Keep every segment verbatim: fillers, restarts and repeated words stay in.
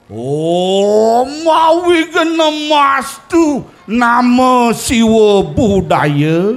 Om Awignemastu Nama Siwa Budaya.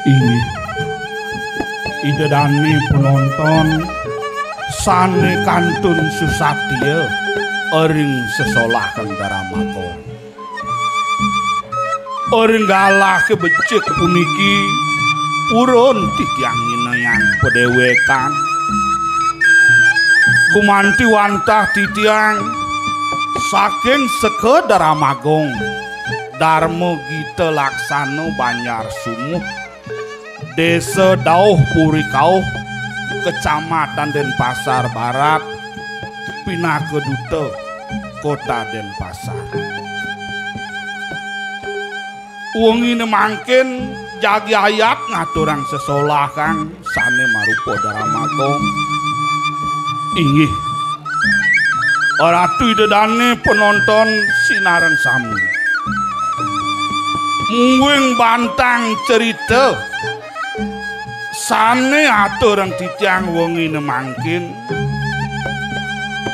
Inggih. Ida dane penonton sane kantun susatya ring sesolahan Daramagung. Ring galahé becik puniki purun titiang nginayang padewekan. Gumanti wantah titiang saking Seka Daramagung, Darma Gita Laksana Banjar Sumuh, Désa Dauh Puri Kauh, Kecamatan Denpasar Barat, pinaka duta Kota Denpasar. Wengine mangkin jagi ayat ngaturang sesolahan sane marupa Daramagung. Inggih. Ratu Ida Dane, penonton sinareng sami. Mungguing bantang cerita sane aturang titiang wengine mangkin,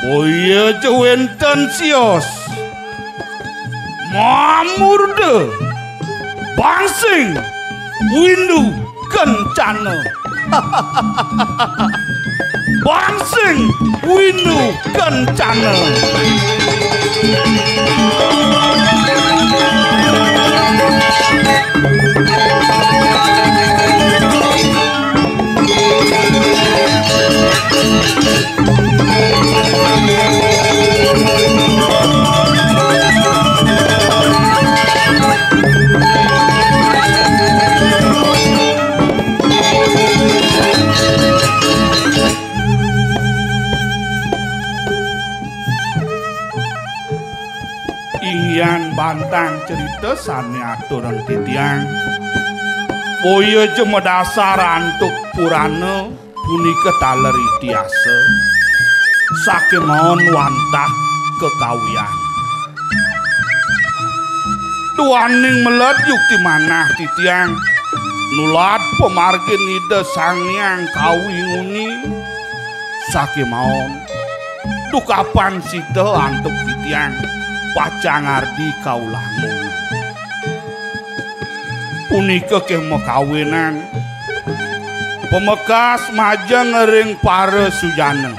boya ja wenten sios, mamurda, bangsing, windu, kencana. Bangsing, windu, kencana. Inggihan bantang cerita sane aturang titiang, boya ja madasar antuk purana, punika taler itihasa, sakemawon wantah kekawian. Duaning meled yukti manah titiang nulad pamargin Ida Sang Hyang Kawi nguni, sakemawon dukapan sida antuk titiang pacang ngardi kaulana. Punika keh makawinan pamekas majeng ring para sujana.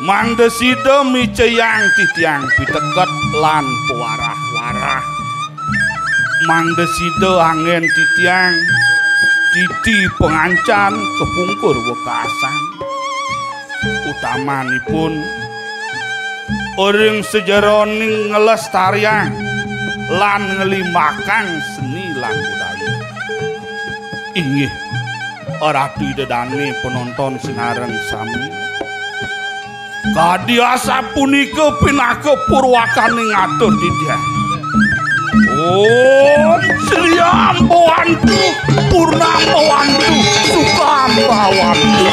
Mangda sida micayang titiang piteket lan pawarah-warah. Mangda sida anggen titiang titi pangancan kapungkur wekasan. Utamanipun ring sajeroning nglestariang lan nglimbakang seni lan budaya. Inggih, Ratu Ida Dane, penonton sinareng sami. Kadi asapunika pinaka purwakaning atur titiang. Om Sri Ambawantu, Purnambawantu, Sukam Bawantu.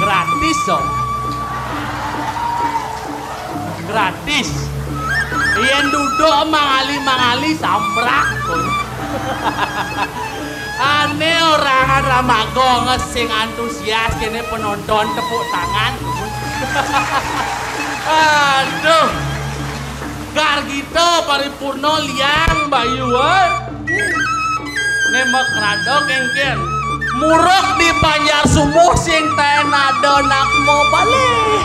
Gratis, Om. Gratis. Yén duduk mangali-mangali, sambrah. Ané orangan Ramagong sing antusias kéné, penonton tepuk tangan. Aduh. Gargita paripurna liang bayu, éh. Né makrada kénkén. Muruk di Banjar Sumuh sing taén ada nak mabalih.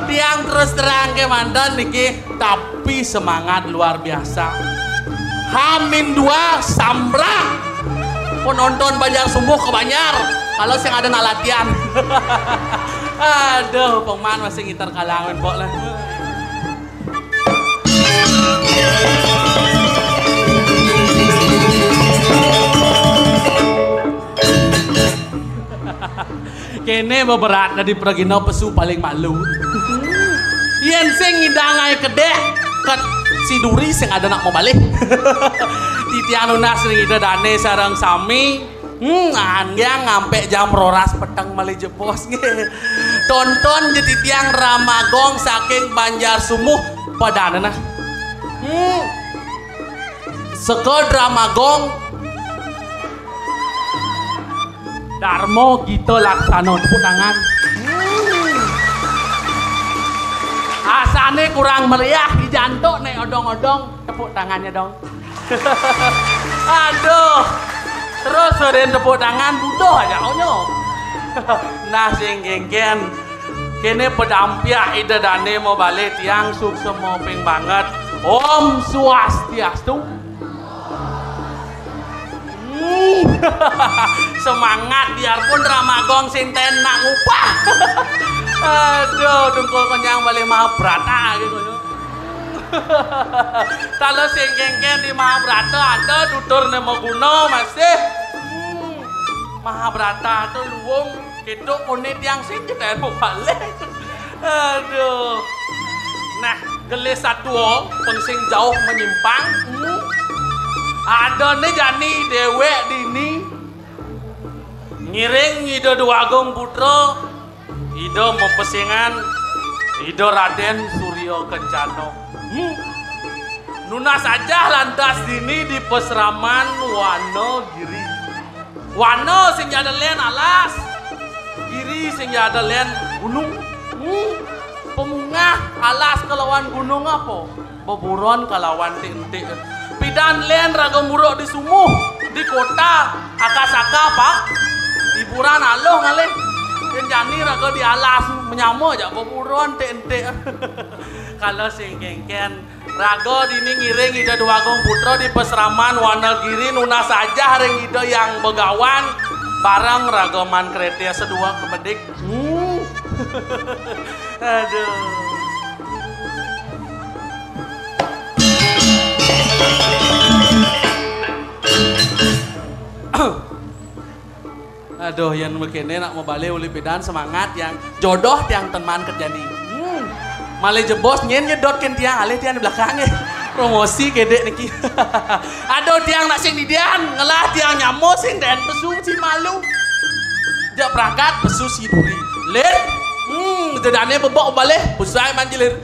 Tiang terus terang kémanten niki, tapi semangat luar biasa. Hamin dua sambrah. Penonton Banjar Sumuh ka Banjar. Kalau sing ada nak latihan. Aduh, pengman masih ngiter kalangan kok lah. Kéné beberat dadi pragina pesu paling malu. Yén sing ngidang aé kedék, ket si duri sing ada nak mabalih. Titiang nunas ring Ida Dané sareng sami. Hmm, anggén ngampé jam roras peteng malih jebos nggih. Tonton ja titiang Ramagong saking Banjar Sumuh padané nah. Hmm. Seked Ramagong Darma Gita Laksana, tepuk tangan. Hmm. Asané kurang meriah, dijantuk naik odong-odong, tepuk tangannya dong. Aduh. Terus sering tepuk tangan, butuh aja onyo. Nah, sing kénkén. Kéné padampiak Ida Dané mabalih tiang suksma ping banget. Om Swastiastu. Hmm. Semangat biarpun Ramagong sing ten nak ngupah. Aduh, dungkul kenyang balih Mahabharata gitu. Talu sing kénkén di Mahabharata ada tuturné maguna masih. Hmm. Mahabharata tu luung, kéto koné tiang sing keten balih. Aduh. Nah, gelis satua pang sing jauh menyimpang. Hmm. Adané jani déwék dini ngiring Ida Déwa Agung Putra, Ida mapesengan Ida Radén Surya Kencana. Hmm. Nunas ajah lantas dini di pasraman Wana Giri. Wana sing ja ada lén alas, giri sing ja ada lén gunung. Hmm. Pamungah alas kalawan gunung apa? Beburon kalawan entik-entik. Pidan lén raga muruk di sumuh, di kota, aka-saka, Pak. Hiburan aluh ngalih. Yén jani raga di alas, manyama ja beburon entik-entik. Kala sing kénkén, raga dini ngiring Ida Déwa Agung Putra di pasraman Wana Giri, nunas ajah ring Ida Hyang Begawan, bareng raga Man Kreta sadua kemedik. Hmm. Aduh. Aduh, yén makéné nak mabalih uli pidan, semangat tiang. Jodoh tiang ten maan ket jani. Hmm. Malih jebos nyén nyedot kén tiang, alih tiang di belakang, eh. Promosi kedék niki. Aduh, tiang nak sing didian, ngelah tiang nyama sing den pesu si malu. Jak pragat pesu si duri. Lir. Hmm, dedané bebek balih, pusai manjilir.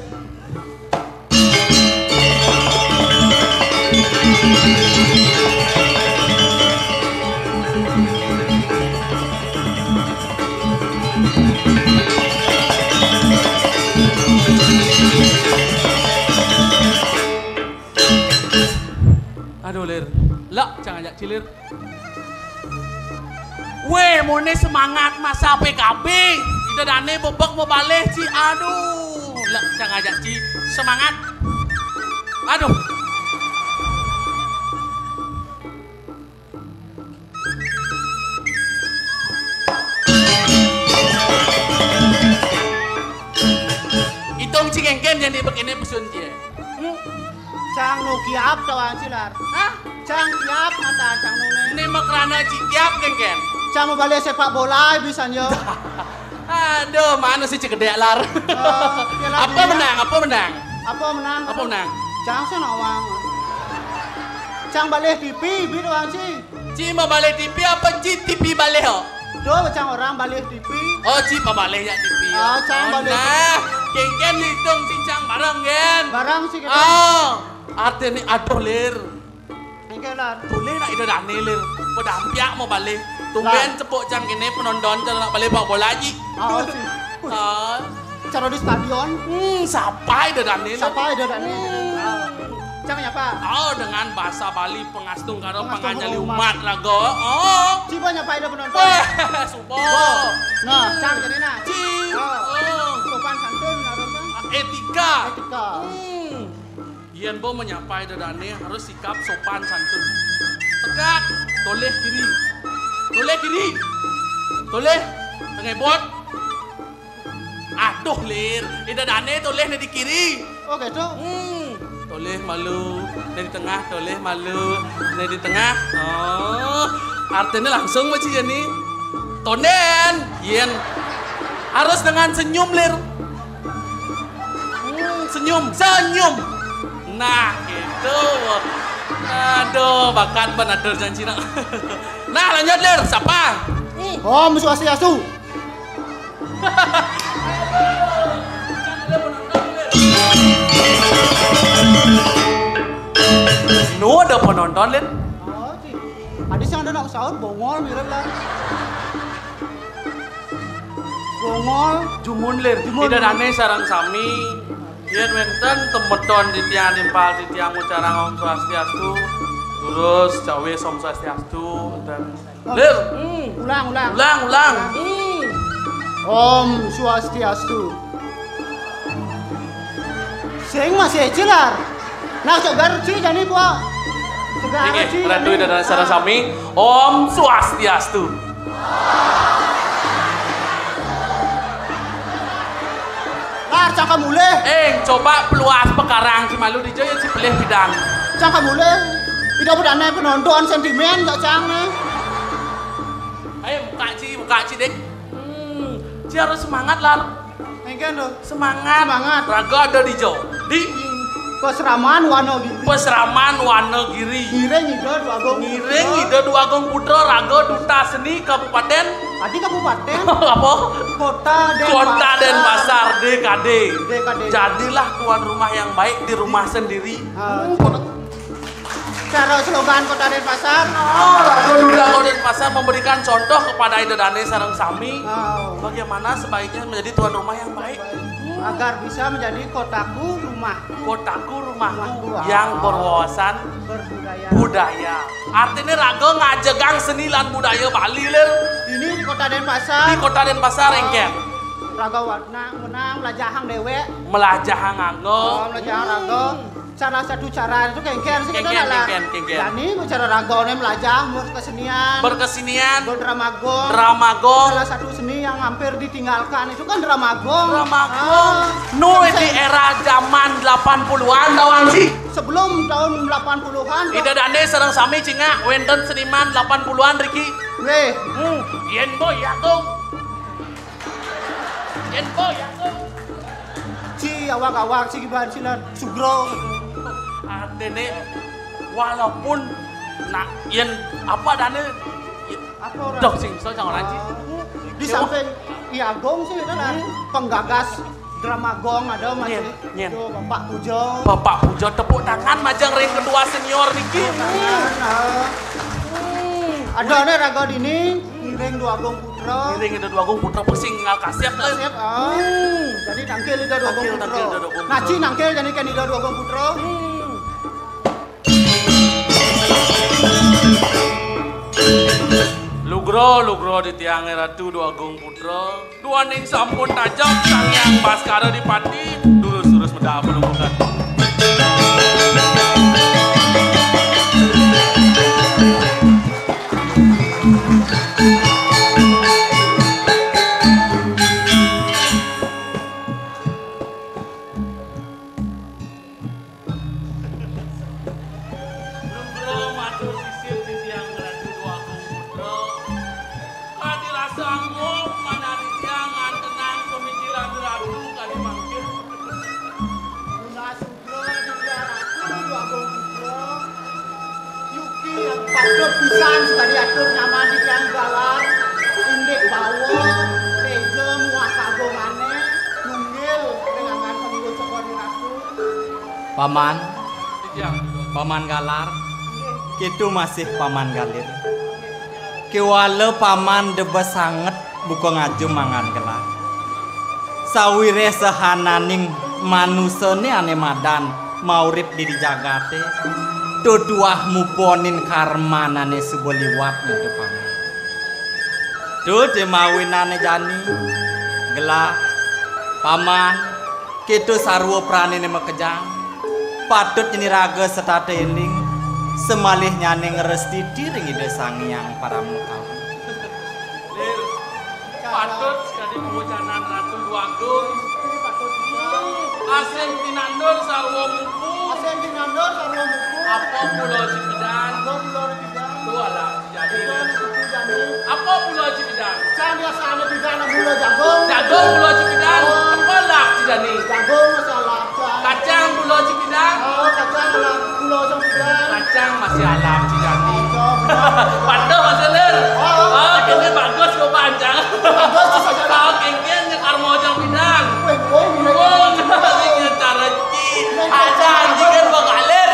Aduh, Lir. Lak, cang ajak cilir. Wéh, moné semangat masa P K B. Ida dané bebek mabalih, Ci. Aduh, lek cang ajak, Ci. Semangat. Aduh. Itung Ci kénkén, jadi begini pesun, Ci. Hmm? Cang nu kiap tawang Ci, Lar. Hah? Cang kiap matan cang nu né. Né makrana Ci kiap kénkén. Cang mabalih sepak bola bisa nya. Aduh, mana sih Ci gedé, Lar? Eh, Piala Apa Dunia. Menang? Apa menang? Apa menang? Apa menang? Cang sih nawang. Cang balih T V, bit wang Ci. Ci mabalih T V apa Ci T V balih, oh? Do, cang orang balih T V. Oh, ci pabalih ya T V ya. Ah, cang balih. Nah, kéngkén diitung ci cang bareng, gén. Bareng ci kéto. Oh, artiné aduh, Lir. Kéngkén, Lar. Tolih nak Ida Dané, Lir. Pada ampiak mau balih. Tumbén cepuk cang kéné penonton cara nak balih bak bola, ci. Oh, ci. Ah. Cara di stadion. Hmm, sapa Ida Dané, Lir? Sapa Ida Dané? Hmm. Ah. Cang nyapa? Oh, dengan bahasa Bali, pangastungkara, pangastungkara pangajali umat. Umat raga. Oh. Coba nyapa Ida penonton. Wah, suba. Suba. Nah, cang jadi nah. Ci. Oh. Oh. Sopan santun harus, kan? Étika. Étika. Hmm. Yén ba manyapa Ida Dané harus sikap sopan santun. Tegak, tolih kiri. Tolih kiri. Tolih, tengebot. Aduh, Lir. Ida Dané tolih né di kiri. Oh, kéto. Hmm. Tolih malu, né di tengah, tolih malu, né di tengah. Oh, artinya langsung mah, ci, ya, nih. Tondén, yén. Harus dengan senyum, Lir. Hmm, senyum, senyum. Nah, gitu. Aduh, bakat ban atur janji nak. Nah, lanjut, Lir. Sapa? Om Swastiastu. Nu ada penonton, Lin? Oh, ci. Adi sing ada nak saur bongol mirip lah. Bongol. Jumun, Lin. Jumun. Ida dané sareng sami. Yén wénten temeton titiang nimpal titiang ngucarang Om Swastiastu, durus cawis Om Swastiastu, énten. Lir. Hmm. Ulang, ulang. Ulang, ulang. Hmm. Om Swastiastu. Sing masih écé, Lar. Nah, coba ci jani, Pua. Coba. Inggih, ci, Ratu jani. Ida dané sareng sami. Om Swastiastu. Lar, cangkem ulih. Eh, coba peluas pekarang ci malu dija ya ci pelih pidan. Cangkem ulih. Ida budané penonton sentimen ya cang né. Ayo buka ci, buka ci, Dik. Hmm, ci harus semangat, Lar. Engken tuh. Semangat. Semangat. Raga ada dija. Di Pasraman Wanagiri. Pasraman Wanagiri. Ngiring Ida Dwagung Putra. Ngiring Ida Dwagung Putra, raga duta seni Kabupaten. Adi kabupaten. Apa? Kota Denpasar. Kota Denpasar, D K D. D K D. Jadilah tuan rumah yang baik di rumah sendiri. Ah, hmm, kota. Cara slogan Kota Denpasar. Oh, raga duta Kota Denpasar memberikan contoh kepada Ida dané sareng sami. Oh. Bagaimana sebaiknya menjadi tuan rumah yang baik. Agar bisa menjadi kotaku rumahku. Kotaku rumahku. Rumahku, yang ah, berwawasan budaya. Budaya. Artinya raga ngajegang seni lan budaya Bali, Lir. Ini di Kota Denpasar. Di Kota Denpasar, ah, engken. Raga warna, menang, melajahang déwék. Melajahang angga. Oh, melajahang raga. Hmm. Salah satu cara itu kéngkén sih kita. Kéngkén, nalar. Kéngkén, kéngkén. Jani cara ragané melajah, berkesenian. Berkesenian. Berdrama gong. Drama gong. Salah satu seni yang hampir ditinggalkan itu kan drama gong. Drama gong. Ah. Nu di era zaman delapan puluhan, tawang ci. Sebelum tahun delapan puluhan, Pak. Ida dané sareng sami cingak, wénten seniman delapan puluhan riki. Wéh. Hmm, yén boy ya, Kong. Yén boy ya, Kong. Ci awak-awak ci giban ci lan sugro. Artiné walaupun nak yén apa dané. Apa orang? Dok sing bisa cang orang ci. Ah, di samping Ki Agung sih, kan, hmm, penggagas drama gong ada masih. Nyén, nyén. Tuh, Bapak Pujo. Bapak Pujo, tepuk tangan majeng ring ketua senior niki. Tepuk tangan, ah. Hmm. Ada nih raga dini, ngiring Dwagung Putra. Ngiring Ida Dwagung Putra, pasti ngal kasép, kan? Kasép, ah. Hmm. Jadi nangkil Ida Dwagung Putra. Nangkil, nangkil Ida Dwagung Putra. Naci nangkil jadi kan Ida Dwagung Putra. Hmm. Lugra, lugra di tiangé Ratu Dwagung Putra. Duaning sampun tajak Sang Hyang Baskara Dipati, durus-durus medal panungkulan. Lugra matur sisip titiang Ratu Dwagung Putra. Kadi rasa angguk manah titiang ngantenang pamikiran Ratu kadi mangkin. Nunas sugra titiang Ratu Dwagung Putra. Yuki yang patut pisan sakadi atur nyaman titiang galar. Indik Bawa téga muah kagungane nunggil ring angan pangulun sekor ratu. Paman, Paman Galar, kitu masih Paman Galir. Kéwala Paman debes sanget buka ngajum angan gelah. Sawiréh sahananing manusané ané madan maurip di jagaté, tuah muponin karmanané suba liwat nyentuh Paman. Tuh, di mawinané jani, gelah, Paman, kéto sarwa praniné makejang, patut nyeni raga setata eling, samalihnyané ngrastiti ring Ida Sang Hyang Paramakawi. Lir, patut sakadi pawecanan Ratu Déwa Agung. Asing tinandur sarwa mupu. Asing tinandur sarwa mupu. Apa mula cipidan? Apa mula cipidan? Tuh, alah. Jani. Apa mula cipidan? Cang biasane pidan mula jagung. Jagung mula cipidan. Oh. Apa alap jani? Jagung masih alap, cang. Kacang mula cipidan. Oh, kacang alap mula cipidan. Kacang masih alap jani. Kacang, benar. Patuh masih, Lir. Oh, oh, oh. Kéné bagus go pancang. Bagus tuh saja. Oh, kéngkén nyekar mula cipidan. Weh, oh, iya. Oh, cara ci. Ada anjingan bakalir.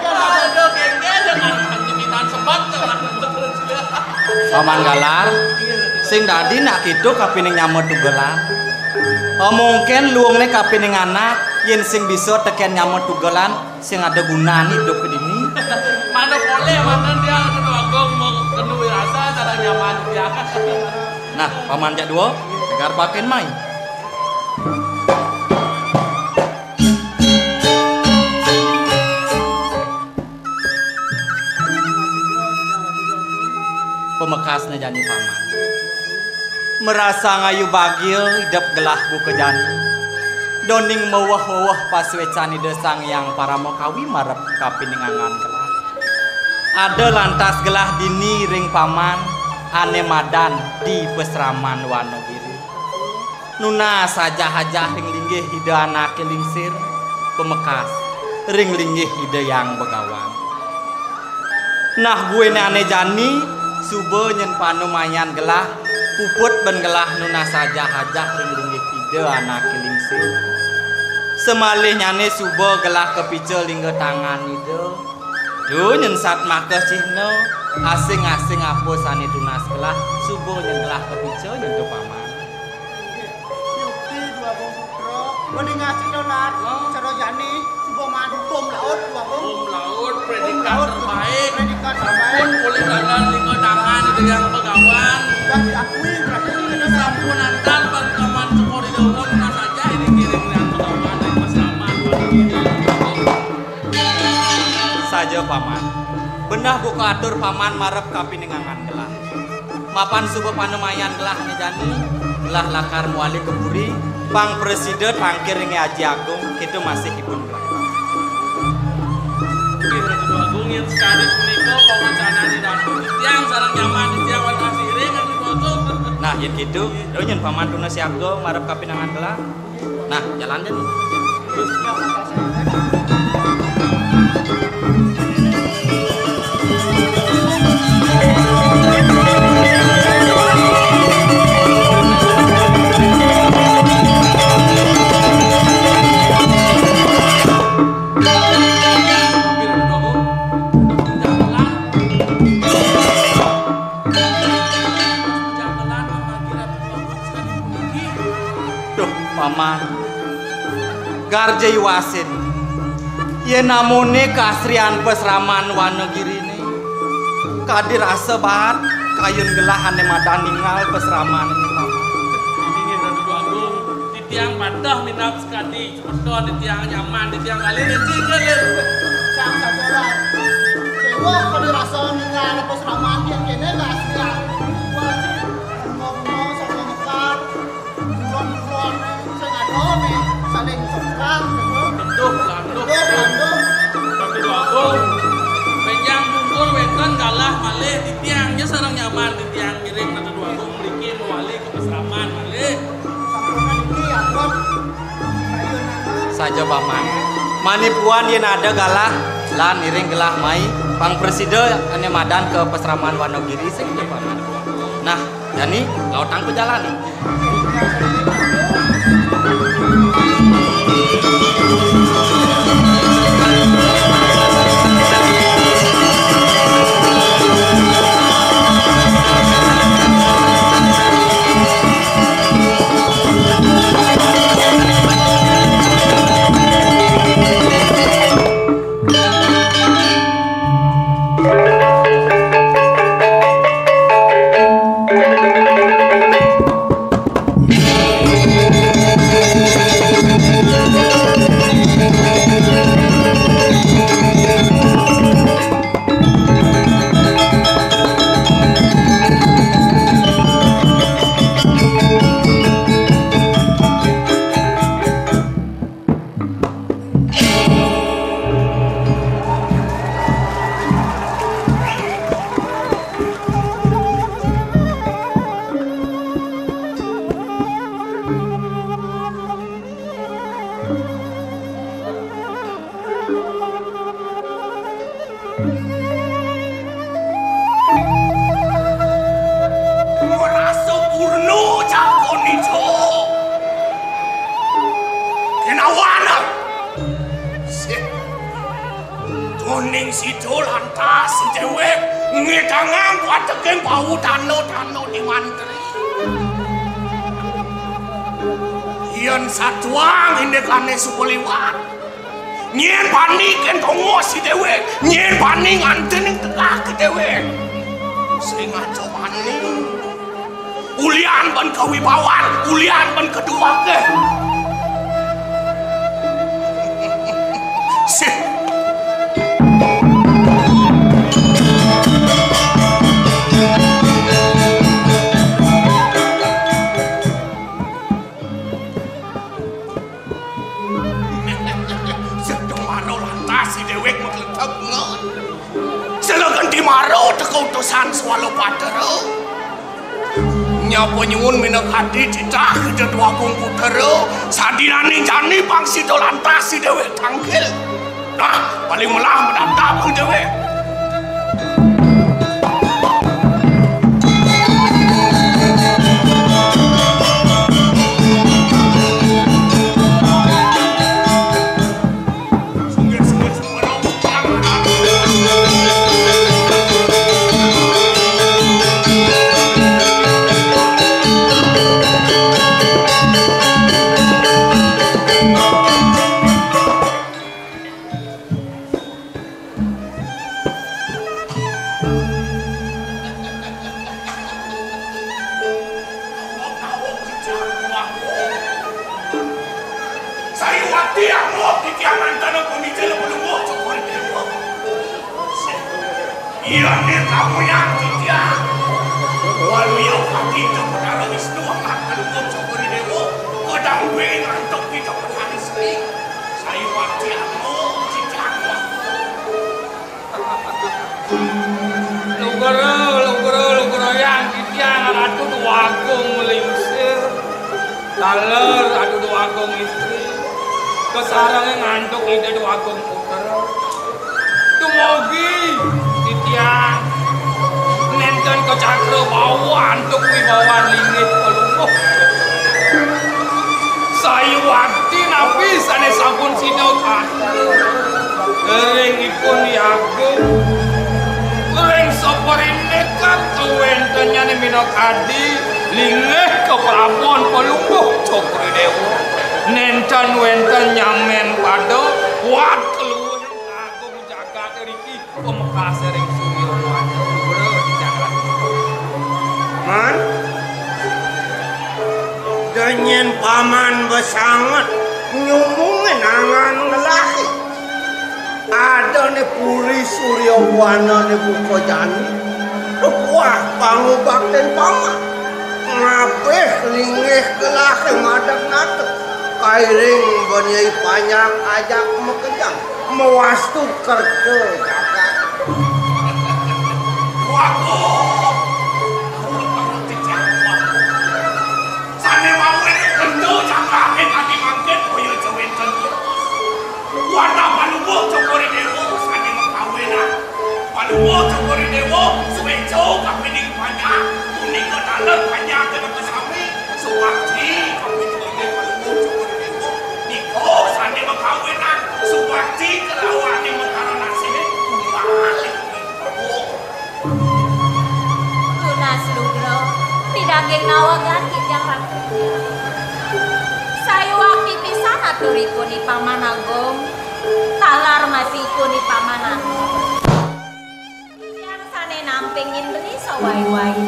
Aduh, kéngkén nyekar mula cipidan sebat. Paman Galar, sing dadi nak kéto kapining nyama tugelan. Oh, mungkin luungné kapining anak, yén sing bisa tekén nyama tugelan, sing ada gunané idup dini. Mana boleh, mana dia kena agung, mau kena wirasa, cara nyaman dia. Nah, Paman jak dua, tegar pakin mai. Pamekasné jani Paman. Marasa ngayu bagia idep gelah buka jani. Doning maweh-weh pasuécan Ida Sang Hyang Paramakawi marep kapining angan gelah. Ada lantas gelah dini ring Paman ané madan di pasraman Wanagiri. Nunas ajah-ajah ring linggih Ida Anaké Lingsir, pamekas ring linggih Ida Hyang Begawan. Nah, buin ané jani, suba nyen panumayan gelah, puput ban gelah nunas ajah-ajah ring linggih Ida Anaké Lingsir. Samalihnyané suba gelah kapica lingga tangan Ida. Duh, nyen satmaka cihna, asing-asing apa sané tunas gelah, suba nyen gelah kapica nyentuh Paman. Yukti Déwa Agung Putra, mendingan sida nat, cara jani, suba madu hukum laut, Déwa Agung. Hukum laut, predikat terbaik. Predikat terbaik. Pun boleh dalam lima tangan di Yang Begawan. Dan diakui berarti sida nat. Sampun antar bagi Paman syukur di daun, nah saja ini kirim Yang Begawan yang berselamat. Saja Paman. Beneh buka atur Paman marep kapining angan gelah. Mapan suba panumayan gelahné jani, gelah lakar mawali ka puri, pang prasida tangkir ring Aji Agung, kita masih ipun gelah. Inggih, Ratu Agung, yén sakadi punika pawacanan Ratu, titiang sareng nyaman titiang wantah siring, Ratu Agung. Nah, yén kitu, duh nyen Paman tuna siaga marep kapining angan gelah. Nah, jalan deh. Duh, Paman. Garja iwasin. Yén amoné kaasrian pasraman Wanagiriné, kadi rasa baat kayun gelah ané madan ningal pasraman, Paman. Inggih, Ratu Agung, titiang pateh minab sakadi. Betul, titiang nyaman, titiang kali ini singgah, Lin. Sang sabola. Dewa pada rasa ningal pasraman yén kéné kaasrian. Wah, sing. Bunga-bunga saling nyekar. Bulan-bulan sing ada nih, saling sengkang, gitu. Betul, landuh. Betul, landuh. Tapi bagus. Benjang bungkul wénten galah malih titiang, ya sareng nyaman titiang ngiring Ratu Déwa Agung mriki mawali ka pasraman malih. Sampunang niki, ampun. Saja Paman. Mani puan yén ada galah lan iring gelah mai pang prasida ané madan ka pasraman Wanagiri sing Paman. Nah, Jani, lautang ku jalani. Ora sampurna jagon ijo. Kenawana. Sih. Toning sida lantas dhewek ngedangang wateking bau tano-tano di mantri. Yen saduang indekane suka liwat. Nyen bani kentongos si dewek, nyen bani ngantening tengah ke dewek. Sing aja bani. Ulian ban kawibawan, ulian ban keduwake. Sih. Sedeng mano lantas si dewek makletep ngon. Sela genti maro teka utusan Swalabadara. Nyapa nyuwun minakadi titah Ida Dwagung Putra, sadinane jani pang sida lantas si dewek tangkil. Nah, paling melah menatap dewek. Sayuwakti amuk titiang mantana pamijil pelungguh Cokor Dewa. Iya nih kamu yang titiang. Walu yang pati Cokor Wisnu akan pelungguh Cokor Dewa. Kodang gue ngantuk di Cokor Wisnu. Sayuwakti amuk titiang. Lugra, lugra, lugra yang titiang Ratu Dwagung Lingsir. Taler Ratu Dwagung Istri. Kasarengé ngantuk Ida Dwagung Putra. Dumugi titiang nénten kacakra bawa antuk wibawan linggih Palungguh. Sayuwakti napi sané sampun sida katur ring ipun Yagung, ring saparindikan kawéntenanné minakadi linggih kaprabon Palungguh Cokor Déwa. Nénten wénten nyamén pada wad kaluhing agung jagat riki. Pamekasé ring Surya Wana, Lugra di jagat. Man, da nyén paman basanget nyumbungin angan ngelahi. Adané puri Surya Wana né buka jani. Wah, pangubaktin paman. Ngabih linggih gelahe madeg nata. Kairing banyai panjak ajak makejang. Mawastu kerta jagat. Waduh. Sané mawon kerta jagaté kadi mangkin kaya jawénten. Wana Palungguh Cokor Déwa sané makawinan. Palungguh Cokor Déwa suwéca kapining panjak punika Panjang kena kesami, suwakti kami dikene pelungguh syukur ibu. Niko sane makawinan, suwakti kelawane mengkara nasine, kumbali. Tunas lugra, pidaging nawegan titiang Ratu. Sayuwakti pisan aturipun I Paman Agung, taler masihipun I Paman Agung. Titiang sane nampingin beli sawai-wai.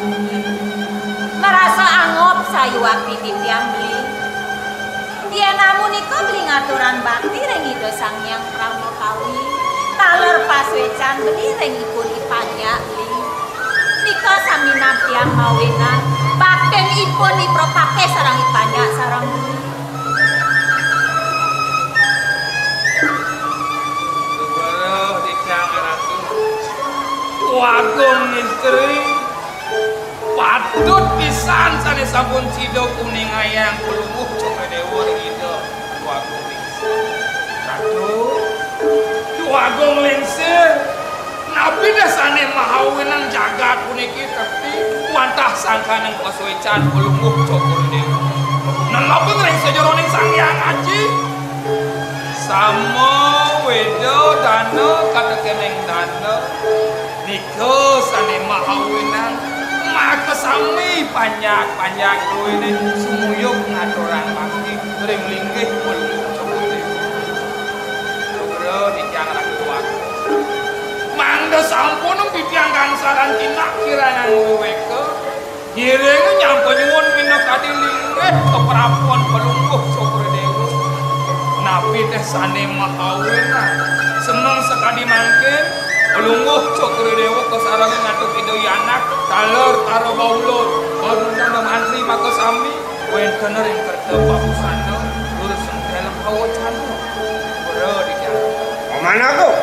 Marasa angob sayuwakti titiang beli. Yen amunika beli ngaturang bakti ring Ida Sang Hyang Parama Kawi, taler pasuecan beli ring ipun I Panjak beli. Nika sami nabdiang mawinan baktin ipun I Propake sareng I Panjak sareng beli. Duh, titiang Ratu. Agung Istri. Patut pisan sane sampun sida kuningayang Palungguh Cokrodewa ring Ida Dwagung Lingsir. Ratu, Dwagung Lingsir, napi deh sane mahawinan jagat puniki tekti wantah sangkaning pasuecan Palungguh Cokrodewa? Nelebin ring sajeroning Sang Hyang Aji. Sama Weda Dana katekening dana. Nika sane mahawinan, makasami panjak-panjak druene sumuyub ngaturang bakti ring linggih Palungguh Cokrodewa. Sugra titiang Ratu Agung. Mangda sampun titiang gangsaran tindak kiranan wiweka, ngiring nyampa nyuwun minakadi linggih kaprapuan Palungguh Cokrodewa. Napi teh sane mahawinan? Semeng sakadi mangkin, Palungguh Cokrodewa kasarengin antuk Ida Hyang Anak, taler Tara Baula, Baruna mantri makasami, wenten ring kerta babusana, durus sentelem kawacana. Pura di jalan. Paman Agung.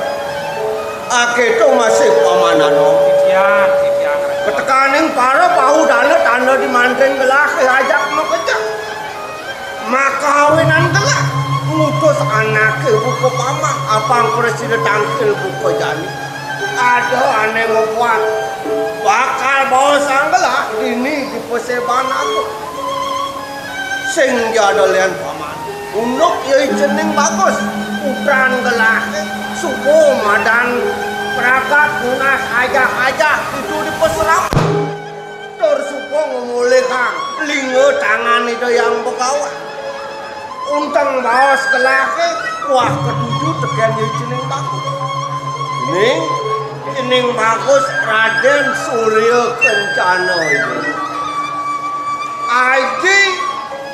Aketo masih Paman Anom. Titiang, titiang. Ketekaning para bahu dana tanda di mantring gelah ajak makejek. Makawinan gelah ngutus anake buka pamah, apang prasida tangkil buka jani. Ada ane mabuat bakal bawa sanggelah dini di Paseban Agung. Sing jada lian paman. Unduk ya cening bagus. Putran gelahe suba madan pragat nunas ajah-ajah itu di Paseban. Tur suba ngemulihang linga tangan Ida Hyang Begawan. Unteng baos gelahe, wah ketuju teken ya cening bagus. Ning, cening bagus Raden Surya Kencana ini. Aji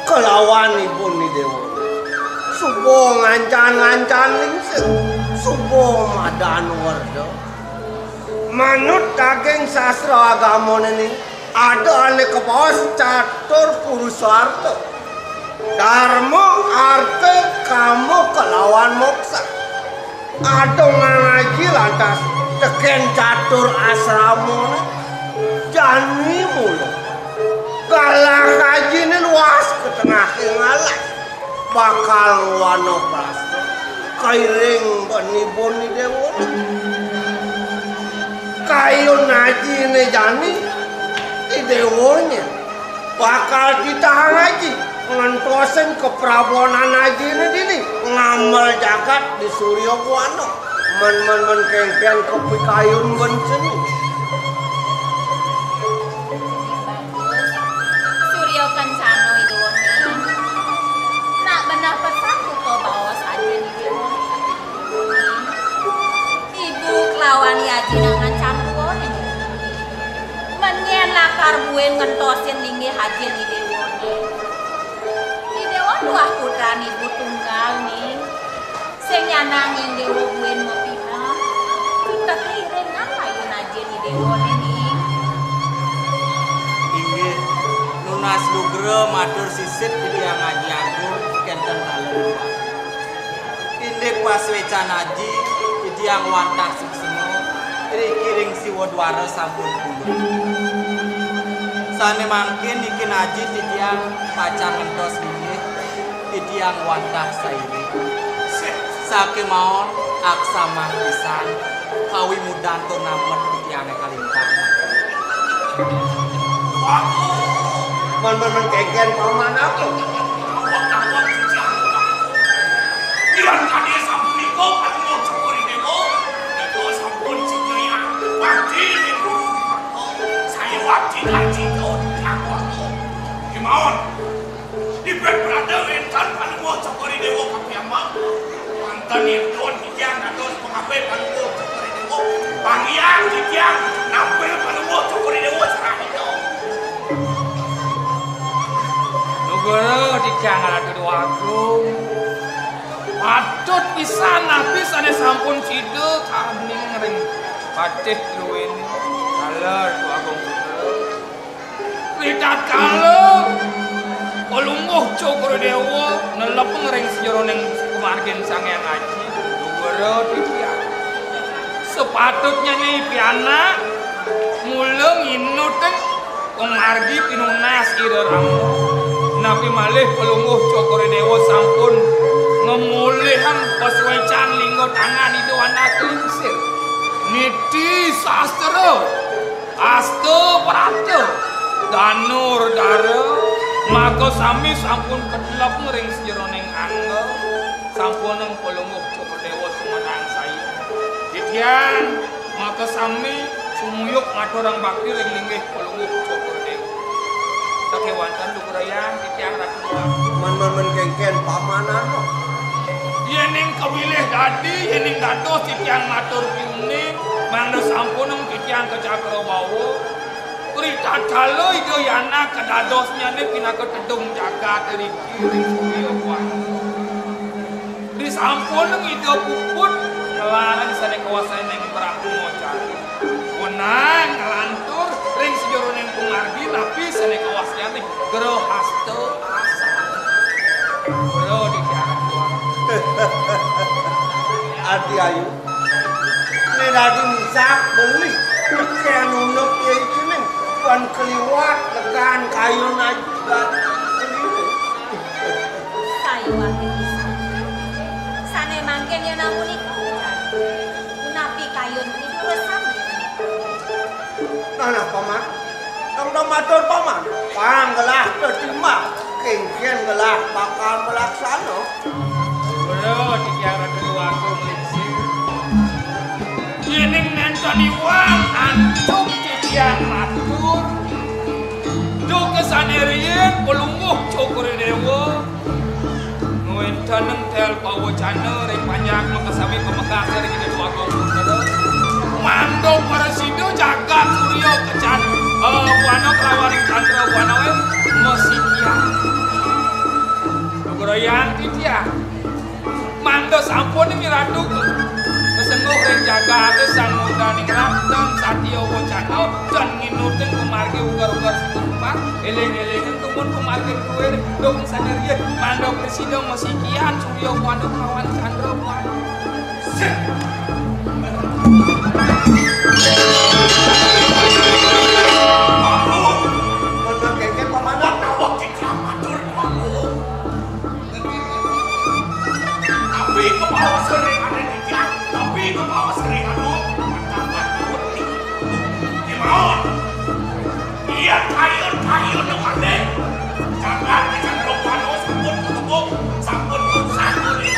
kelawan ibun ni dewa. Suba ngancan-ngancan lingsir, suba madan werda. Manut daging sastra agamane ning, ada ane kabaos catur purusarta. Dharma, arta, kama, kelawan moksa. Ada ngaji lantas teken catur asramane. Jani mula. Galah ajine luas ka tengah ngalah. Bakal ngwana prasta kairing bani boni dewa. Kayun ajine jani, i dewanya bakal titahang aji ngentosin kaprabonan ajine dini ngamel jagat di Surya Buana. Men, men, men kengken kapikayun benceni. Surya Kencana Ida Wani. Nak benah pesan buka baos ajin Ida Wani. Ibu kelawan i ajin ngancan tua ning. Menyen lakar buin ngentosin linggih ajin Ida Wani. Ida Wani wah putran ibu tunggal ning. Sing nyanang ing dewa buin mapinang, kita kliring ngayun ajin i dewa ning. Inggih, nunas lugra matur sisit titiang Aji Agung kenten taler. Indik pasuecan aji, titiang wantah suksma, riki ring siwa dwara sampun pulung. Sane mangkin niki aji titiang pacang ngentos linggih, titiang wantah sairi. Sakemawon aksamang pisan kawimudan tur namet titiange kalintang. Man, man, man, kénkén paman aku. Yan kadi sapunika Palungguh Cokor I Déwa, nika sampun sinjaya bakti ring Guru Maka. Saya bakti ngaji jauh. Kémaon. Di Pet Prada wénten Palungguh Cokor I Déwa kapiambak. Wénten ipun titiang dados pangabih Palungguh Cokor I Déwa. Panggihin titiang nampil Palungguh Cokor I Déwa sareng ida. Nugraha titiang Ratu Déwa Agung. Patut pisan napi sané sampun sida kaning ring patih druéné. Taler Ratu Agung Putra. Ritatkala Palungguh Cokor I Déwa nelepang ring sajeroning pamargin Sang Hyang Aji, nugraha titiang. Sapatutnyané pianak mula nginutin pamargi pinunas Ida Rama. Napi malih Palungguh Cokor I Déwa sampun ngamolihang pasuécan lingga tangan Ida Anak Lingsir. Niti sastra, asta brata, danur dara, makasami sampun kedelep ring sajeroning angga, sampunang Palungguh Cokor Déwa sumanang saya. Titiang makasami sumuyuk ngaturang bakti ring linggih Palungguh Cokor Déwa. Sakéwanten lugrayang titiang Ratu Déwa Agung. Man, man, man, kénkén paman anu. Yéning kabilih dadi, yéning dados titiang matur piuning, mangda sampunang titiang ka Cakrabawa. Ritatkala Ida Yana kadadosnyané pinaka tedung jagat iriki ring Surya Buana. Disampun Ida puput nglarang sané kawasaning Brahmacari. Wenang nglantur ring sajeroning pamargi napi sané kawasnyané grahasta asana. Adi Ayu. Né dadi misak beli. Tekén unduk ya ikining. Wan keliwat legan kayun aja. Keliwat. Sayuwakné pisan. Sané mangkin ya namunika. Punapi kayun punika sami? Nah, nah, Paman. Tong, tong matur, Paman. Pang gelah tetimbang. Kénkén gelah bakal malaksana. Ora, titiang Ratu Agung Lingsir. Yéning nénten iwang antuk titiang matur. Duka sané riin Palungguh Cokor I Déwa. Ngwéntenang tel pawecana ring panjak makasami pamekas ring Ida Déwa Agung Putra. Mangda prasida jagat Surya Kecan, eh, Buana kalawan ring Candra Buana wé masikian. Nugrayang titiang. Mangda sampun Ratu kasengguh ring jagaté sang mudaning ratan satia wacana tan nginutin pamargi uger-uger sing rupa, éling-élingang tumun pamargi druéné dong sané riin mangda prasida masikian Surya Buana kalawan Candra Buana. Sip. Mangda kénkén pamanah awak titiang matur. Tapi kebawa sering ada di dia, tapi kebawa sering ada. Di mawon. Iya, kayun, kayun, dong, ade. Jangan, jangan lupa, dong, sampun ketemu, sampun ketemu, sampun ini.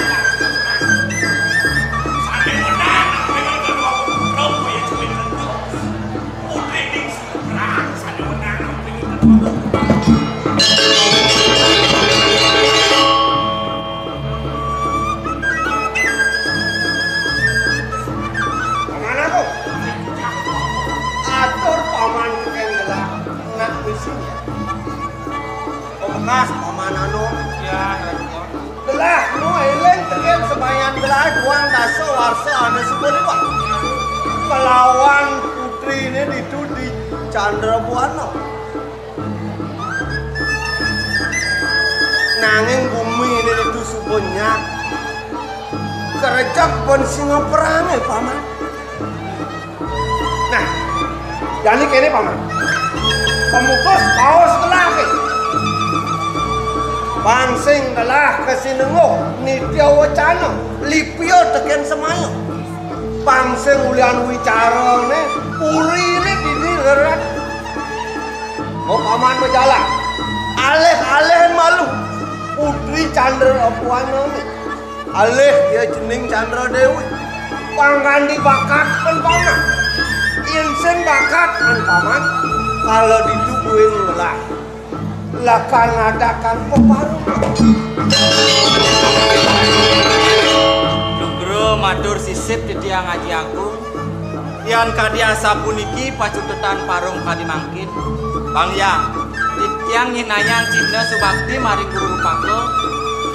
Sambil menang, sambil menang, dong, ya, cuy, tentu. Putri ning seberang, sambil menang, sambil menang. Paman aku. Atur paman tekén gelah nak misiné. Pamungkas paman anu. Ya, Ratu. Gelah nu éling tekén semayan gelah duang dasa warsa ané suba liwat. Kelawan putriné ditu di Candra Buana. Nanging guminé ditu suba nyak. Kerejek ban singa perangé, Paman. Nah, jani kéné, Paman. Pamutus baos gelahé. Pang sing gelah kasinengguh nitya wacana, lipia tekén semaya. Pang sing ulian wicarané, puriné dini rerat. Mau paman majalan. Alih-alih malu Putri Candra Apuana. Alih ia cening Candra Dewi. Pangganti bakat kan paman. Insin bakat kan paman. Kalau ditu buin ngelah. Lakar ngadakan peparuman. Nugra matur sisip titiang Aji Agung. Yan kadi asapuniki pacutetan parung kadi mangkin. Bang Hyang, titiang nginayang cihna subakti maring Guru Rupaka.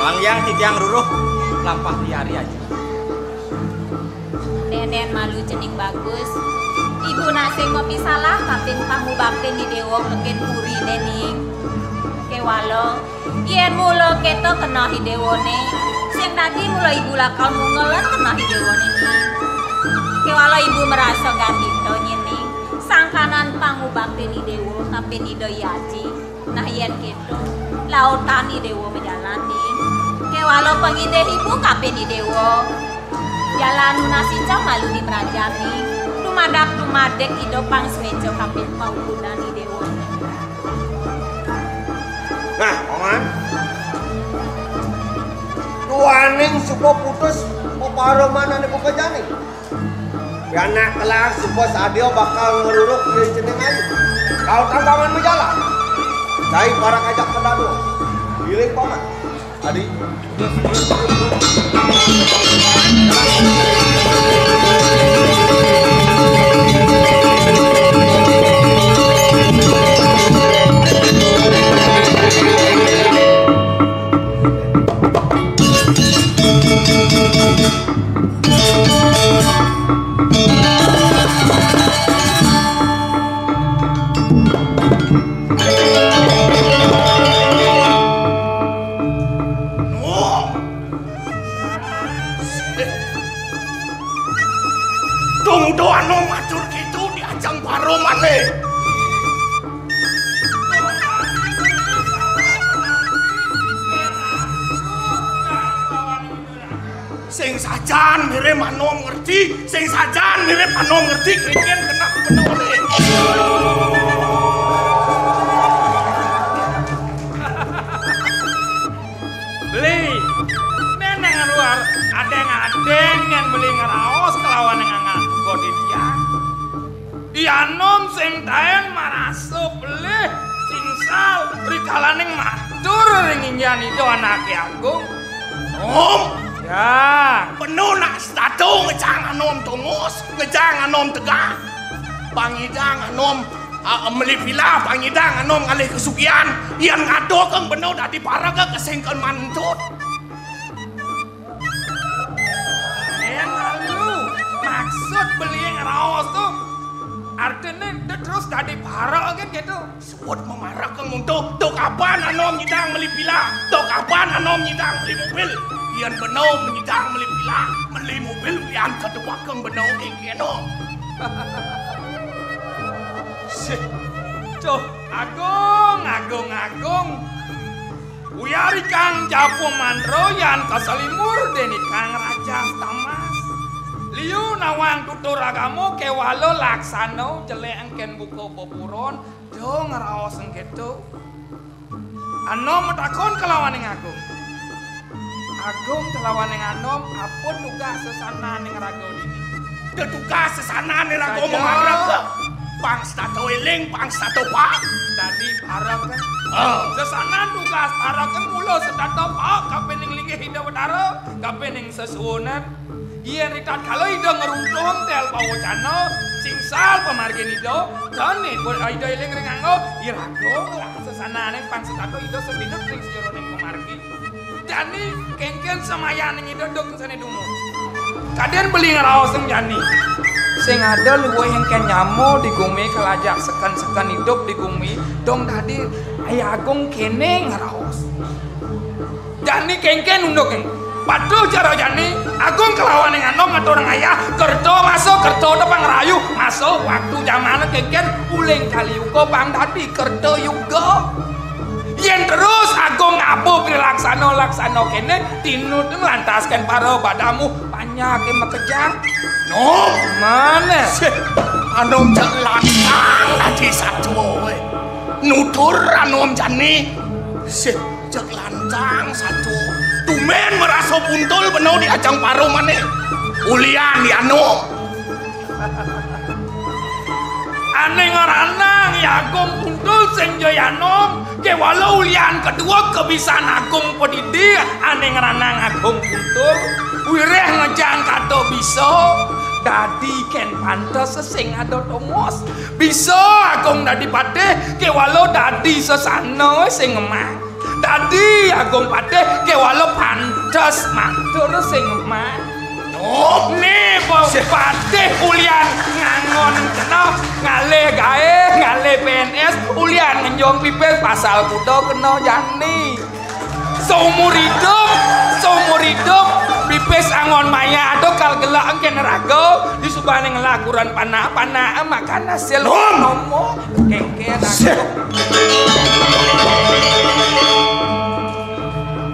Bang Hyang titiang ruruh lampah tiari aja. Nén malu cening bagus. Ibu nak sing mapisalah kapin pangubaktin i déwa tekén puriné ning. Kéwala, yén mula kéto keneh i déwané, sing dadi mula ibu lakar mungelan keneh i déwané ning. Kéwala ibu marasa gandita nyén ning. Sangkanan pangubaktin i déwa kapin Ida Hyang Aji. Nah, yén kéto, lautang i déwa majalan, ning. Kéwala pangidih ibu kapin i déwa. Jalan nunas icang malu di prajan, ning. Dumadak-dumadik Ida pang suéca kapin paukudan i déwa. Nah, Paman. Duaning suba putus peparuman ané buka jani. Pianak kelas suba sadia bakal ngruruk di cening ayu. Kal tanggangan majalan. Cai parak ajak kedadua. Giling Paman. Adi. Tunggu doa no matur gitu diajang baru maneh. Sing sajan mirip anom ngerti, sing sajan mirip anom ngerti, kénkén keneh bener. Beli, nénéng luar, adéng-adéng yén beli ngraos kelawan ngangan godit ya. I anom sing taén marasa pelih, cingsal, rikalaning matur ring inggihan Ida anaké agung. Om. Ya. Penuh nak setatu ngejang anom tungus, ngejang anom tegah. Pangidang anom, ah, meli pila, pangidang anom ngalih kesugihan. Yén ngaduh kang benuh dadi paraga kesingkan mantut. Yén lalu, maksud beli ngraos to. Artiné, dia terus dadi para kan gitu. Suud mamarak kang muntuh, to kapan anom nyidang meli pila, to kapan anom nyidang meli mobil. Yén benuh nyidang meli pila, meli mobil, yén kedua kang benuh ing keno. Sih, tuh, agung, agung, agung. Uyarikang japu mantra yan kasalimbur denikang raja tamas. Liu nawang tutur agama kewala laksana jelek engken buka beburon, dong raos engketo. Anom matakon kelawaning agung. Agung kelawaning anom, apa tugas sesananing raga dini? Tetugas sesananing raga. Saja. Mamaraga. Pang setata eling, pang setata pak. Dadi parek kan? Ah. Sesanan tugas parek kan mula setata pak, kapining linggih Ida Betara, kapining sesuunan. Yén ritatkala Ida ngruntuhang tel pawacana, cingsal pamargin Ida, tan Ida eling ring angga, iraga lah sesananing pang setata Ida sepinut ring sajeroning pamargi. Jani kénkén semayaning Ida duk sané dumun. Kadén beli ngraosang jani. Sing ada luwih engkén nyama di gumi kalajak seken-seken idup di gumi, dong dadi Ayi Agung kéné ngraos. Jani kénkén unduk. Patuh cara jani, Agung kelawaning anom ngaturang ayah, kerta masa, kerta tepang rayu, masa waktu jaman kénkén uling kali yuga pang dadi kerta yuga. Yén terus Agung ngaba laksana-laksana kéné, tinut nglantaskan para badamu panjaké makejang. Nom. Mana? Sih, anom jak lantang dadi satua, wé. Nutur anom jani. Sih, cek lantang satu. Tumben merasa buntul beno di ajang parumané. Ulian ya Nom. Ané ngranang ya Agung Buntul sing jaya Nom, kéwala ulian kedua kebisan Agung Padidi, ané ngranang Agung Buntul. Wiréh ngejang kada bisa, dadi kén pantes sing ada tongos. Bisa Agung dadi patih, kéwala dadi sesana sing ngemah. Dadi Agung Patih kéwala pantes matur sing mah. Né bang patih ulian ngangon kena ngalih gaé, ngalih P N S, ulian ngenjong pipis pasal kuda kena jani. Seumur hidup, seumur hidup, pipis angon maya ada kal gelak engkén raga, di subané ngelah kuran panak-panak makan hasil Nom. Nomo. Kéngkén. Sih.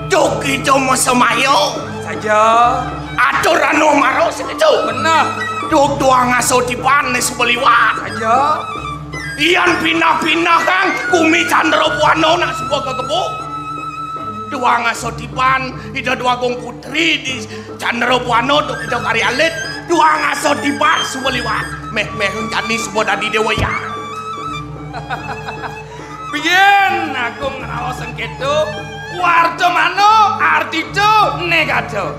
Duk ida masemayo. Saja. Atur anu maro sekeju. Bener. Duk duang aso tiban né sebeliwat. Saja. Yan pinah-pinah kang bumi Candra Buana nak suba kegebuk. Duang aso tiban ida duagung putri di Candra Buana duk ida kari alit. Duang aso tiban suba liwat. Méh-méh jani suba dadi déwa ya. Biyen Agung ngraos sengkéto, wartamana, artita, negata.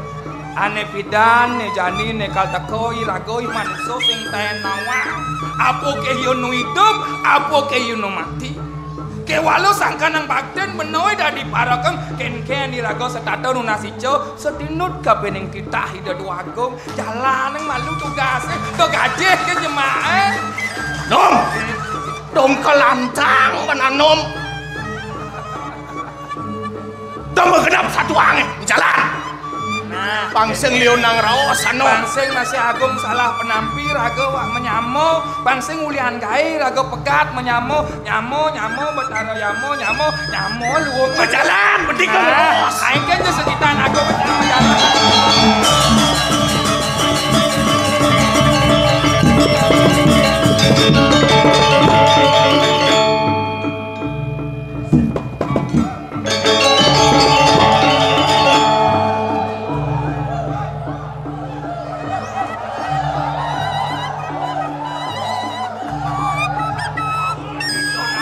Ané pidan, né jani, né kal teka, iraga i manusa sing taén nawang. Apa ké iya nu idup, apa ké iya nu mati. Kéwala sangkaning baktin benoy dadi parekeng, kénkén iraga setata nunas ica, setinut kapining titah Ida Dwagung. Jalaning malu tugasé, to gajih ké jemaé. Nom! Dong kalantang mana Nom. Tamba genap satuangé jalan. Nah, pang sing liunang raos anu. Pang sing masih Agung salah penampi raga wak menyama, pang sing ulian gaé raga pegat menyama, nyama, nyama, Betara Yama, nyama, nyama luung. Bejalan, bedik nah, terus. Aing kan je sekitan Agung menyama jalan.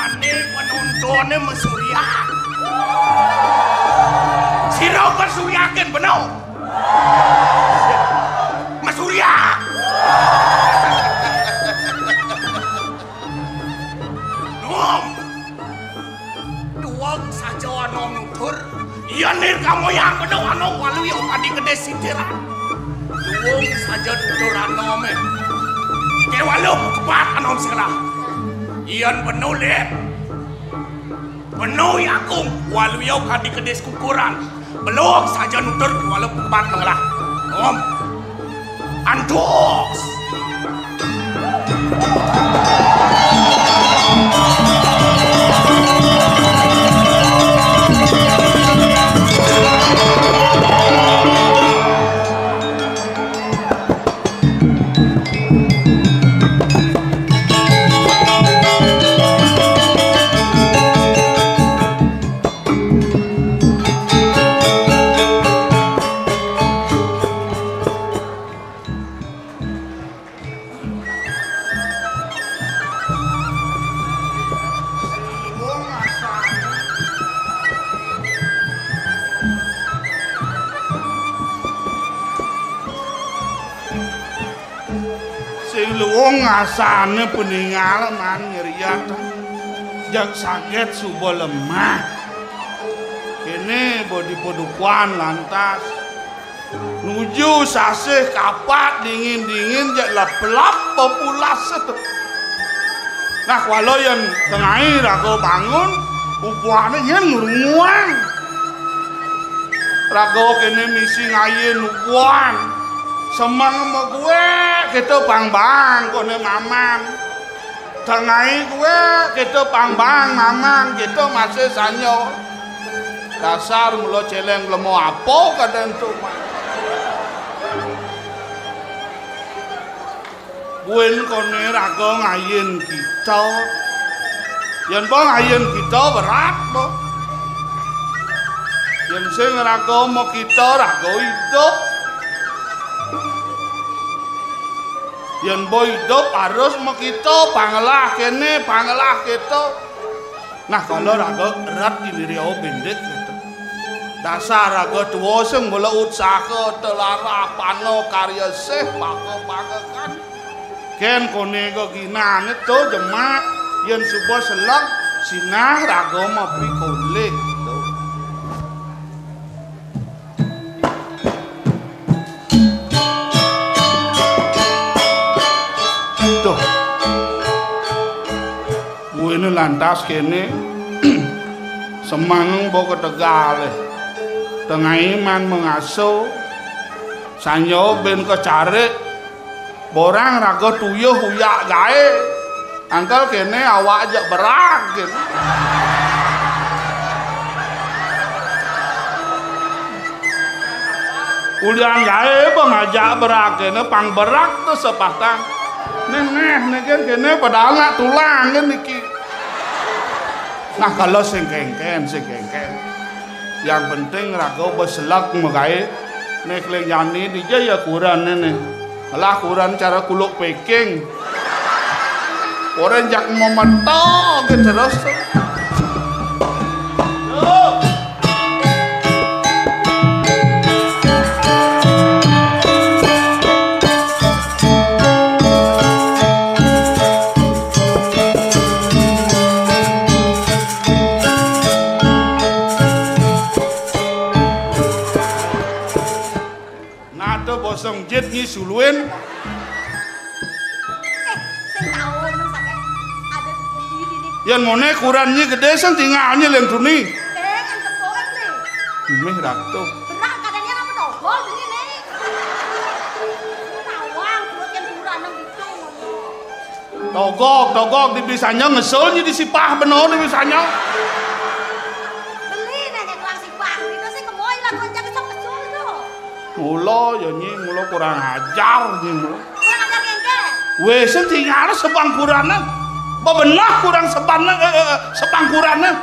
Ane penontoné mesuryak. Sira mesuryakin beno. Mesuryak. Nom. Duweg saja ana nutur. Yén nirkamayang beno ana waluya kadi gedé sitiran. Duweg saja nutur ana mé. Kéwala kebat ana sira. Yén beno lé. Beno yakung waluya kadi gedé kukuran. Belum saja nutur kéwala kebat mengelah. Nom. Antos. Sing luwung asané peningal man ngeriat. Jak sagét suba lemah. Kéné bodi padukuhan lantas. Nuju sasih kapat dingin-dingin jak lap-lap bepulas. Nah, wala yén tengai raga bangun, ubuhané nyén ngrunguang. Raga kéné misi ngayin ubuhan. Semeng magué kita pang bang koné maman. Tengai gué kita pang bang maman kita masih sanyo. Dasar mula céléng lemo apa kadén tu. Buin koné raga ngayin kita. Yén ba ngayin kita berat, ba. Yén sing raga makita, raga idup. Yén mbok idup harus makita, pangelah kéné, pangelah kéto. Nah, kala raga eret indriya bendit kéto. Dasar raga tua sing mula utsaha, telarah, pana, karya sih, paka-pakakan. Kén koné geginané to jemak, yén suba seleg, sinah raga mapikolih to. Tuh. Kuwiné lantas kéné, semeng mbok ketegalé. Tengai man mengaso, sanja ben kecarik, borang raga tuyuh uyak gaé. Angkel kéné awak ajak berag kéné. Ulian gaé bang ajak berag kéné, pang berag to sepatang. Néh, néh, néh, kén kéné padahal nak tulang kén niki. Nah, kala sing kéngkén, sing kéngkén. Yang penting raga beselak magaé. Néh, kling jani dija ya kurenané. Lah, kurenané cara kuluk péking. Ora jak memeto ke terus. Nata bosong jit nyi suluin. Eh, sing taun, Mas, sampe ada diri nih. Yan mone kuran nyi gedé, sing tingal nyi leng tuni. Eh, kan kepokan nih. Mih ratu. Berang katanya apa togol ini nih? Nawang, perut yang kurang, nang gitu, ngono. Togog, togog di bisanya ngesul nyi di sipah beno di bisanya. Beli nek tukang sipah, itu sih kemoy lah, konco kesel-kesel itu. Mula ya nyi, mula kurang ajar nyi mula. Kurang ajar kengke. Wis sing tinggal sebangkuranan. Bebenah kurang seban, eh, eh, sebangkuranan.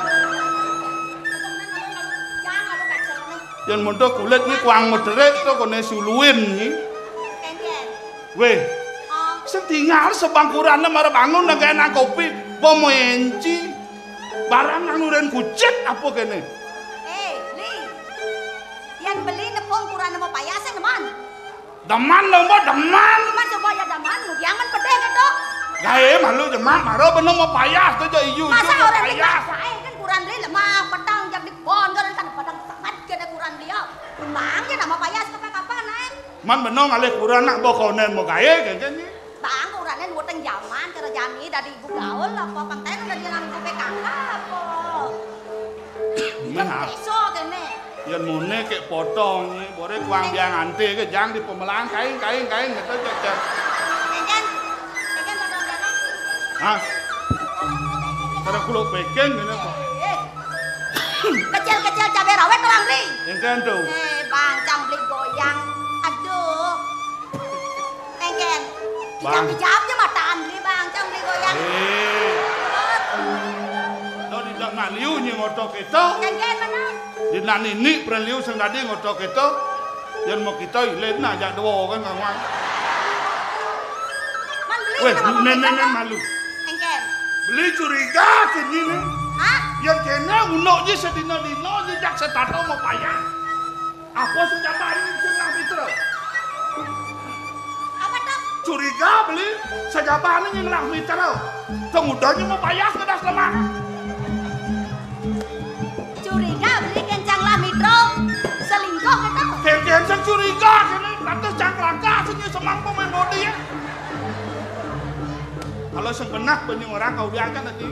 Jangan ada kacau nih. Yang muda kulit nyi kuang mederik to kone suluin nyi. Kengke. Wéh, sing tinggal sebangkurané mara bangun nang kena kopi, pemenci. Barang nang nuren kucit apa kéné? Eh, Li. Yén beli nepung kurané mau payah sih, teman. Deman lho, Mbok, deman. Cuman coba ya deman, mudiang kan pedih gitu. Gaé malu jemak, mara bener mau payah to, jo iyu. Masa orang payah. Kan kurang beli lemah, petang, jam di bon, kan padang sangat, kena kurang beli, ya. Memang ya nama payah, kapan-kapan, naik. Man beno ngalih kuran nak bokonen mo gaé, kéngkén nyi. Bang, kurané nuwun teng jaman, cara jani dadi ibu gaul apa pang ten udah jalan P K K apa? Meh, ah. Iso kéné. Yén mone kék potong nyi, bore kuang biang ante ke jang di pemelaan kain, kain, kain, gitu, cek, cek. Kéngkén, kéngkén potong jalan. Hah? Kada kulo pékén kéné kok. Eh. Kecil-kecil cabai rawit orang beli. Kéngkén to. Eh, Bang, cang beli goyang. Aduh. Kéngkén. Bang. Dijam-dijam aja mataan beli, Bang, cang beli goyang. Eh. To di dang maliu nyi ngoto kéto. Kéngkén bener. Di nang nini pren liu sing dadi ngoto kéto. Yén mau kita ilin aja dua kan ngawang. Man beli. Wéh, kenapa nenen malu. Engken. Beli curiga kini nih. Hah? Yang kena unduk ji sedina-dina ji jak setato mau payah. Apa sejabah ini sing lah mitra? Apa tuh? Curiga beli sejabah ini yang lah mitra. Kemudian mau payah ke das lemah. Curiga beli kencang lah mitro selingkuh gitu. Kencang sing curiga kene, pantes cang kelaka sing semang pemain bodi ya. Kalau sing benah banyak orang kau diangkat nanti.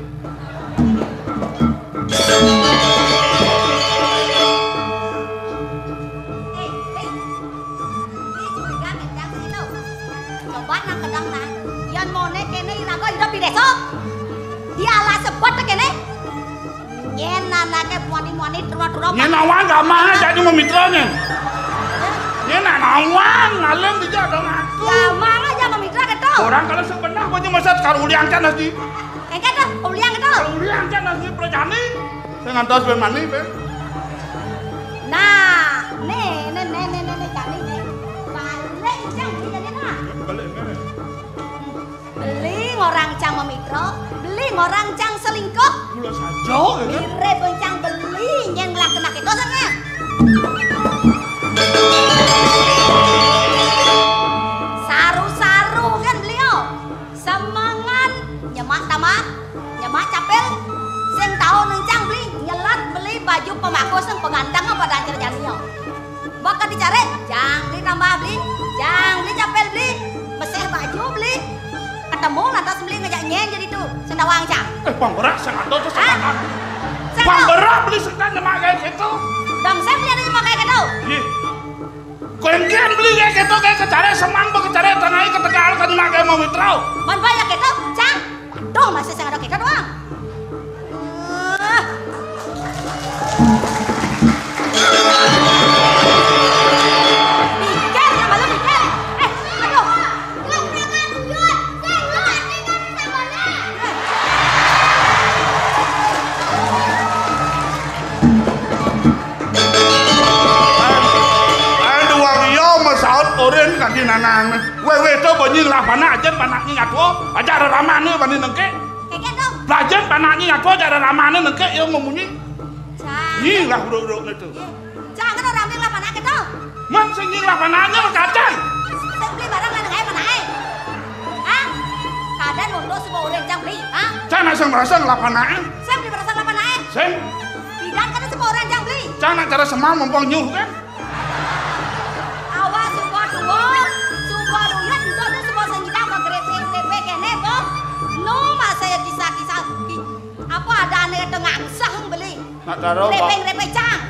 Eh, eh. Ini curiga kencang sih tuh. Coba nang kedang nang. Yan mone kene iraga hidup di desa. Dia alah sebut kene. Nyén anake muani-muani dura-dura. Nyén awang gampang aja cuma mitra nyén. Nyén nak nawang ngalem dijak dong aku. Gampang aja sama mitra gitu. Orang kalau sebenah gua cuma set karo uliang kan nasi. Engke tuh, uliang gitu. Karo uliang kan nasi prajani. Saya ngantos ben mani ben. Orang cang selingkuh. Kula saja, ya. Mirip cang beli nyén ngelah kena kéto sing. Saru-saru kan beliau. Semengan nyemak tamak, nyemak capil. Sing tau nang cang beli nyelat beli baju pemaku sing peganteng apa dancer jani. Baka dicari, cang beli tambah beli, cang beli capil beli, meseh baju beli. Ketemu lantas beli ngejak nyén jadi tu, sendawang cang. Eh, pang berak sing ada tu. Hah? Sing ada. Sing ada. Pang berak beli sing nyemak kayak gitu. Dam saya beli ada nyemak kayak gitu. Ih. Kau yang kian beli kayak gitu, kayak kecari semang, kecari tengah ke tegal, kan nyemak kayak mau mitro. Man bayar gitu, cang. Aduh, masih sing ada kita doang. Eh. Pikir, yang malu pikir. Eh, aduh. Aduh, wong iya masaut urin kanthi nanang. Wéh, wéh, to, bunyi lah panak, ajén panak nyi ngadua, aja reramane bani nengke. Kéké to. Belajar panak nyi ngadua, aja reramane nengke, ya memunyi. Cang. Nyi lah uruk-uruk ne to. Cang, kan orang bilang panak to. Man sing nyi lah panaknya kacang. Sing beli barang lah nengke panake. Hah? Kadang untuk sebuah orang cang beli, hah? Cang nak sing merasa lah panake. Sing beli barang lah panake. Sing. Bidan kadang sebuah orang cang beli. Cang nak cara semang mumpung nyuh kan. Awas suba tua, suba ruyat, ento tu suba sing kita mau grepe-grepe kene, boh. No masa ya kisah-kisah, ki-, apa ada ane tengah sah beli. Nak taro, Bang. Grepe-grepe cang.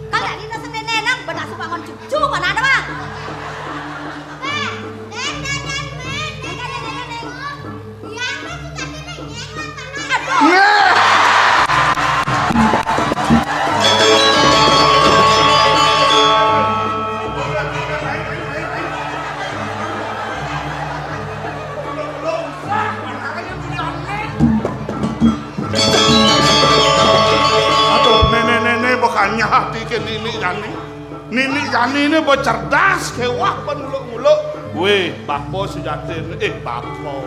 Kalau ini nasi nenek nang, bedak suba ngon cucu, mana ada, Bang? Eh, neng, neng, neng, neng, neng, neng, neng, neng. Aduh, nenek-nenek bukannya hati ke nini jani. Nini jani ini bercerdas, kewah penuluk-uluk. Weh, bapa sejati ni, eh, bapa.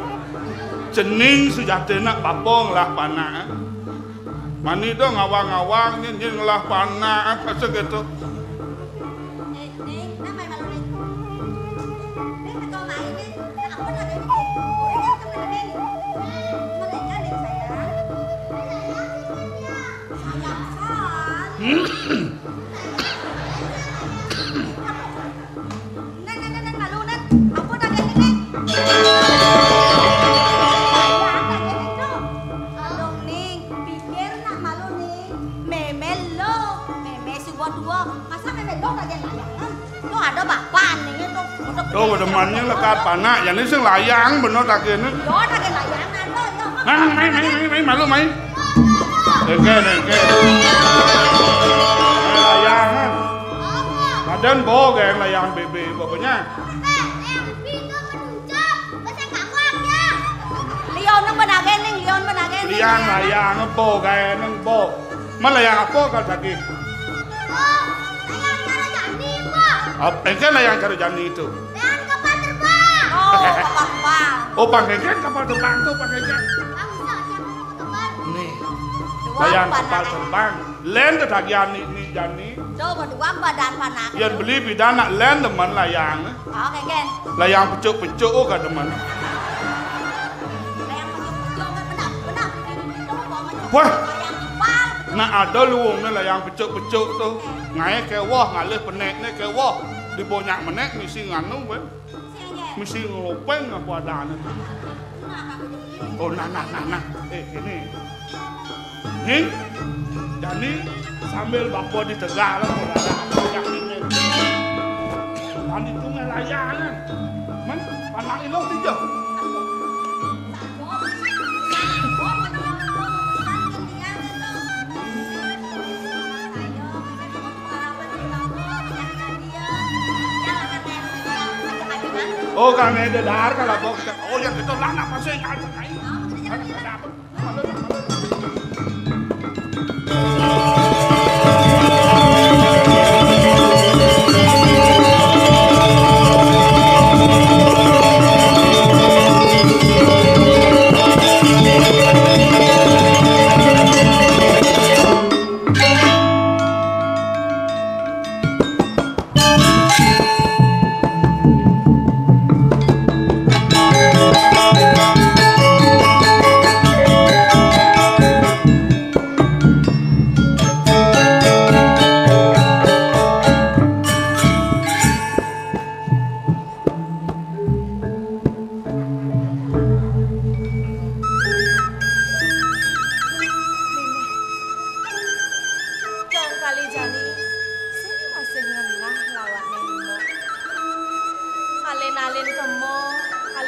Cening sejati nak bapa ngelah panak. Mani dong ngawang-ngawang, nyin, nyin ngelah panak, apa segitu. Neng, neng, neng, neng, malu, neng. Apa tak kena, neng? Sayang, tak kena, tu. Aduh, Ning, pikir nak malu, Ning. Meme lo, meme suba tua. Masa meme lo tak kena layangan? Tu ada bapak, Ning, tu. Udah. Tu, demannya lekat panak. Yang ni sing layang, bener tak kena. Lo tak kena layangan, lo, lo. Nah, main, main, main, main, malu, main. Dengke, dengke. Layangan. Badan bo, geng, layang bebe, pokoknya. Lion nang benage ning, lion benage ning. Liang layang bo, gae nang bo. Man layang apa kal tadi? Oh, layang cara jani, Pak. Apa engke layang cara jani itu? Layang kapal terbang. Oh, kapal terbang. Oh, pang engke kapal terbang tu, pang engke. Bang, bisa aja kapal terbang. Nih. Layang kapal terbang. Len tetagihan ni, ni jani. Coba dua badan panak. Yan beli bidan nak len demen layang. Oke, Ken. Layang pecuk-pecuk oh ka demen. Layang pecuk-pecuk, benar, benar. Wah. Layang kepal. Nak ada luung ni layang pecuk-pecuk tu. Ngae kewah ngalih penek ni kewah. Di bonyak menek misi nganu ben. Mesti ngelopeng apa adanya. Oh, nah, nah, nah, nah. Eh, ini. Nih, jani sambil bapa di tegal, saudara, yang ini. Tadi tu ngelayangan. Men, panak iluh tiga. Oh, kami ada dahar kalau bau kita. Oh, yang kita lah nak pasang aja kain. Ada apa?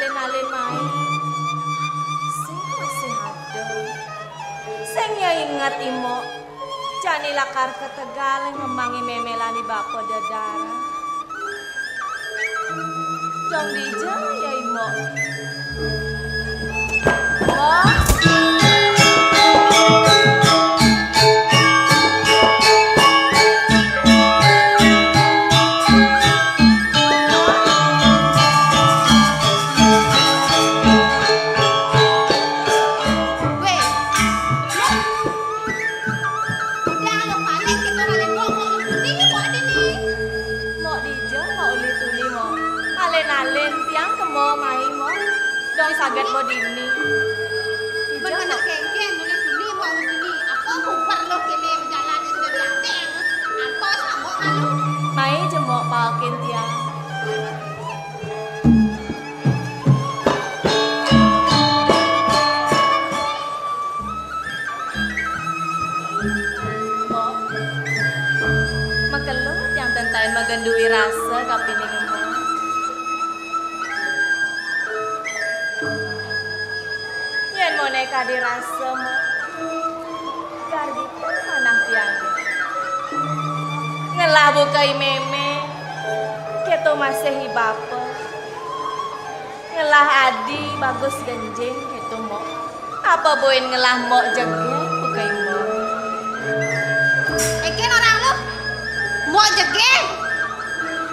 Alin-alin mai. Sing masih ada. Sing ya inget, Mbok. Jani lakar ketegal ngemaang i mémé lan i bapa dedara. Dong dija ya, Mbok? Mbok. Wéh, Mbok. Udah, lo paling kita balik, Mbok, Mbok, lo kuning, Mbok, ada nih. Mbok dija, Mbok, uli tuni, Mbok. Alin-alin tiang kema mai, Mbok. Dong saget, Mbok, dini. Dija, Mbok. Kéngkén, uli tuni, Mbok, uli tuni. Apa kuper lo kéné bejalan, sudah diateng. Antos, Mbok, malu. Mai ja, Mbok, paekin tiang. Mbok, makelo tiang ten taén magenduwi rasa kapining Mbok. Yén Mbok né kadi rasa, Mbok, gargi manah tiang. Ngelah buka i mémé, kéto masih i bapa. Ngelah adi bagus genjing kéto, Mbok. Apa buin ngelah Mbok jegég, buka i Mbok? Éngkén orang lu, Mbok jegég.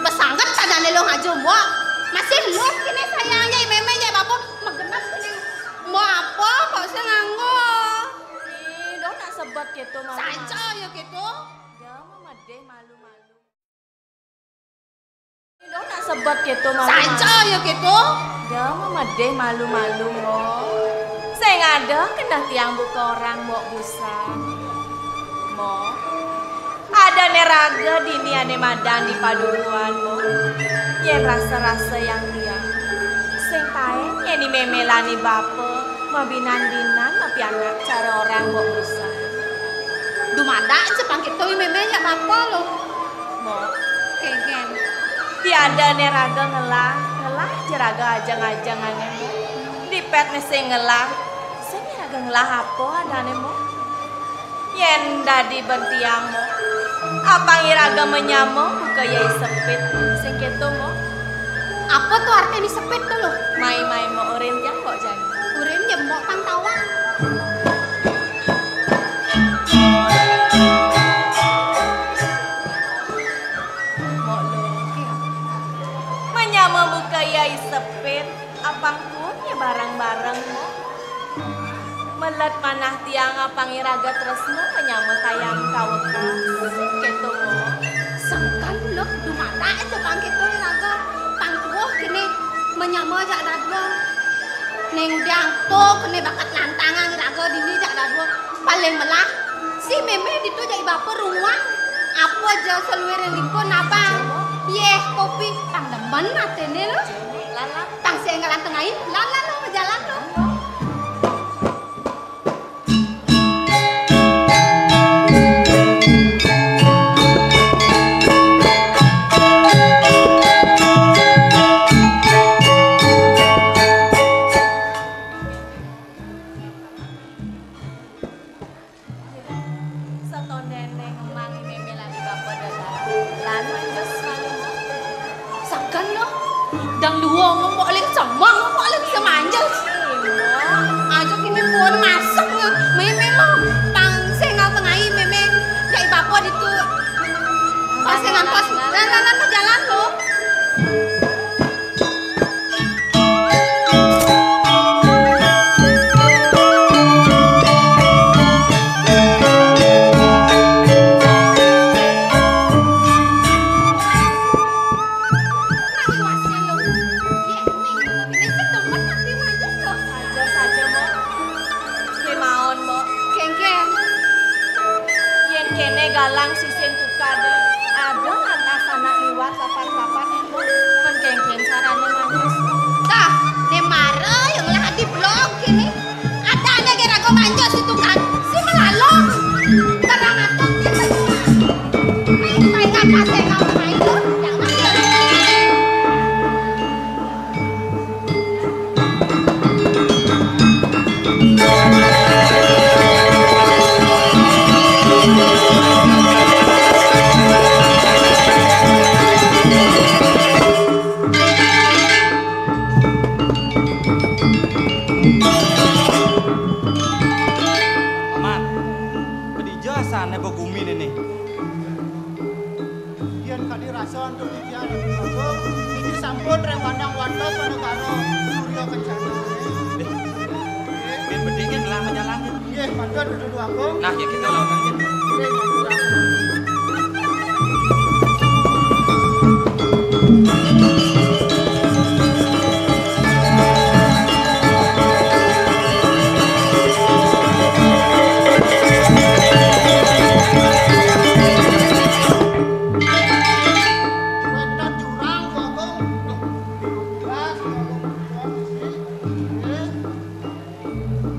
Besanget adané lu ngajo Mbok. Masih lu kéné sayang ja i mémé ja i bapa. Magenep kéné. Mbok apa kok sing nganggo? Ih, dong nak sebet kéto malu-malu. Saja ya kéto. Dong medih malu-malu. Dong nak sebet kéto malu-malu. Saja ya kéto. Dong medih malu-malu, Mbok. Sing ada keneh tiang buka orang, Mbok, busan. Mbok. Adané raga dini ané madan di padukuhan, Mbok. Yén rasa-rasa yang tiang. Sing taén yén i mémé lan i bapa mabinan-binan mapianak cara orang, Mbok, busan. Dumadak ja pang kéto i mémé ja bapa lo. Mbok. Kéngkén. Tiadané raga ngelah, ngelah ja raga ajeng-ajengané, Mbok. Dipét né sing ngelah. Sing raga ngelah apa adané, Mbok? Yén dadi ban tiang, Mbok. Apang iraga manyama buka Yai Sepit. Sing kéto, Mbok. Apa to artiné Sepit to, lo? Mai, mai, Mbok, urin tiang, Mbok, jani. Urin ya, Mbok, pang tawang. Mbok, lo. Manyama buka Yai Sepit, apang pun ya bareng-bareng, Mbok. Melet manah tiang apang iraga tresna manyama kayang kawekas. Kéto, Mbok. Sengkan, lo, dumadak ja pang kéto iraga. Pang tuuh kéné manyama jak dadua. Né ngudiang to kéné bakat lantangan iraga dini jak dadua. Paling melah si mémé ditu jak i bapa runguang. Apa ja saluiring limpun abang. Yéh, kopi pang demen atiné, lo. Lalah. Pang sing énggal anteng ai, lalah lo, majalan lo. Satondéné ngemaang i mémé lan i bapa dada. Lan manjus malu. Sengkan lo. Dang dua ngomong kok ling semang, kok ling semanjus. Aja kini pun masuk nge mémé lo. Pang sing ngau tengai mémé. Jak i bapa ditu. Pang sing ngantos. Lan, lan, lan, jalan lo. Saja, saja, Mbok. Kémaon, Mbok. Kéngkén. Yén kéné galang sing tukadé, ada lantas anak liwat lapan-lapan, Mbok. Mén kéngkén carané manjus. Tah, né mara yang lah di blok kéné. Ada anak gé raga manjus si tukad. Si malalung. Terang atok kita semua. Ayo, kita ingat kasih kamu main tuh. Jangan dia. Dirasa untuk titiang Ratu Agung, niki sampun ring pandang wates Panegara Surya Kencana. Nggih. Nggih, bedik nggih, ngelah majalan nggih. Nggih, matur Ratu Agung. Nah, ya kita lawan nggih. Nggih, matur. Wénten jurang, Agung. Gas, Agung. Nggih.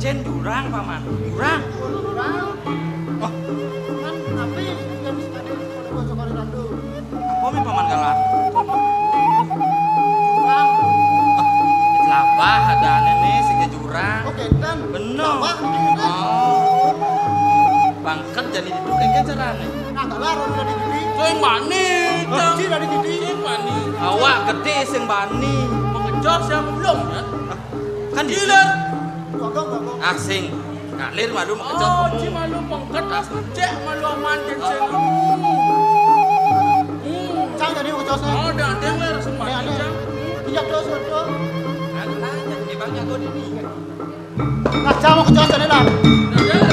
Jén jurang, Paman. Jurang. Jurang. Oh. Kan tapi kan sekali pada bocor kali randu. Apa mi Paman galar? Jurang. Ah, labah adané nih sing jurang. Oh, kénten. Bener. Labah niki, niki. Oh. Pangkat jani duduk engké carané. Nah, galar udah digini. Sing bani, Hah? Cang. Ci udah digini. Sing bani. Awak gedé sing bani. Mengejos yang belum ya. Kan di Gilir. Gogong, gogong. Ah, sing. Ngalir malu makecot. Oh, ci malu pengket, ah, cek malu aman, cek, cek. Hmm. Cang jadi makecotnya. Oh, dah ada yang ler semua, ada. Cang. Iya, dos, dos. Ada lah, jadi bang jago di sini. Nah, cang makecot jadi lah. Dah ada.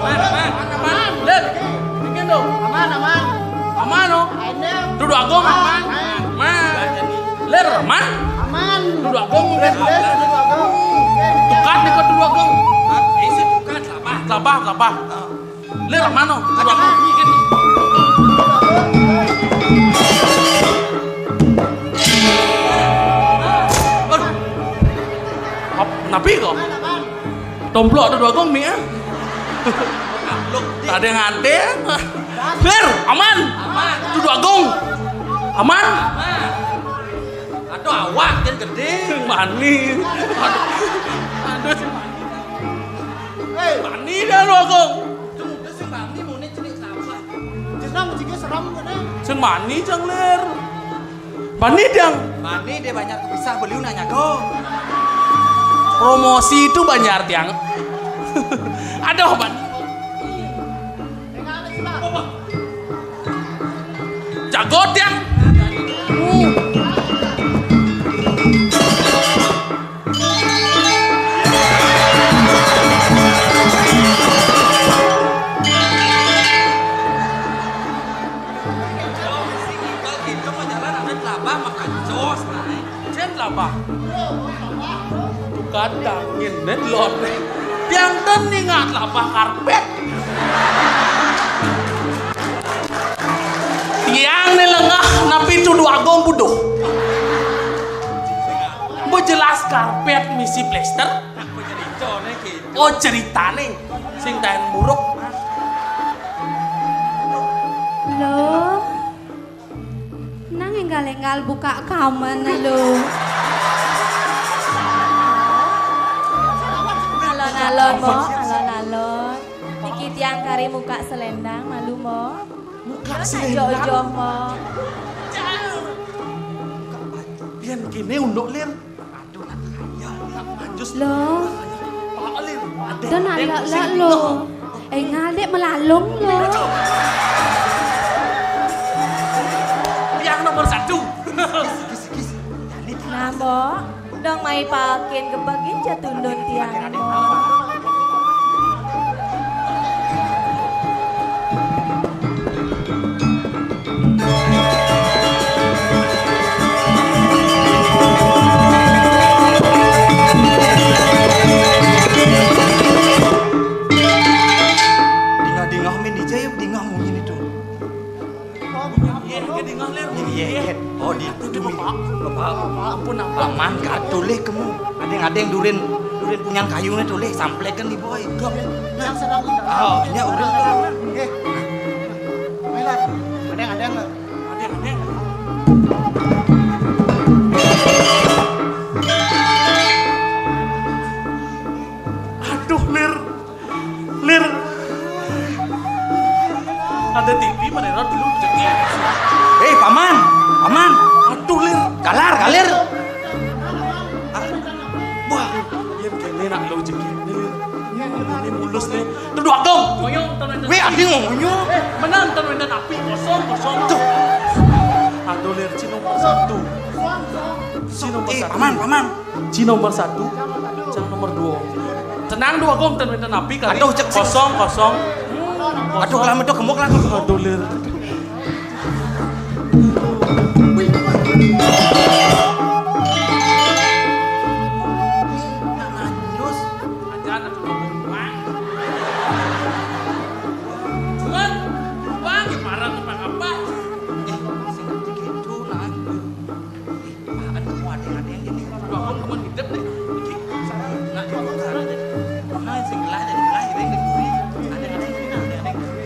Aman, aman, aman. Ler. Bikin dong. Aman, aman. Aman, oh. Aman. Dudu Agung, aman. Aman. Aman. Ler, aman. Aman. Dudu Agung, ler, ler, Dudu Agung. Tukat nih kok Dudu Agung. Ah, isi tukat, lapah. Lapah, lapah. Ler, aman, oh. Dudu Agung. Aduh. Ap-, napi kok? Tomplok Dudu Agung mi, ah. Ada yang ada. Ler, aman. Aman. Dudu Agung. Aman. Aduh, awak kan gedé. Sing bani. Aduh. Aduh, sing bani. Hei. Bani dah lu, Agung. Cung, udah sing bani mau nih cenik apa? Jenang jika seram kan, eh? Sing bani, Cang Ler. Bani, Dang. Bani dia banyak kepisah beliau nanya kok. Promosi itu banyak, Dang. Aduh, Bani. Jago, Dang. Hmm. Kalau kita mah jalan ada telabah makan jos, nah. Cén telabah. Tukadang ngin lon. Tiang ten ningat telabah karpet. Tiang né lengah napi Dudu Agung buduh. Mbok jelas karpet misi plester. Oh, ceritané sing taén muruk. Loh, nang énggal-énggal buka kamen lho. Alon-alon, Mbok, alon-alon. Niki tiang kari muka selendang, malu, Mbok. Muka selendang? Ojoh-ojoh, Mbok. Yén kéné unduk, Lir. Aduh, nak kaya, nak manjus. Loh. Pak Lir, ada, ada nak lak-lak pusing lo. Énggal dék melalung lo. Yang nomor satu. Gis, gis, gis. Nah, Mbok, dong mai pakin gebegin jatundun tiang, Mbok. Dingah-dingah mén dija ya, dingah munyi itu. Iya, iya, dingah, Lir. Iya, iya. Oh, di itu, Bapak. Bapak, ampun, ampun. Paman, katulih kemu. Adéng-adéng durin, durin punyan kayuné tulih, samplékan di boy. Yang sedang kita. Oh, nya urang. Nggih. Ayo, Lar. Adéng-adéng, Lar. Adéng-adéng. Aduh, Lir. Lir. Ada T V, mana dulu jengking. Hei, Paman. Paman. Aduh, Lir. Galar, galir. Ah, wah, yén kéné nak lo jengking, Lir. Ini mau Terus nih, tuh dua gong. Ngoyong, tuh nonton. Weh, adi ngoyong. Eh, menang, tuh nonton api. Kosong, kosong. Tuh. Aduh, Lir, ci nomor satu. Ci nomor satu. Paman, paman. Ci nomor satu, cang nomor dua. Tenang, dua gong, tuh nonton api kali. Aduh, cek, cek. Kosong, kosong. Aduh, kelama tuh gemuk lah. Aduh, Lir. Ajan atuh ngomong. Cuman, wah, gimana tuh, Pak, apa? Eh, sing gitu, nah. Ih, apaan tuh, ada, ada yang gini. Aduh, aku temen hidup nih. Iki, sana, nah, aku sana deh. Nah, sing gelah, jadi gelah, jadi duri. Ada, ada yang gini, ada, ada yang gini.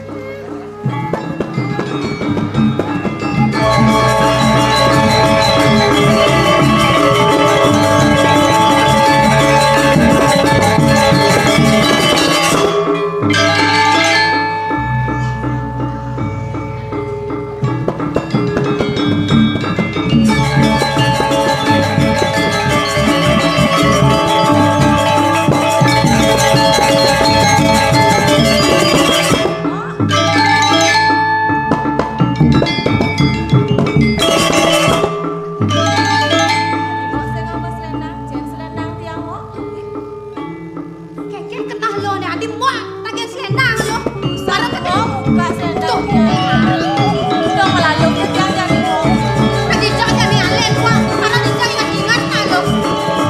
Kekeh kenah lo ne, adi muak tagen selendang lo. Baru ketemu muka selendang. Tuh. Udah melalung ke jalan lo. Tadi jauh jadi alen, wah. Karena dia ingat-ingat lo.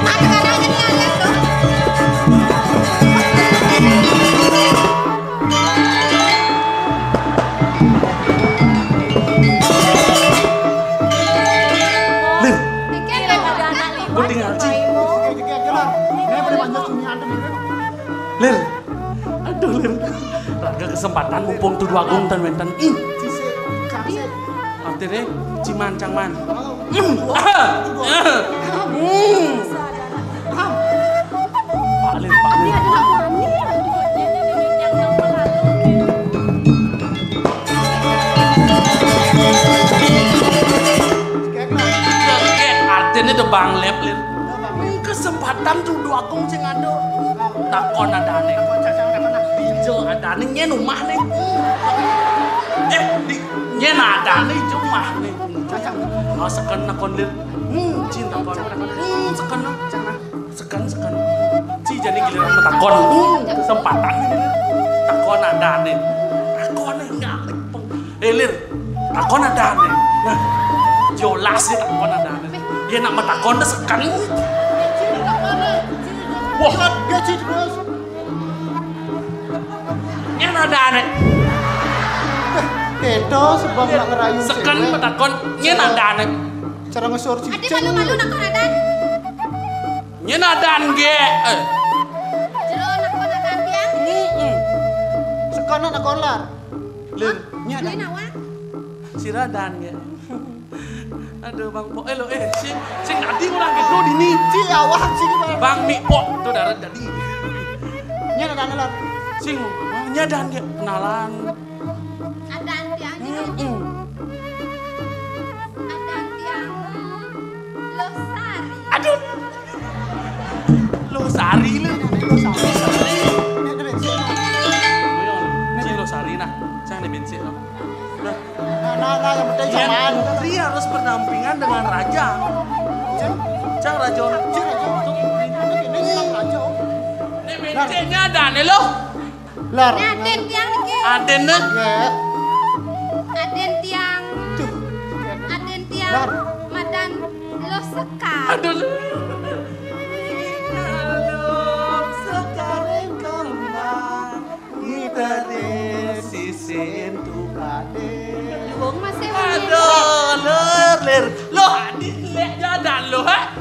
Ada kadang jadi alen lo. Lir, gue tinggal, Ci. Lir, aduh, Lir. Raga kesempatan mumpung tuh dua gong ten wenten. Ih. Artinya, ciman, cangman. Hmm. Pak Lin, Pak Lin. Artinya udah Bang Lep, Lin. Kesempatan tuh dua kong sing ada. Takon ada aneh. Dijo ada aneh, nyen rumah nih. Eh, di, nyen ada aneh, rumah nih. Cacang. Oh, seken nakon, Lin. Hmm, cinta kon. Hmm, seken. Seken, seken. Ci jani giliran takon. Hmm, kesempatan ini, Lin. Takon ada aneh. Takon enggak. Eh, Lin. Takon ada aneh. Nah, jelas sih takon ada aneh. Dia nak matakon dah seken. Wah, dia ci terus. Nyen ada aneh. Kedo sebab nak ngerayu seken cewek. Matakon, nyen ada aneh. Cara ngesor cicing. Adi malu-malu nak kau ada. Nyen ada aneh. Eh. Jero nak kau ada aneh. Heeh. Sekolah nak kolar. Lin, nyen ada. Lin awak. Sira ada aneh. Aduh, Bang Pok. Eh, lo, eh, sing, sing tadi orang gitu dini. Ci, awak, ci, Bang. Bang Mik Pok, itu darat tadi. Ini ada kenalan. Sing, oh, ini ada dia kenalan. Ada tiang. Hmm, hmm. Ada tiang. Losari. Aduh. Losari, lu. Losari. Ini ada bensin. Ini Losari, nah. Saya ada bensin, nah. Nah. Nah, nah, nah, yang penting zaman. Putri harus berdampingan dengan raja. Cang, Cang raja. Cang raja. Ini, ini, ini raja. Ini beceknya ada nih, loh. Lar. Ini Aden tiang niki. Aden nih. Ya. Aden tiang. Tuh. Aden tiang. Lar. Madan lo sekar. Aduh. Halo, sekarang kembang. Ngitare sisin tukade. Luwung masih. Aduh, ler, ler. Lo, adi jelek jadan lo, ha?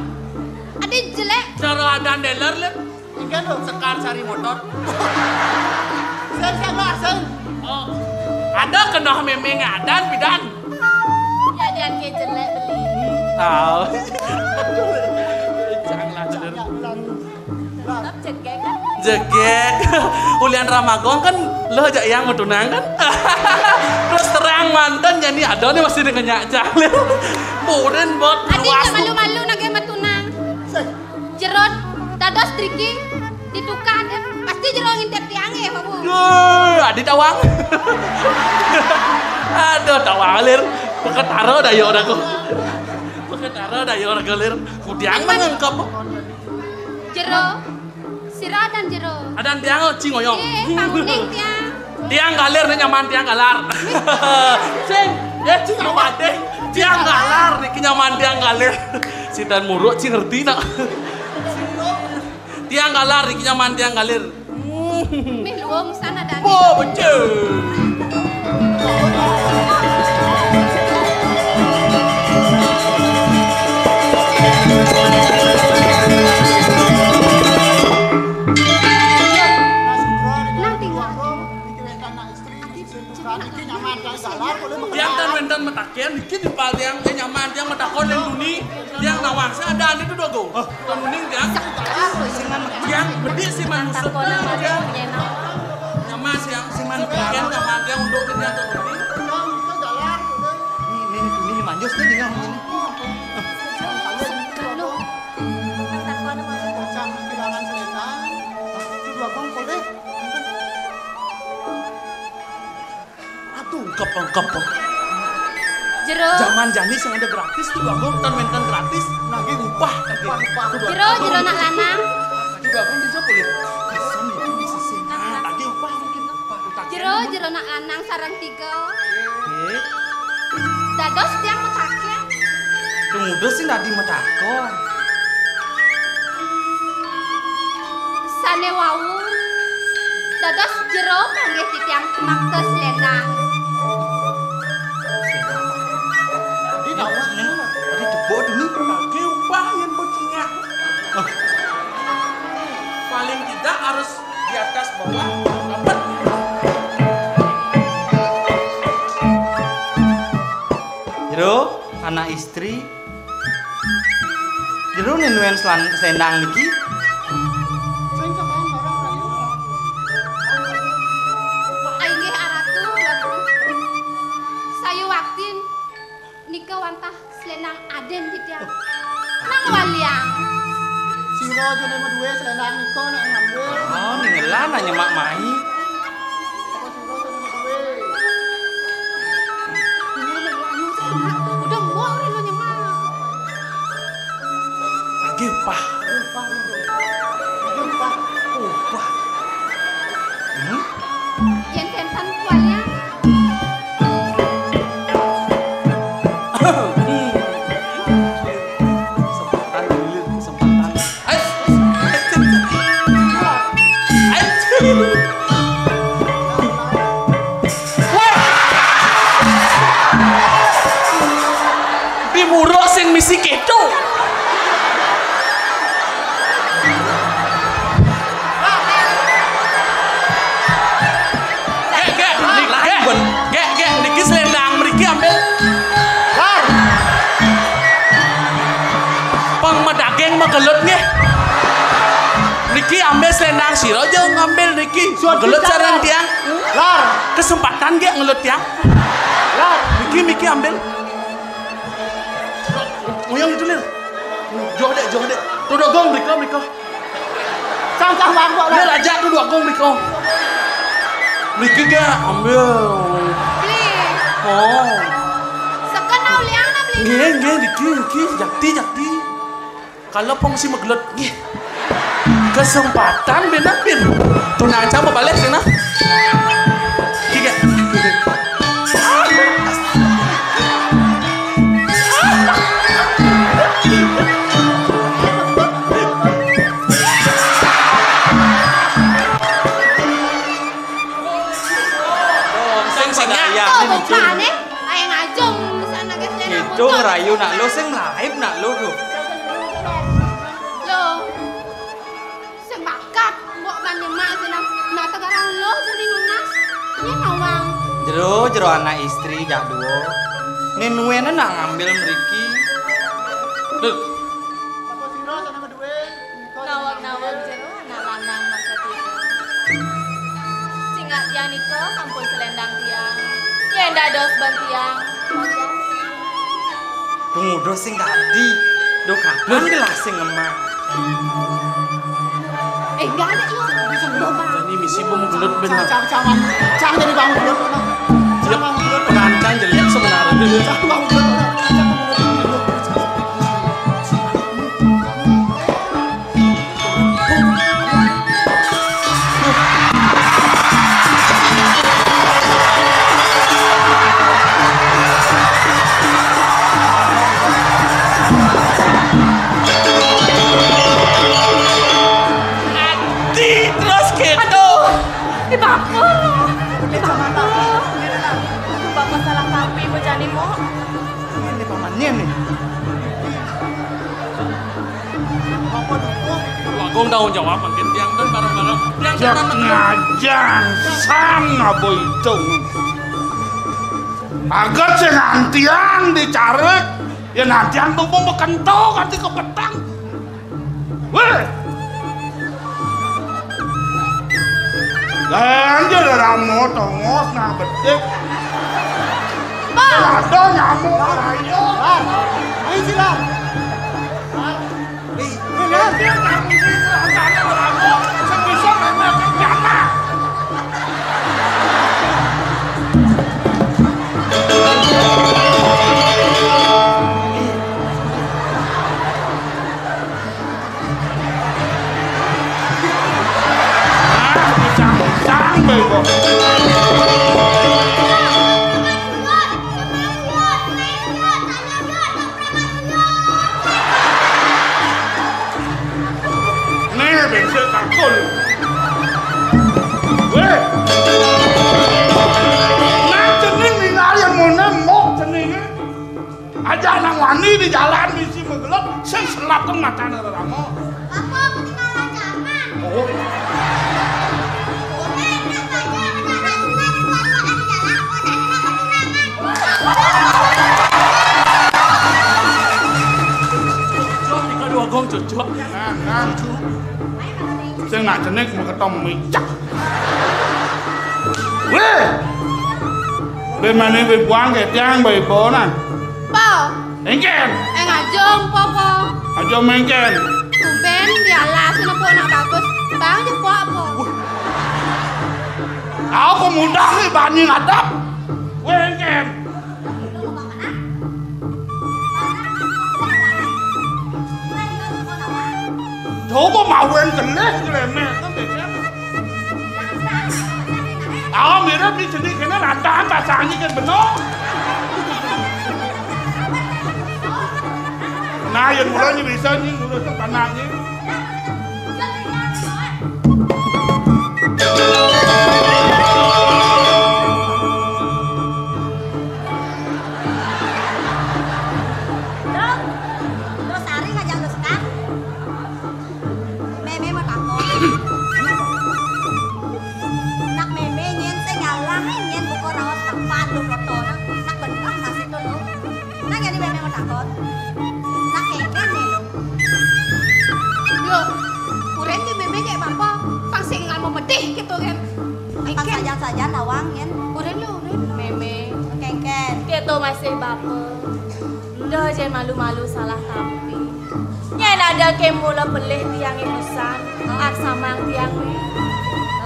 Adi jelek. Cara adan dealer, ler. Ikan lo, sekar sari motor. Sen, sen, Mar, sen. Oh, ada kena memeng adan, bidan. Ya, dia ke jelek beli. Tahu. Cang lah, ler. Tetap jegek kan? Jegek. Ulian ramagong kan lo aja yang mau tunang kan? Terus terang mantan jadi ada nih masih dengan nyak jalil. Purin bot. Adi luas. Nggak malu-malu nage matunang. Jerot, dados driki ditukar deh. Pasti Jero ngintip tiangé, Babu. Duh, adi tawang. Aduh, tawang lir. Paketara daya ora ko. Paketara daya ora ko lir. Kudiang mengengkep. Jero. Sira adan jero. Adan tiang, oh, cing oyong. Eh, panguning tiang. Tiang galir né nyaman tiang galar. Sing, eh, cing apa deh? Tiang galar, niki nyaman tiang galir. Sinten muruk cing ngerti nak. Tiang galar, niki nyaman tiang galir. Mih luung sana dan. Oh, betul. Nang tinggal. Tiang tan wénten mataken, niki timpal tiang, eh, nyaman tiang matakon ring tuni, tiang nawang. Sing ada ane tu dogo. Tan uning tiang. Tiang bedik sing manusut. Nyaman tiang, sing manusut tiang, nyaman tiang unduk tiang tan uning. Ini, ini, ini manjus nih, ini. Aduh, kepeng-kepeng. Jero. Zaman jani sing ada gratis tu, Bagong, tan wénten gratis. Nagih upah, nagih upah. Jero, jero nak lanang. Tu, Bagong, bisa boleh. Kesan itu di sisi. Nah, nagih upah mungkin upah. Jero, jero nak lanang sareng tiga. Oke. Dados tiang mataken. Tumuju sing dadi matakon. Sane wau dados jero kanggih titiang makta selendang. Dadi dawuh, Ning. Dadi jebot, Ning. Lagi upah yen bocingak. Paling tidak harus di atas bawah dapat. Jero, anak istri. Jero né nuén selan-, selendang niki. Sing sampeyan barang rayu. Inggih Aratu, Bagus. Sayuwakti nika wantah selendang aden titiang. Nang waliang. Sira jane maduwe selendang nika nek ngambil. Oh, ning ngelah nanya Mak Mai. Apa sira sing duwe? Dulu lu ayu sih, Mak. Udah mbok ora lu nyemak. Lagi upah. Upah, upah. Upah. Hmm? Yen ten tan kualnya. Kesempatan, kesempatan. Wah! Di muruk sing misi keto. Gek, gek, nik-, gek, gek, gek, niki selendang mriki ambil. Lar. Pang madaging magelut nggih. Niki ambil selendang sira aja ngambil niki. Gelut sareng tiang. Lar. Kesempatan nggih ngelut tiang. Lar. Niki, niki ambil. Ngoyong itu, Lil. Joh dek, joh dek. Tuh dogong mriko, mriko. Sang, sang, bang, bang. Lil, ajak tuh dogong mriko. Mriki gak ambil. Beli. Oh. Seken nau liang na beli. Nggih, nggih, niki, niki, jakti, jakti. Kalau pong si megelut, nggih. Kesempatan beda pin. Tuna aja mau balik sana. Tiga. Sing sing ya. Tuh, bukan, eh? Ayo ngajung, sana ke sana. Itu ngerayu nak lo, sing melaib nak lo tuh. Lo. Sing bakat, mbok ban nyemak sing nang, nah, tegarang lo jadi nunas. Iya, nawang. Jero, jero anak istri jak duo. Ning nuwene nak ngambil mriki. Lho. Nawang-nawang jero anak lanang mangkat tiga. Singak tiang nika sampun selendang tiang. Yen dados ban tiang, monggo. Tumuduh sing dadi. Duh, kapan gelah sing ngemah? Eh, enggak ada, iya. Bisa belum, Pak. Ini misi bom gelut ben. Cang, cang, cang, Bang. Cang jadi Bang gelut, Bang. Cang Bang gelut. Pengantin jelek sebenarnya. Cang Bang gelut, Bang. Cang Bang gelut. Ati terus gitu. Di bapa. Di bapa. Bapa salah kaprah bocah ni, Mok. Ini pamannya nih. Bagong tanggung jawab makin tiang kan bareng-bareng. Tiang jak kan ngajan sang abo itu. Agar sing antiang dicarik, ya nantiang tuh mau bekento kanti ke petang. Weh. Ganjil ramo tongos nah bedik. Pak. Ada nyamuk ayo. Ayo silang. Bener. Dia nyamuk ini rasanya ramo. Sebisa ramo nyamuk. Nih, bengsek takul. Weh. Nah, cening ningali yang mau nembok ceningnya. Aja nang wani di jalan bisi magelut, sing selap kang matane rerama. Apa ketinggalan zaman? Oh. Udah, enak aja, udah, udah, udah, udah, udah, udah, udah, udah. Cocok, tiga dua gong cocok. Nah, nah. Sing nak jenik mau ketemu micak. Weh! Bemane be buang ke tiang be bona. Po. Engken. Eh, ngajong po, po. Aja mengken. Tumben di alas kena po nak bagus. Bang je po, po. Aku mudah ni bani ngadap. Weh, engken. Coba mawen keleh kelemek kan beda. Ah, mirip ni jenis kena rantahan pasangi kan benar. Nah, yang mulanya bisa ni ngurus tanahnya. Dong, terus hari ngajak lu sekarang. Mémé mau takon. Nak mémé nyén sing ngalah nyén buka raos kapan lu foto nak. Nak bener masih tuh lu. Nak jadi mémé mau takon. Nak kéngkén nih lu. Loh, urén di mémé nyék bapa, pang sing ngal mau medih gitu kan. Pang sajan-sajan tawang nyén. Urén lo, urén. Mémé. Kéngkén. Kéto masih bapa. Enda jén malu-malu salah tampi. Nyén ada ké mula pelih tiang ibusan, aksamang tiang né.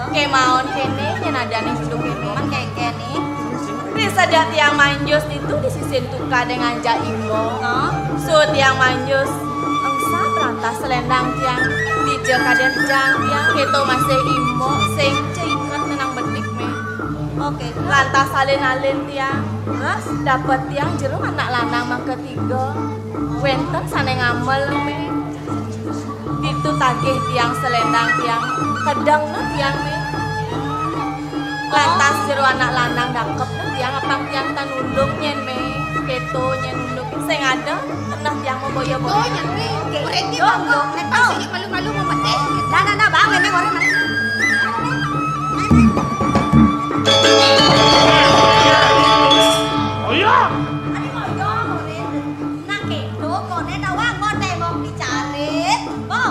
Kémaon kéné nyén adané juduk kéné. Man kéngkén né. Risaja tiang manjus ditu di sisin tukadé nganjak imbo. Hah? Suud tiang manjus, engsap lantas seléndang tiang. Dija kadén jang tiang, kéto masih imbo, sing ceinget nenang bedik, Mé. Oké. Lantas alin-alin tiang. Terus? Dapet tiang jero anak lanang mangkatiga. Wénten sané ngamel, Mé. Ditu tagih tiang seléndang tiang, kedeng nah tiang, Mé. Lantas jero anak lanang dakep nah tiang, apang tiang tan undung nyén, Mé. Kéto nyén undung sing ada, keneh tiang mau boya-boya. Oh, nyén, Mé. Oké. Urip di bawah. Nah, sing malu-malu mau medih. Nah, nah, nah, Bang, ini orang mana? Oh iya. Aduh, mau dong, mau deh. Nah, kéto, koné tawang, koné mau dicarit. Bo.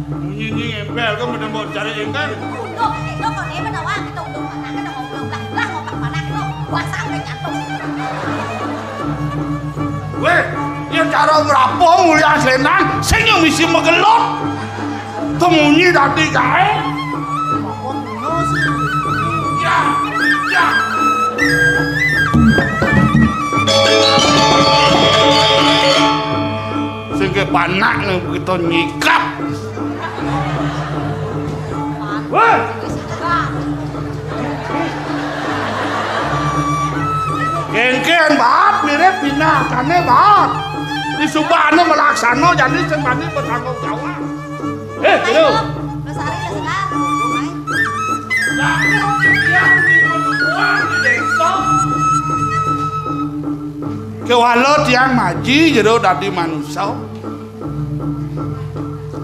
Munyi-nyi ngempel, kok pada mau cari engkang? Udah, kéto, koné mau tawang, kita udah mana, kita mau pulang, lah, lah, mau ke mana, kita puasa sampai jatuh. Wéh, yén cara mrapo mulya senan, sing yang misi magelut. Semunyi dadi gaé. Ya, ya. Sing ké panak né begitu nyikap. Wah. Kéngkén baat mirip pindah kané baat. Di subané malaksana jani sing bani bertanggung jawab. Eh, Jero. Lestari, Lestari. Kéwala tiang maji Jero dadi manusa.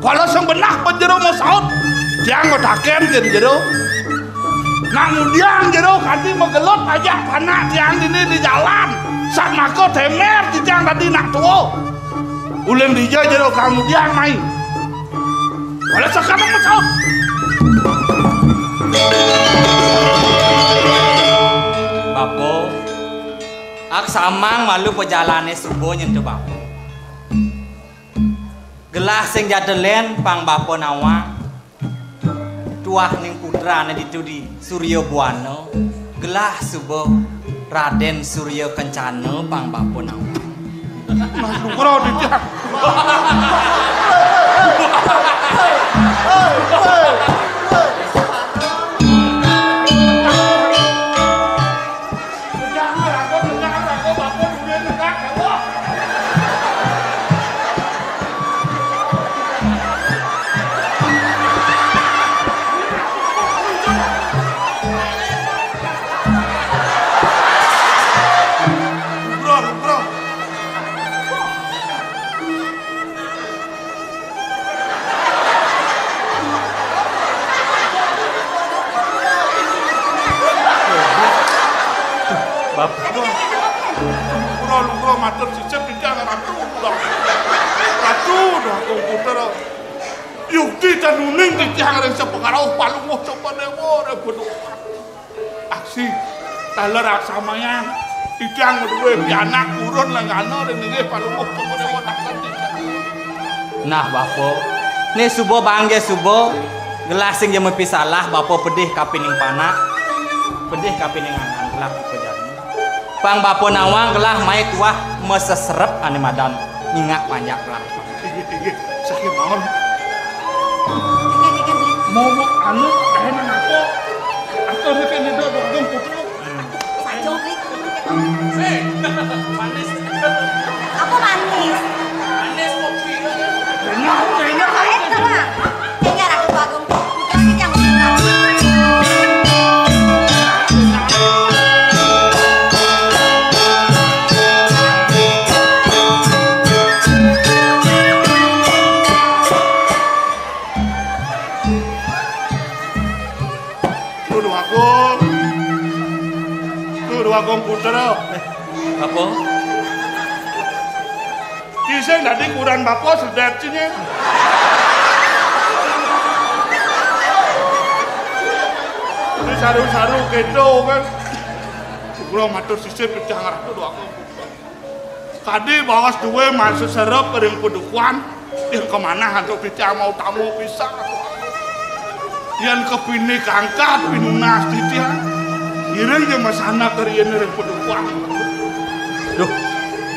Kala sing benah pun Jero masaut. Tiang mataken kén Jero. Nak ngudiang Jero kanti magelut ajak panak tiang dini di jalan. Satmaka temer titiang dadi nak tua. Ulin dija Jero kang ngudiang mai. Kala sing benah masaut. Bapa, ak samang malu pajalané suba nyentuh bapa. Gelah sing jatelén pang bapa nawang. Tuah ning putrané ditu di Surya Buana. Gelah suba Radén Surya Kencana pang bapa nawang. Nah, nugroh di dia. Bapa. Nugroh, nugroh, matur sisip titiang Ratu, nugroh. Ratu, nugroh, aku putra. Yukti tanuning titiang ring sapangrauh Palungguh Sopadéwa, ring Beduk. Aksi, taler aksamayang. Titiang madué pianak purun lenggana ring linggih Palungguh Sopadéwa. Nah, bapa. Né suba bangga suba, gelah sing ja mapisalah, bapa pedih kapining panak. Pedih kapining anak, gelah bapa jani. Pang bapa nawang gelah mai tuah maseserep ané madan nyingak panjak gelah. Inggih, inggih. Saking mawon. Mau, mau, anu, kaé nang apa? Atur sing nida Bagong Putra. Sajo, Bli. Eh, manis. Apa manis? Manis kopi. Enak, enak. Enak, enak. Kayaknya Ratu Bagong Putra sih yang suka. Duh, Agung. Duh, Agung Putra. Apa? Ki sing dadi kuburan bapa sedep ciné. Ini saru-saru kéto kan. Kula matur sisip pejah ngratu, Agung. Kadi baos duwé maseserep ring padukuhan, yén kamanah antuk titiang mautama pisan. Yén kapinih kangkat pinunas titiang, ngiring ja masanak riin ring padukuhan. Duh,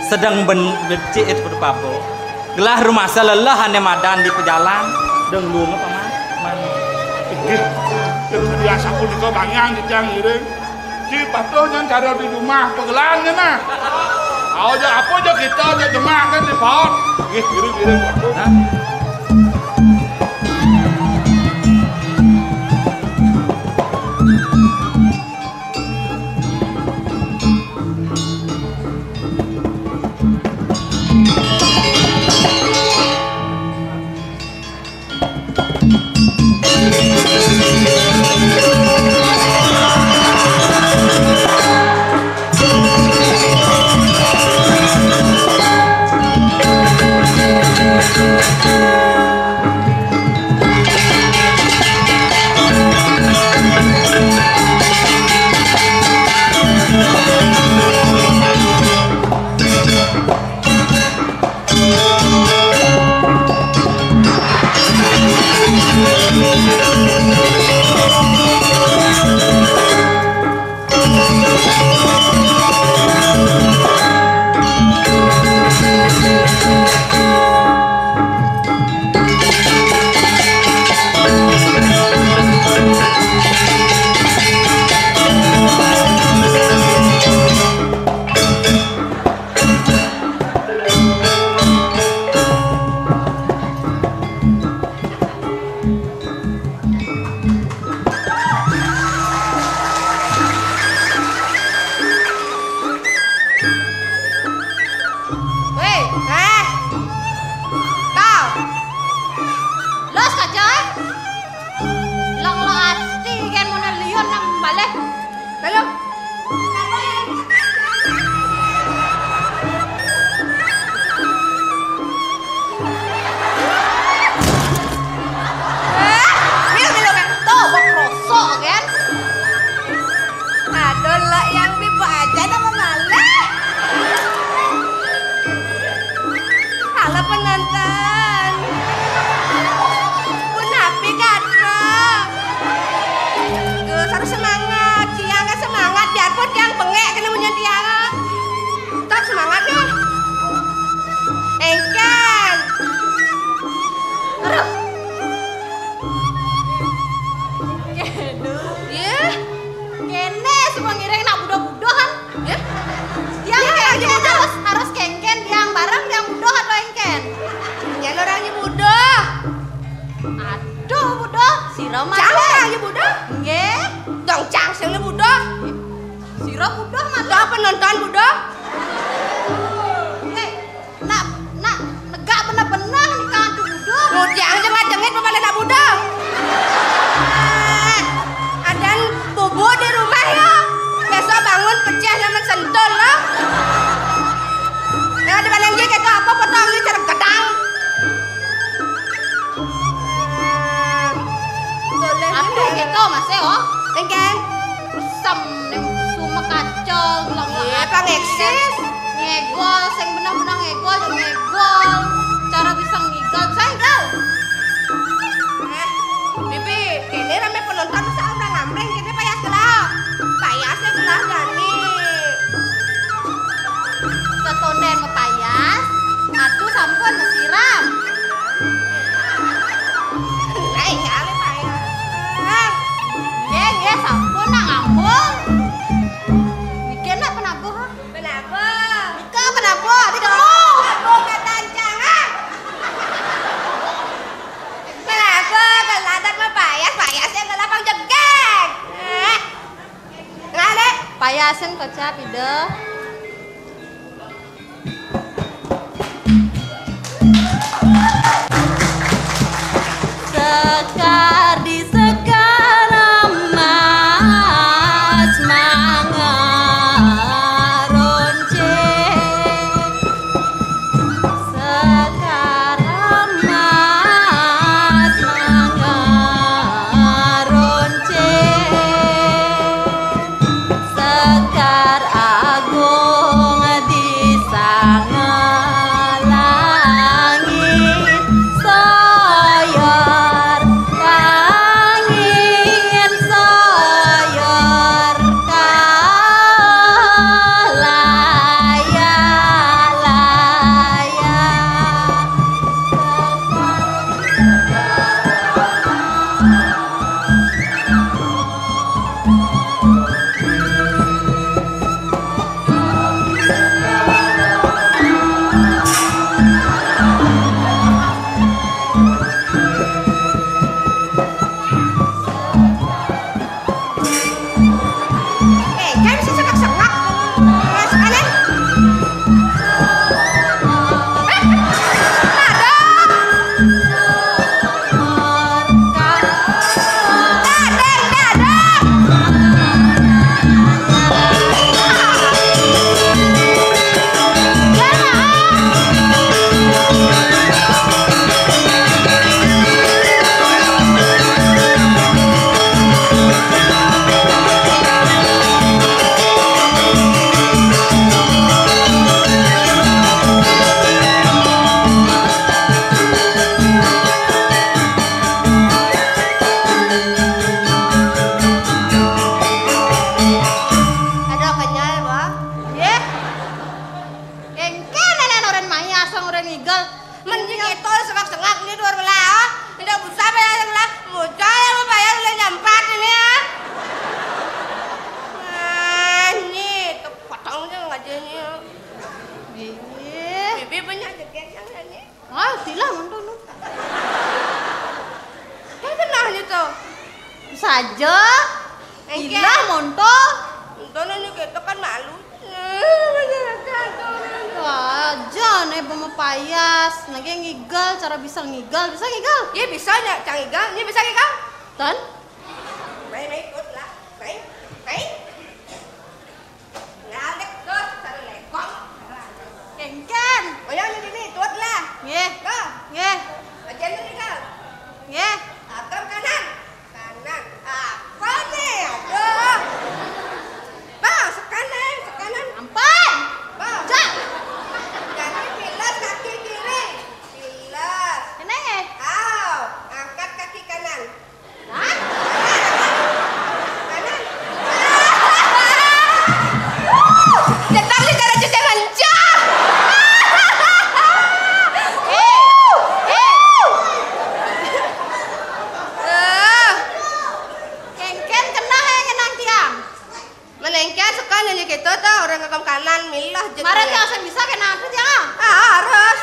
sedeng ben becik itu Paduka. Gelah rumasa leleh ané madan di pajalan, deng lunga paman. Inggih, yén kadi asapunika bangyang titiang ngiring. Ci patuh nyang cara di rumah pagelan nyen nah. Aja apa aja kita aja jemak kan di paut. Nggih, diri-diri patuh. Hah? Buduh, mata penonton buduh. Eh, nak, nak negak bener-bener nih kan tuh buduh. Ngujang aja ngajengit pemain anak buduh. Eh, adan bubuk di rumah ya. Besok bangun pecah sama sentul loh. Yang ada paling dia kayak apa potong ini cara gedang. Boleh. Apa gitu, Mas, eh, oh? Engken. Usam nih, sumek kacang, lama. Iya, pangeksis. Ngegol, sing bener-bener ngegol, ngegol. Cara bisa ngigol, saya ngigol. Eh, Bibi, ini rame penonton masa orang ngamreng, kita payas gelah. Payasnya gelah gani. Setonden mepayas, atu sampun mesiram. Ai, ale payah. Nggih, nggih, sampun nang ampun. Bikin nak penabuh. Penabuh. Ika penabuh, di dulu. Penabuh katancangan. Penabuh, keladak mah payas, payasnya nggak lapang jegeg. Eh. Ngalih. Payasin kocap, Ida. Sekar di sekar emas mangga ronceng. Sekar emas mangga ronceng. Sekar agung di sanga langit, soyor kangin, soyor kalaya-laya. Eh, kan bisa sengak-sengak. Eh, sekalian. Eh, aduh. Dadeng, dadeng. Ada kenyal, Bang. Nggih. Engke nenen oren mayas, oren ngigel. Men iki to sengak-sengak ni dua belah. Tidak usah bayar yang lah. Mudah ya lu bayar udah nyampat ini ya. Nah, ni, tu potong je ngajanya. Iya. Bibi banyak jegek yang nyanyi. Ah, silah monto nu. Kan kenal ni tu. Saja. Engke. Silah monto. Monto nu gitu kan malu. Eh, masyarakat tu. Wah, aja nih pemepayas. Lagi ngigel, cara bisa ngigel. Bisa ngigel? Iya bisa nya, cara ngigel. Iya bisa ngigel. Tan? Mai, mai, ikut lah. Mai, mai. Ngalek terus, cari lekong. Kengken. Oh, yang ini nih, tuat lah. Nggih. Tuh. Nggih. Aja ini nih, Kang. Nggih. Agam kanan. Kanan. Apa nih? Aduh. Bang, sekanan, sekanan. Ampun. Bang. Jak. Jadi piles kaki kiri. Piles. Kena ya? Aw, angkat kaki kanan. Hah? Kanan. Datang di cara cuci mencah. Eh, eh. Eh. Kengken kena ya ngenang tiang. Menengke suka nyanyi gitu tuh, orang ngegem kanan, milah jek. Mara dia. Tiang sing bisa kena apa tiang? Ah, harus.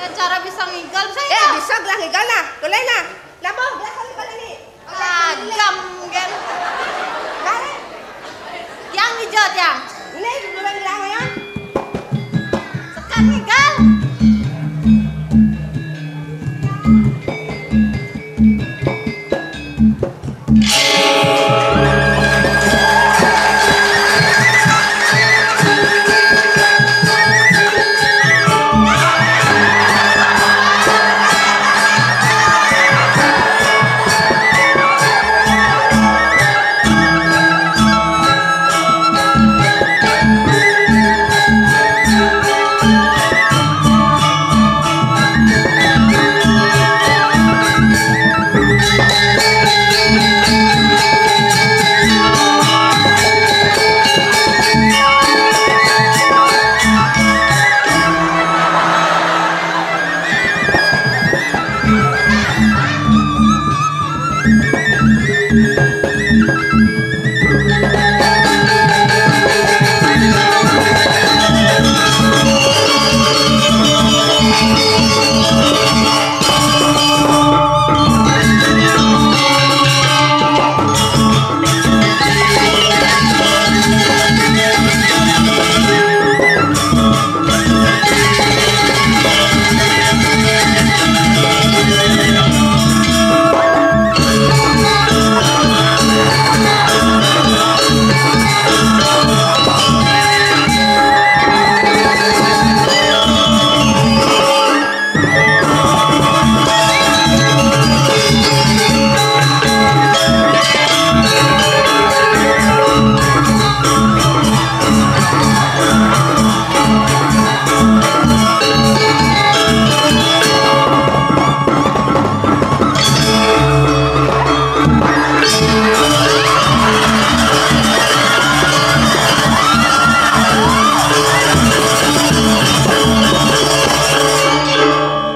Ya, cara bisa ngigel, bisa. Eh, ngigel? Bisa gelah ngigel nah. Boleh nah. Napa? Gelah kali balik nih. Agam, gen. Balik. Yang Ijo tiang. Ini belum bilang ya. Sekan nih, Gal.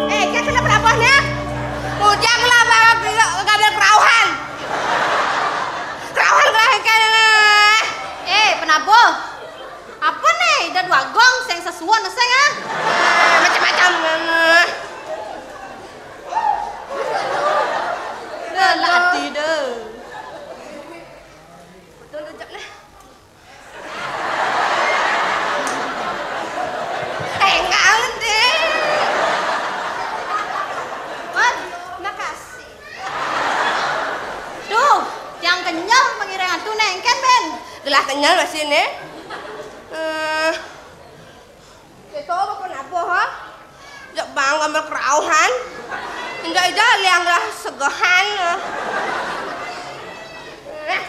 Eh, kaya kenapa rapuhnya? Bujang lah, bawa gila, ngambil kerauhan. Kerauhan, kerauhan, kerauhan. Eh, penabuh. Apa nih? Ida dua gong, sing sesuon, sing, ah. Macam-macam. Dah, lah, hati dah. Betul, jap, nah. Enggak, Dek. Wan, makasih. Duh, yang kenyal pengirangan tuh nengken, Ben. Gelah kenyal masih, nih. Eh, kita apa pun apa, ha? Jak bang gambar kerauhan. Indah ida liang lah segehan. Eh.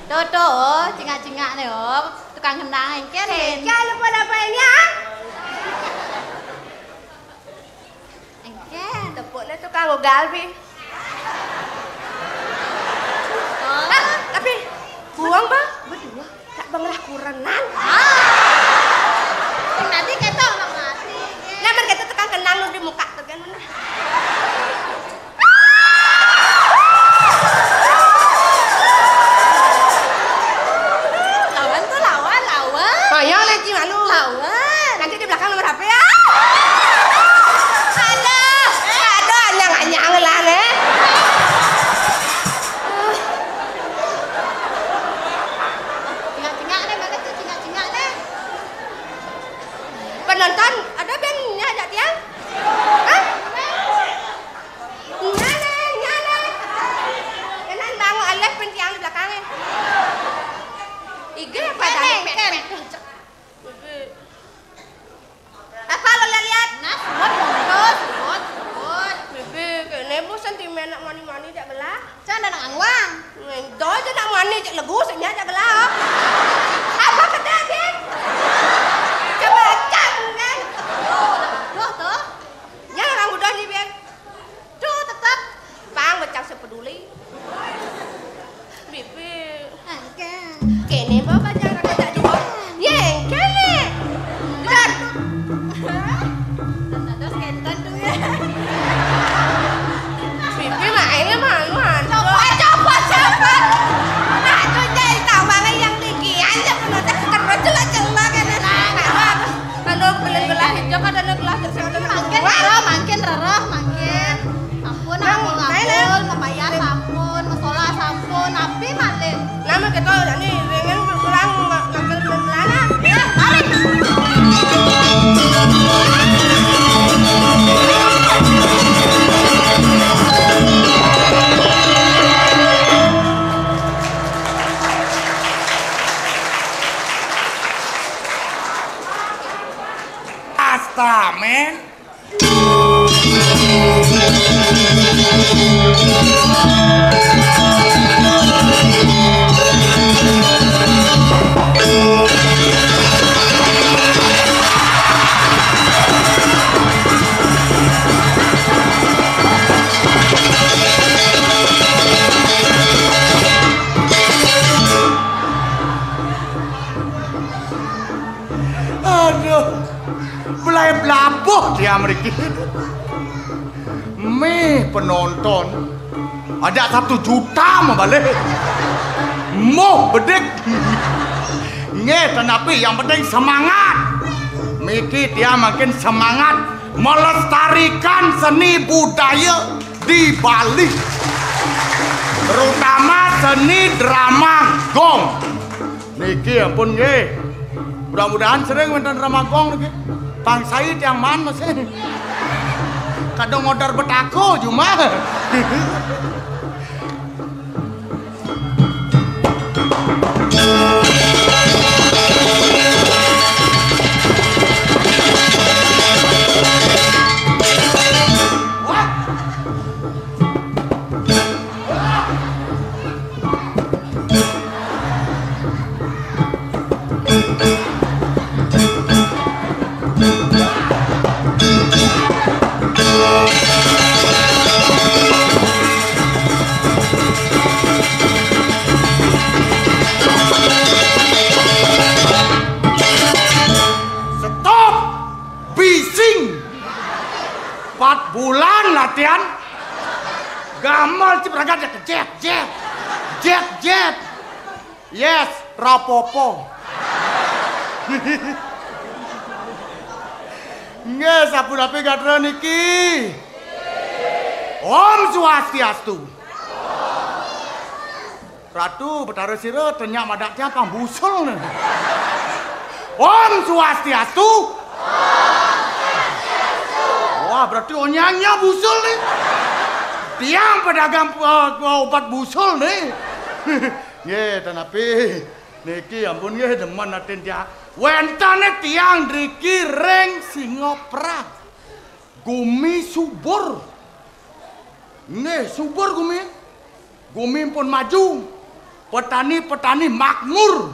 Tuh, tuh, cingak-cingak nih, oh. Tukang kendang engken. Eh, jangan lupa apa ini, ah? Engken. Tepuknya tukang ugal, Bi. Oh. Ah, tapi buang, Bang. Berdua. Tak bang lah kurenan. Ah. Sing tadi ketok, Bang Mati. Nah, men kita tukang kendang lu di muka tuh kan, mana? Lawan tuh, lawan, lawan. Ayo, lagi malu. Lawan. Nanti di belakang nomor H P ya. Aduh, aduh, anyang-anyang lah, eh. Cingak-cingak deh, mana tuh cingak-cingak deh. Penonton, ada bandnya ajak tiang? Hah? Nyane, nyane. Kenan bang Alif pun tiang di belakangnya. Iga apa dah pet, pet. Apa lo lihat-lihat? Nah, suwon, suwon, suwon, suwon. Bibi, kene bu sentimen nak mani-mani jak gelah. Can ada nang anguang. Ngendo aja nak mani jak legu, senya jak gelah. Apa kena, Bib? Coba cang, kan? Tuh, tuh. Nya orang udah nih, Bib. Duh, tetep. Bang, becak sepeduli. Bibi. Angke. Kene bawa pacar aku tak dua. Ye, kene. Berat. Terus kenton tuh ya. Bibi mainnya malu, malu. Copot, copot, copot. Nah, tuh jadi tambahnya yang tinggian. Tamen. Aduh, belai belabuh tiang mriki. Mih penonton. Ajak satu juta mabalik. Moh bedik. Nggih, tetapi yang penting semangat. Mriki tiang makin semangat melestarikan seni budaya di Bali. Terutama seni drama gong. Niki ampun nggih. Mudah-mudahan sering wénten drama gong niki. Pang sai tiang maan masih. Kadang ngodar betako cuma. Stop! Bising. Empat bulan latihan. Gamal cipragat ya jet jet. Jet jet. Yes, rapopo. Nggih, sapunapi gatra niki? Om Swastiastu. Ratu Betara Sira, tenyak madak tiang pang busul nih. Om Swastiastu. Wah, berarti onyangnya busul nih. Tiang pedagang eh, obat busul nih. Nggih, tetapi niki ampun nggih demen atin tiang. Wénten tiang driki ring Singapura. Gumi subur. Nggih, subur gumi. Gumi pun maju. Petani-petani makmur.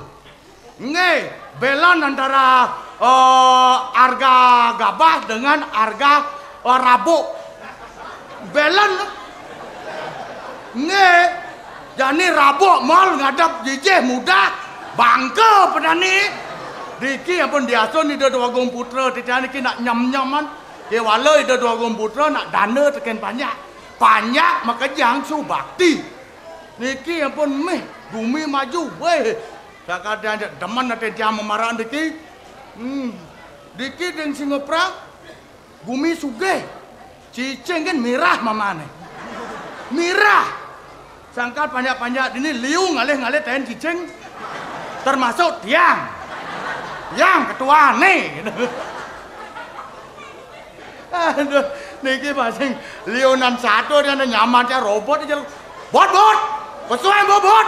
Nggih, belon antara eh, harga gabah dengan harga eh, rabuk. Belon. Nggih. Jani rabuk mal ngadep jijih mudah. Bangka petani. Diki ampun diasun Ida Dwagung Putra, titiang niki nak nyem-nyeman. Kéwala Ida Dwagung Putra nak dana tekén panjak. Panjak makejang subakti. Niki ampun mih gumi maju. Wéh. Sakadéan demen até tiang mamarak niki. Hmm. Diki ding Singapura. Gumi sugih. Cicing kan mirah mamané. Mirah. Sangkal panjak-panjak dini liu ngalih-ngalih taén cicing. Termasuk tiang. Tiang ketuané. Aduh, niki masing liunan satu dia nyaman robot aja. Bot, bot. Pesuai bobot.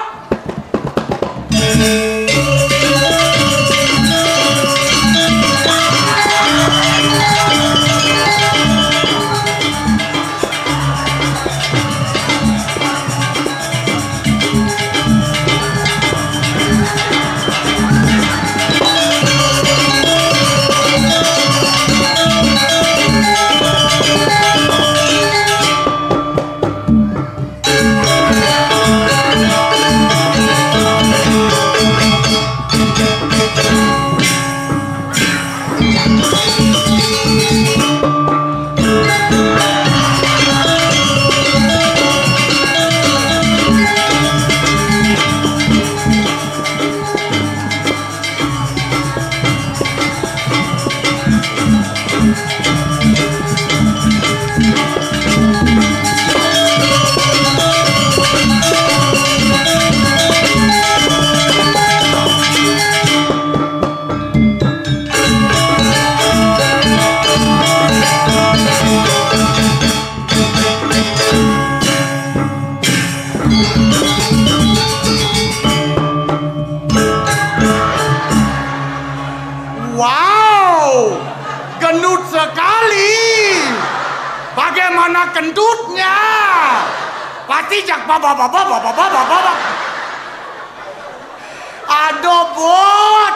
Anak kentutnya. Pasti jak baba baba baba baba baba. Aduh, Bot.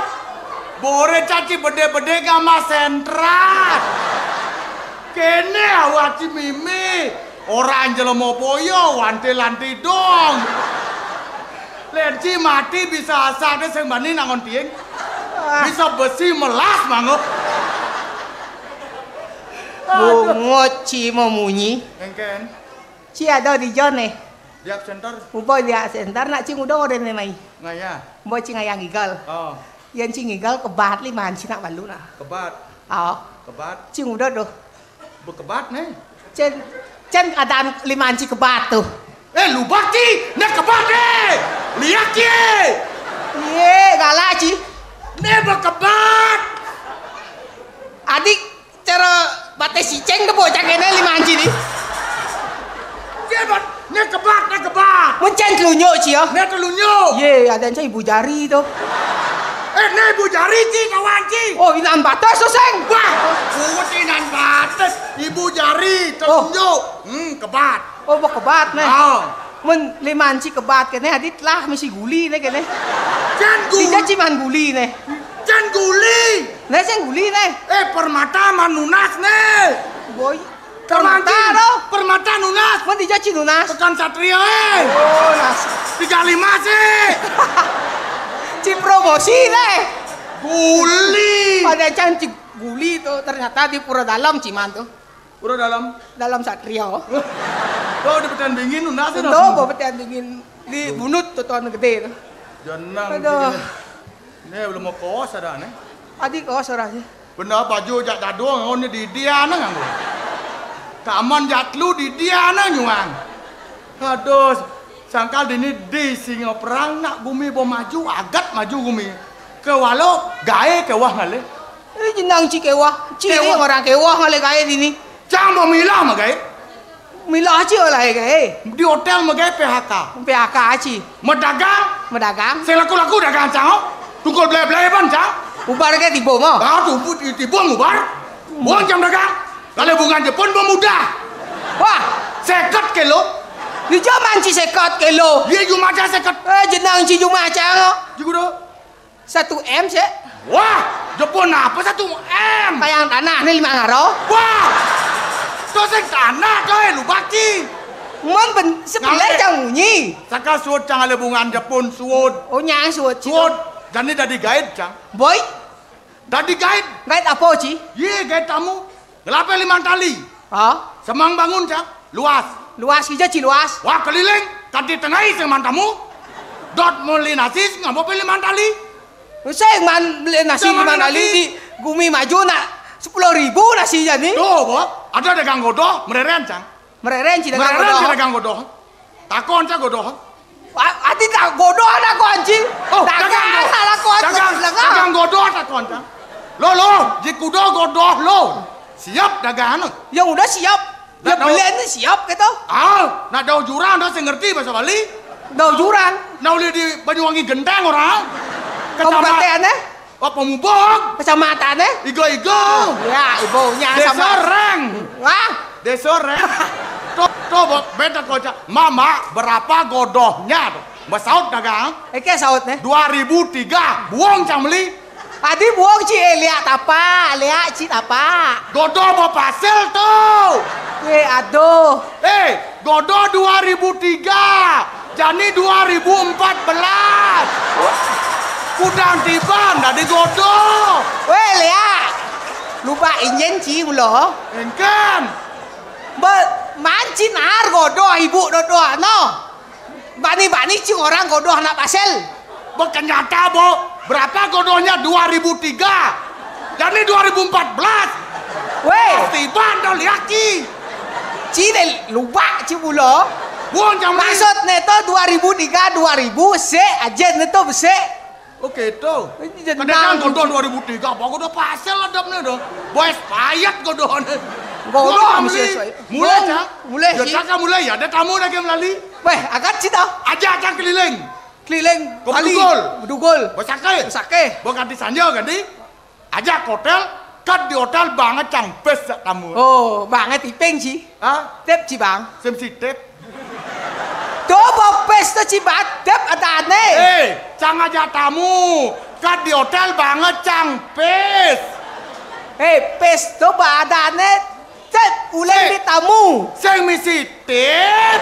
Bore caci bede-bede ngama sentrat. Kene awak ci mimi. Orang jelema boyo, wanti-lanti dong. Lenci mati bisa asal deh sing bani nangon tiing. Bisa besi melas mangko. Bungut ci memunyi. Engken. Ci ada di jone. Di center. Ubo di center nak ci ngudo ore ne mai. Ngaya. Ubo ci ngayang igal. Oh. Yan ci ngigal kebat liman ci nak balu nah. Kebat. Oh. Kebat. Ci ngudo doh. Bekebat ne. Cen, cen adan liman ci kebat tuh. Eh, lubak ci, ne kebat ne. Liak ci. Iye, galak ci. Ne bekebat. Adik, cara bate siceng deh bocah kene liman ci ni. Ci, Bot. Ne kebat, ne kebat. Mencen telunjuk ci ya. Ne telunjuk. Ye, ada cai ibu jari tuh. Eh, ne ibu jari ci, kawan ci. Oh, inan batas tuh, Seng. Wah, kuat inan batas. Ibu jari, telunjuk. Hmm, kebat. Oh, bekebat ne. Oh. Mun liman ci kebat kene hadit lah misi guli ne kene. Cen guli. Dija ci man guli ne. Cen guli. Ne cen guli ne. Eh, permata man nunas ne. Boy. Permata. Permata nunas. Mun dija ci nunas. Tekan Satria eh. Oh, nas. Tiga lima sih. Ci promosi ne. Guli. Pada can ci guli tuh ternyata di Pura Dalam ci man tuh. Pura Dalam. Dalam Satria. Tuh di Petian Bingin nunas tuh. Tuh, bo Petian Bingin di bunut tuh tuan gede tuh. Jenang. Aduh. Ini belum mau kos ada ne. Adi kos ora sih. Bener baju jak dadung ngau ni di dia ne nganggo. Kaman jak lu di dia ne nyuang. Aduh, sangkal dini di singa perang nak gumi bo maju, agat maju gumi. Ke walau gae ke wah ngale. Eh, jenang ci kewah. Ci orang kewah ngale gae dini. Cang bo milah ma gae. Milah ci oleh gae. Di hotel ma gae P H K. P H K ci. Medagang. Medagang. Sing laku-laku dagang cang. Tungkol belai-belai ban cang. Ubar ke tibo mo. Ah, tumput tibo ngubar. Buang jam dagang. Kalau bungan Jepun bo mudah. Wah, seket kilo. Di jaman ci seket kilo. Iya, juma cang seket. Eh, jenang ci juma cang. Juga do. Satu M sih. Wah, Jepun apa satu M? Kayang tanah ni lima ngaro. Wah, to sing tanah to eh, lu baki. Mun ben sepilai cang munyi. Saka suud cang ale bungan Jepun suud. Oh, nyang suud. Suud. Jani dadi guide cang. Boy. Dadi guide. Guide apa ci? Ye, guide tamu. Ngelape limang tali. Hah? Semang bangun cang. Luas. Luas ija ci luas. Wah, keliling. Kanti tengai sing mantamu. Dot muli nasi ngabo pe limang tali. Sing man beli nasi limang tali di gumi maju nak sepuluh ribu nasi jadi. Tuh, bo. Ada dagang godoh, mereren cang. Mereren ci dagang godoh. Mereren ci dagang godoh. Takon cang godoh. Ati tak godoh ada ko anjing. Oh, dagang salah ko anjing. Dagang godoh tak ko anjing. Lo lo, ji kudo godoh lo. Siap dagang anu. Yang udah siap. Ya beli ini siap gitu. Ah, nak dau jurang dah saya ngerti bahasa Bali. Dau jurang. Nak boleh di Banyuwangi gendang orang. Kabupaten eh? Apa mubong? Kecamatan eh? Igo-igo. Ya, ibunya sama. Desa Reng. Wah. Desa Reng. Tuh, tuh, beda kocak. Mama, berapa godohnya tuh? Basaut dagang. Eke saut ne. Dua ribu tiga, buang cang beli. Adi buang ci eh, liak tapa, liak ci tapa. Godoh bapasil tuh. Eh, aduh. Eh, godoh dua ribu tiga. Jani dua ribu empat belas. Kudang tiban dadi godoh. Weh, liak. Lupa injen ci ulo. Engken. Be, mancin ar godoh ibu dodoh no. Bani-bani cing orang godoh anak pasel. Bekenyata, Bo. Berapa godohnya dua ribu tiga? Jadi dua ribu empat belas. Weh. Tiban dah liaki. Ci deh lubak ci bulo. Buang jam ni. Maksud neto dua ribu tiga, dua ribu se aja neto bese. Oke, to. Kadang godoh dua ribu tiga, apa godoh pasel adabnya doh. Boy, payat godoh. Godoh mesti mulai, Cang. Mulai, ya, sih. Cang, mulai, ya, ada tamu lagi melali. Weh, agat sih, tau. Aja, Cang, keliling. Keliling. Kau bali. Bedugul. Bedugul. Besake. Besake. Bang ganti sanja, ganti. Aja ke hotel. Kan di hotel baangé cang bis jak tamu. Oh, baangé tiping, Ji. Hah? Tip, Ji, baang. Sing mesti tip. Tuh, bopis tuh, Ji, baang tip adané. Eh, cang ajak tamu. Kan di hotel baangé cang bis. Eh, bis tuh baang adané. Tip, uling di tamu. Sing mesti tip.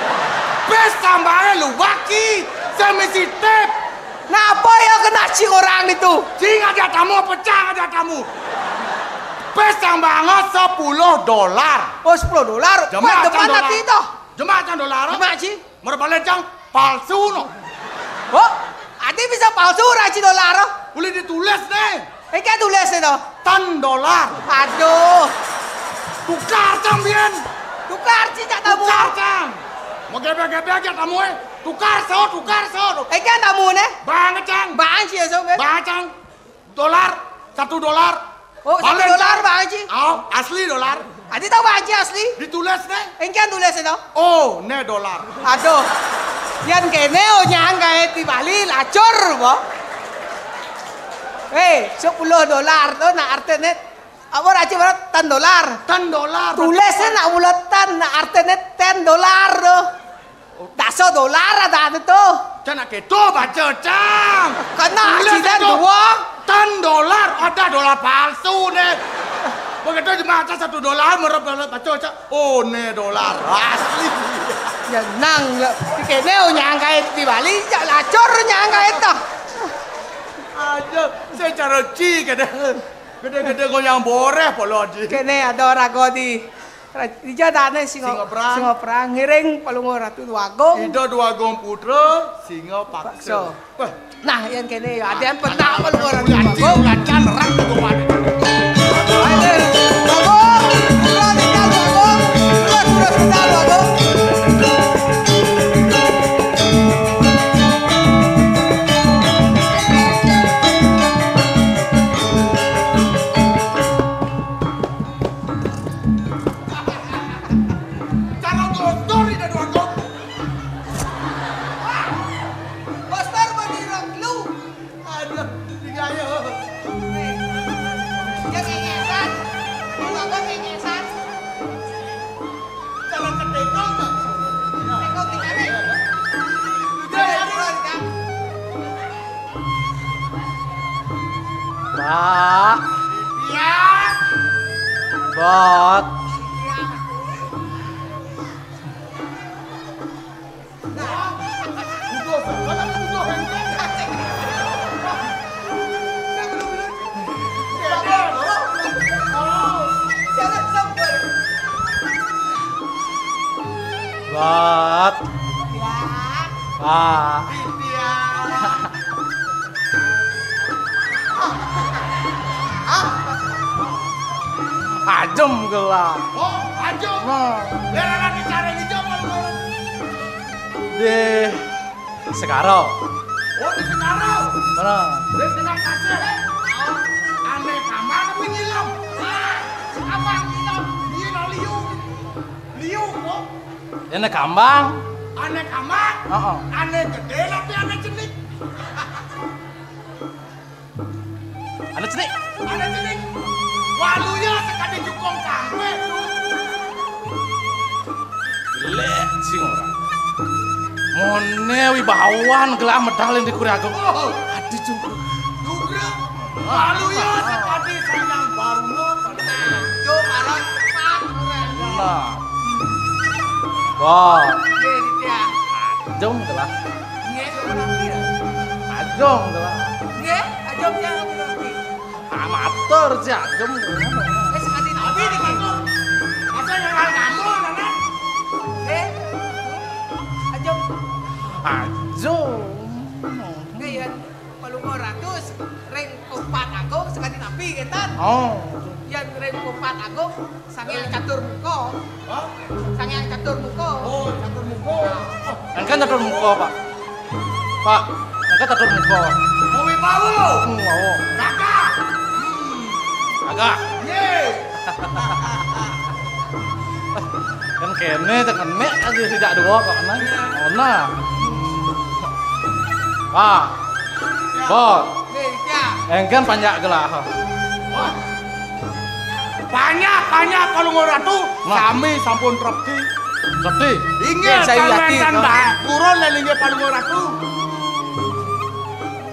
Bis tambahé lu baki. Sing mesti tip. Napa ya kena cing orang itu? Cing ajak tamu apa cang ajak tamu? Bis tambahé sepuluh dolar. Oh, sepuluh dolar. Jemak cang dolar. Jemak cang dolar. Jemak, Ji. Mara balen cang palsu no. Oh, adi bisa palsu, raci dolar. Boleh ditulis nih. Engké tulis to. Ten dolar. Aduh. Tukar cang biyen. Tukar, Ji, jak tamu. Tukar cang. Mau gebek-gebek jak tamu, eh. Tukar so, tukar so. Engké tamuné. Baang cang. Baang, Ji, so, bé. Baang cang. Dolar, satu dolar. Oh, satu dolar, Pak Haji? Oh, asli dolar. Adi tahu Pak Haji asli? Ditulis né. Engké tulis to. Oh, né dolar. Aduh. Yén kéné, oh, nyang gaé di Bali lacur, bo. Eh, sepuluh dolar to, nah, artiné apa, raci, barat ten dolar? Ten dolar. Tulisé nak mula ten, nah, artiné ten dolar to. Dasa dolar ada to. Cang nak kéto baca, cang. Kena tulis accident to. Dua. Ten dolar, ada dolar palsu né. Begitu dimaca satu dolar, mara baca, cang. Oh, né dolar asli. Ya nang, kéné, oh, nyang gaé di Bali, cak lacur nyang gaé to. Aja, secara ci kéné. Gedé-gedé goyang boréh polo di. Kéné ada raga di Ra-, dija dané singa, singa perang. Singa perang, ngiring Palungguh Ratu Déwagung. Ida Déwagung Putra, singa paksa. Paksa. Wah. Nah, yén kéné ya, adén penak Palungguh Ratu Déwagung. Lacan rang kudu pané. Ayo, Déwagung, putra tinggal Déwagung, terus, terus tinggal Déwagung. Cara glondor ida dua kok. Bostar bani rok lu. Aduh, digaya. Dia kengesan. Dia bapak kengesan. Cara ketekong tuh. Tekong di mana? Udah ya, udah, udah. Pak. Iya. Bot. Bot. Pak. Ajem gelah. Oh, ajem. Nah. Biar anak bicara di Jawa lu. Di Segara. Oh, di Segara. Mana? Di tengah kasih. Aneh kamar apa nyilam? Apa nyilam? Iya, liu. Liu, kok. Aneh kambang. Aneh kambang? Heeh. Aneh gedé tapi aneh cenik. Ada cenik. Ada cenik. Waluya sekadi jukung kambing. Jelek sing orang. Moné wibawan gelah medal yang di Kuri Agung. Oh. Aduh, jungkung. Nugra. Waluya sekadi sanyang baruna. Yo, arang cepat, orang. Nah. Wah. Iya, iya. Jung gelah. Iya, orang iya. Ajung gelah. Iya, ajung jangan berhenti. Amatur si Ajung. Eh, sekali nabi nih, Bang. Masa yang hal kamu, Nana? Eh, ajung. Ajung. Enggak ya, Palungguh Ratu ring Kupat Agung sekali nabi, kénten. Oh. Yén ring Kupat Agung, Sanghyang Catur Muka. Hah? Sanghyang Catur Muka. Oh, Catur Muka. Engkén Catur Muka, Pak. Pak, engkén Catur Muka. Mau mau. Hmm, mau. Gagah. Hmm. Gagah. Yé. Kan kéné tekan mek aja sejak dua kok, nah. Oh, nah. Pak. Bot. Engkén panjak gelah. Wah. Banyak, banyak, Palungguh Ratu. Nah. Sami sampun trepti. Trepti? Inggih, nggih, saya yakin. Wénten, nah, Mbak. Purun lé inggih, Palungguh Ratu.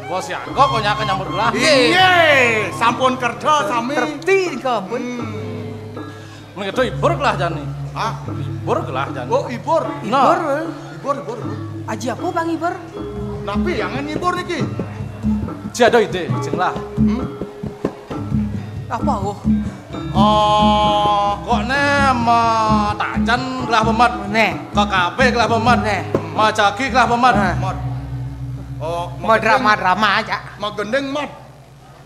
Bos ya, kok kok nyaka nyambut lah. Nggih. Inggih, sampun kerja sami. Trepti nika, ampun. Hmm. Menika ibur kelah jani. Hah? Ibur kelah jani. Oh, ibur. Nah. Ibur, eh? Ibur, ibur, ibur. Aji apa, Bang Ibur? Napi yang ngibur niki? Ji ada ide, jeng lah. Hmm? Apa, oh? Oh, kok né matacan kelah pemet? Né. Kekabe kelah pemet? Né. Majagi kelah pemet? Nah. Pemet. Oh, madrama-drama aja. Magending mat.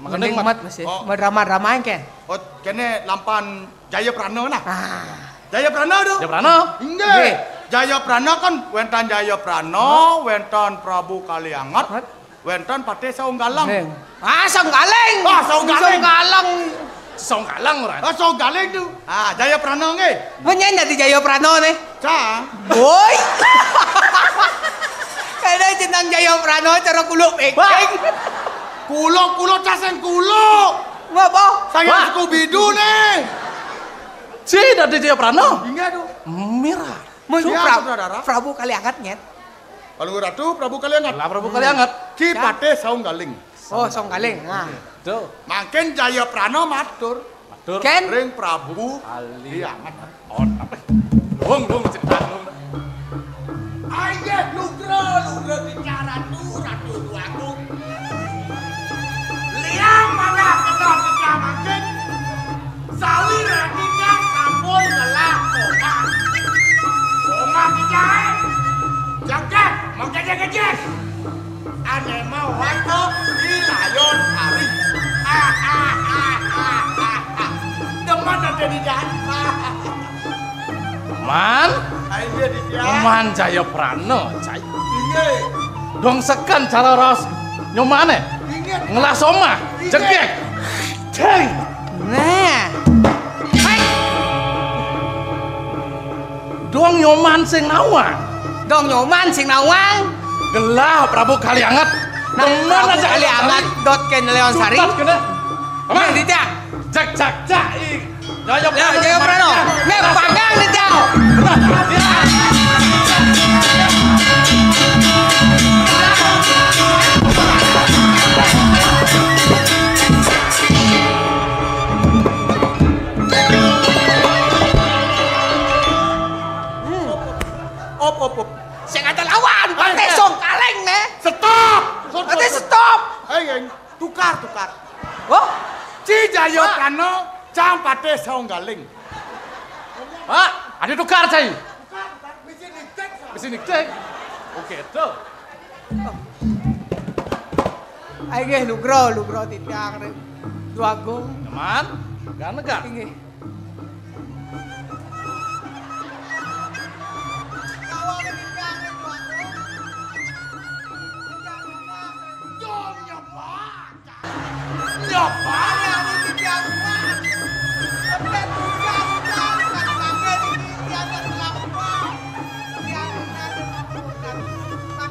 Magending mat. Mat, Mas, ya. Oh. Madrama-drama engke. Oh, kene lampan Jayaprana nah. Ah. Jayaprana tu. Jayaprana? Inggih. Nggih. Jayaprana kan wénten Jayaprana, wénten Prabu Kalianget, wénten Patih Saunggalang. Nggih. Ah, Saunggaling. Ah, Saunggaling. Saunggalang. Saunggalang ora? Ah, Saunggaling tu. Ah, Jayaprana nggih. Menyen dadi Jayaprana nih. Cang. Woi. Kada jeneng Jayaprana cara kuluk pekeng. Kuluk-kuluk cah sing kuluk. Ngapa? Saya Scooby-Doo nih. Ji dadi Jayaprana. Inggih tu. Mirah. Mun iya, Pra-, Saudara. Prabu Kalianget, nyet. Palungguh Ratu, Prabu Kalianget. Lah, Prabu Kalianget. Ki Patih Saunggaling. Oh, Saunggaling. Nah. Tuh. Mangkin Jayaprana matur. Matur. Ken? Ring Prabu Kalianget. Oh, apa? Dong, dong, cerita dong. Ayo, lugra, lugra bicara tu, Ratu Agung. Liang malah kena tiga makin. Sawi Radika sampun ngelah omah. Omah bicara. Jagat, mengkejek-kejek. Ane mau wae to di layon hari. Demen ade di jalan. Man? Ayo dia. Man Jayaprana, cai. Inggih. Dong sekan cara raos nyomane. Inggih. Ngelah somah, inggih. Jegek. Jeng. Nah. Hai. Dong Nyoman sing nawang. Dong Nyoman sing nawang. Gelah Prabu Kalianget. Nah, demen Prabu aja Kalianget dot ken Leon Sari. Sutat kena. Apa? Iya, tidak. Jak, jak, jak. Ih. Jaya, ya, Jaya Prano. Nih, panggang nih, Jal. Benar. Ya. Op, op, op. Sing ada lawan, Patih Songkaling, nih. Stop. Stop, stop, stop. Hei, hei. Tukar, tukar. Oh? Ci Jayaprana, cang Patih Songgaling. Pak, ada tukar, cai. Tukar, tukar. Misi nitih, Pak. Misi nitih. Oke, tuh. Ayo, nggih, lugra, lugra titiang, Ratu Agung. Nyaman? Gan, gan. Inggih.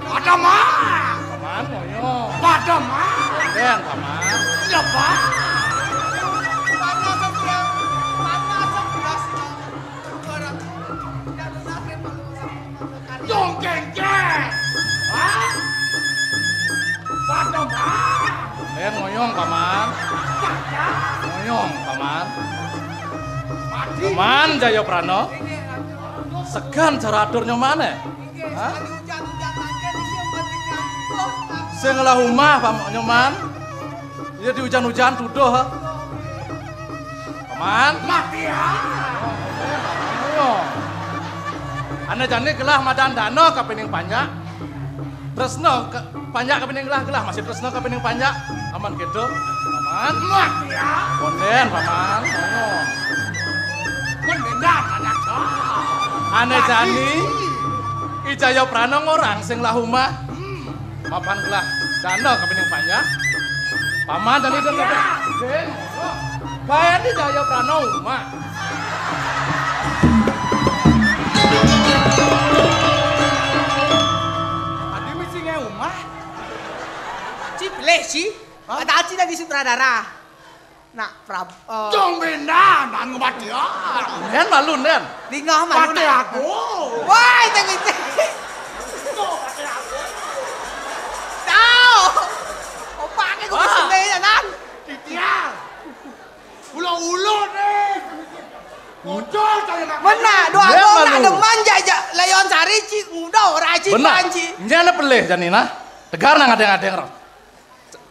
Pada mah. Paman, ngoyo. Pada mah. Yang, Paman. Ya, Pak. Yong kengkeng. Hah? Pada mah. Yang ngoyong, Paman. Ngoyong, Paman. Mati. Paman Jayaprana. Segan cara atur nyomane. Hah? Sing lah umah, Pak Nyoman. Iya, diujan-ujan tuduh, ha? Paman. Mati, ha? Ayo. Ane jani gelah madan dana kapining panjak. Tresna ka-, panjak kapining gelah, gelah masih tresna kapining panjak. Aman gitu. Paman. Mati, ha? Konden, Paman. Ayo. Konden, anak. Ane jani, I Jayaprana ngorang sing lah umah. Hmm. Mapan gelah dana kapining panjak. Paman tadi dana. Bayar di Jayaprana umah. Adi misi nge umah. Ci pelih, ci. Hah? Kata ci tadi sutradara. Nak Prab-, eh. Dong benar, nang mati, ah. Nen malu, Nen. Lingah malu, Mati nak. Aku. Woi, teng itu. Tuh, mati aku. Tahu. Opak ke gua Wah. Sendiri, Nan. Titiang. Ulo-ulo nih. Muncul kali nak. Mana? Dua Nen dong malu. Nak demen jajak Leon Sari, Ci. Udah, ora Ci, Benar. Panci. Nyana pelih, Janina. Tegar nang adeng-adeng, roh.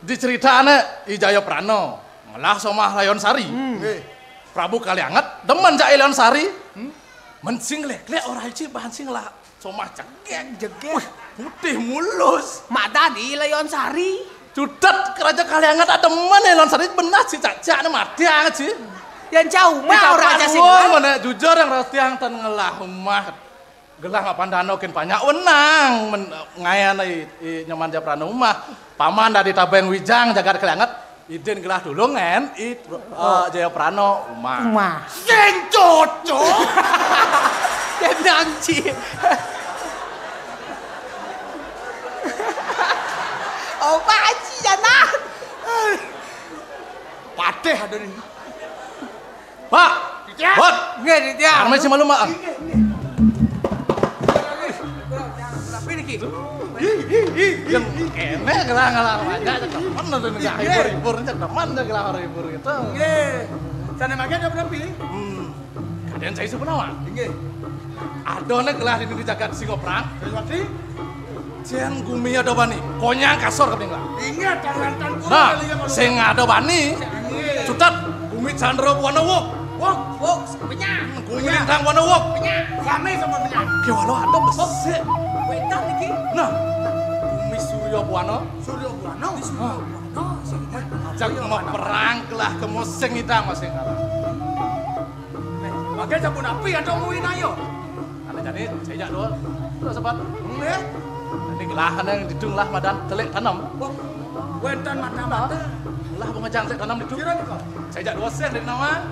Diceritane I Jaya Prana ngelah somah Layon Sari. Hmm. Nggih. Prabu Kalianget demen jak Layon Sari. Hmm. Men sing lek-lek ora iji bahan sing ngelah somah jegek. Jegek. Wih, putih mulus. Mak tadi Layon Sari. Cutet Raja Kalianget demen Layon Sari benar si cacakne mati anget sih. Yang jauh mah ora aja sing. Mana jujur yang rotiang ten ngelah omah. Gelah mapan dano kin banyak wenang men-, ngayan i, i Nyoman Japrano umah. Paman dari Tabeng Wijang jagat Kalianget, idin gelah dulu ngen i, eh, Jayaprano umah. Umah. Sing cocok. Tenang, Ci. Opa, Ci, jangan. Patih ada nih. Pak. Ditya. Bot. Nggih, Ditya. Armai si malu, Mak. Nggih, nggih. Tapi niki. Yang kene gelah ngalah aja, cek temen tuh, nggak hibur-hibur, cek temen tuh gelah hibur gitu. Nggih. Sana makan apa pilih? Hmm. Kadang saya sebenarnya. Nggih. Ada nih gelah di jagat Singoprang. Sesuatu? Sing gumi ada bani, konyang kasor kaping lah. Ingat, tangan tangan Nah, kali ya, kalau sing ada bani, Ingat. Sutet, gumi Chandra Buana wuk. Wuk, wuk, penyang. Gumi Lintang Buana wuk. Penyang. Rame sama penyang. Ki walau ada besik. Wetan iki. Nah, gumi Surya Buana. Surya Buana. Surya Buana. Sing ingat. Ajak mau perang gelah ke musing idang masing arah. Pakai sabun api atau muin ayo? Ada jadi, saya jak dua. Terus sempat. Nggih. Nanti gelahan yang didung lah madan telik tanam. Wah, wenten mata-mata. Lah pengejan telik tanam didung. Kira nih kok. Saya jak dua sen dari nama.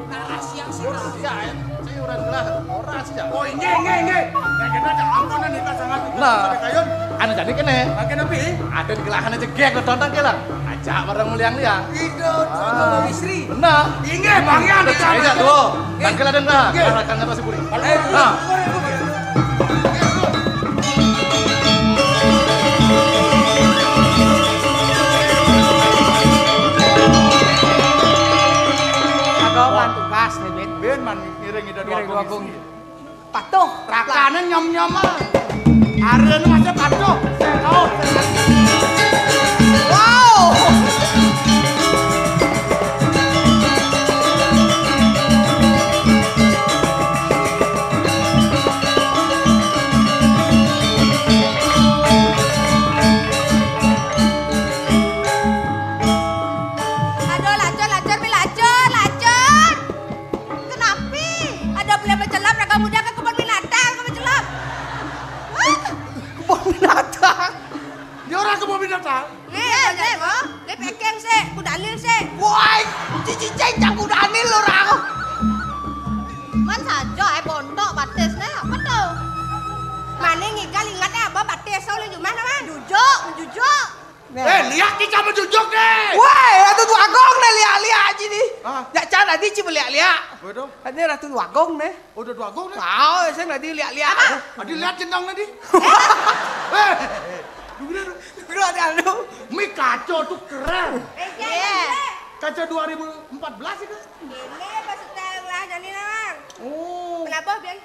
Narasi yang sirah. Iya, ya. Saya orang gelah. Orang sih ya. Oh, ini, ini, ini. Nah, kita ada ampunan nih, Pak, sangat. Nah. Sampai kayun. Anu jadi kene. Makin api. Ada di gelahan aja gek, tonton ke lah. Ajak bareng liang-liang. Itu, Ah. Istri. Benar. Inggih, Bang Yan, Ada di sana. Saya dulu. Tangkil ada enggak? Inggih. Arahkan apa sih, Buri? Ayo. Nah. Aduh, man tugas nih, Ben. Ben, man ngiring kita dua Ngiring dua kong. Kong. Patuh. Rakane nyom-nyom, ah. Arene masih patuh. Sing, oh, sing. Wow. Aduh, lacur, lacur, mi lacur, lacur. Kenapi? Ada boleh mencelap, raga muda ke kebun binatang, ke mencelap. Hah? Kebun binatang? Dia orang kebun binatang? Nih, nih, nih, nih, pekeng sih, kudanil sih. Woi, cici ceng, cang kudanil orang. Man saja, eh, bontok batis nih, apa tuh? Mane ngigal ingat ya, apa batis, soalnya jumah nama? Jujuk, menjujuk. Nah. Eh, lihat kita menjujuk deh. Woi, Ratu Dwagung nih, lihat-lihat aja nih. Ah. Ya, cara tadi cuma lihat-lihat. Waduh. Ini Ratu Dwagung nih. Oh, Ratu Dwagung nih. Tahu, saya tadi lihat-lihat. Apa? Tadi lihat centang tadi. Eh, lu bener. Lu ada lu. Mi kaca tuh keren. Iya. Kaca dua ribu empat belas itu. Ini pas setel lah, jadi, Nang. Oh. Kenapa biar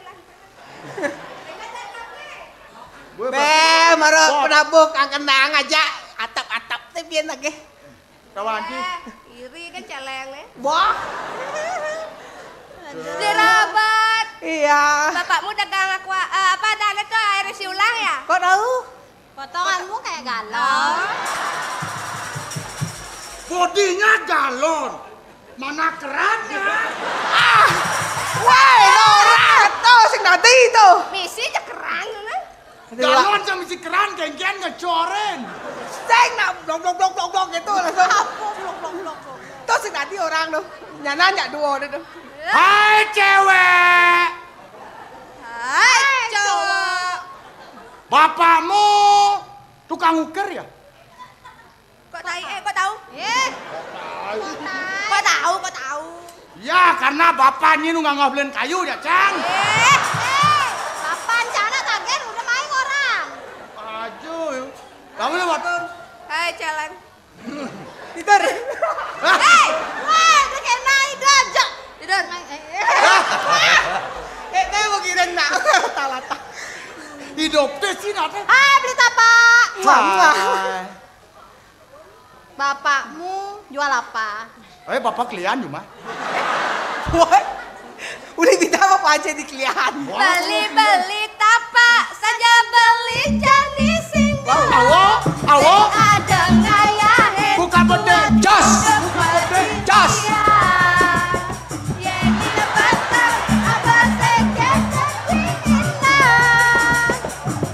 Be, mara penabuh kang kendang aja, atap-atap teh biar lagi. Kawan, Ji. Eh, iri kan celeng nih. Wah. Aduh. Dirabot. Iya. Bapakmu dagang aqua, eh, apa ada tuh air isi ulang ya? Kok tahu? Potonganmu kayak galon. Bodinya galon. Mana kerannya? Ah, woi, Nora, tuh sing tadi tuh. Misi aja keran, mana? Galon sama isi keran, genggen ngecoren. Sing nak blok, blok, blok, blok, blok gitu langsung. Apa? Blok, blok, blok, blok. Tuh sing tadi orang tuh. Nyana nyak dua deh tuh. Hai, cewek. Hai, cowok. Bapakmu tukang ukir ya? Kok tai, eh, kok tahu? Eh. Kok tahu? Kok Apa tahu? Ya, karena bapaknya nu nggak ngabelin kayu ya, Cang. Eh, eh, kapan cana tagen udah main orang? Aduh, kamu lewat. Hai, Caleng. Tidur. Hei, wah, udah kena ide aja. Tidur, main. Eh, eh. Eh, saya mau kira nak. Talata. Hidup teh sih nanti. Hai, beli tapak. Hai. Bapakmu jual apa? Eh, bapak kelian cuma. Woi, udah kita apa aja di kelian? Beli-beli tapak saja beli jadi sing. Awo, awo. Ada ngayahin. Buka bedeng. Jos. Jos. Yeni lepas abah sekian.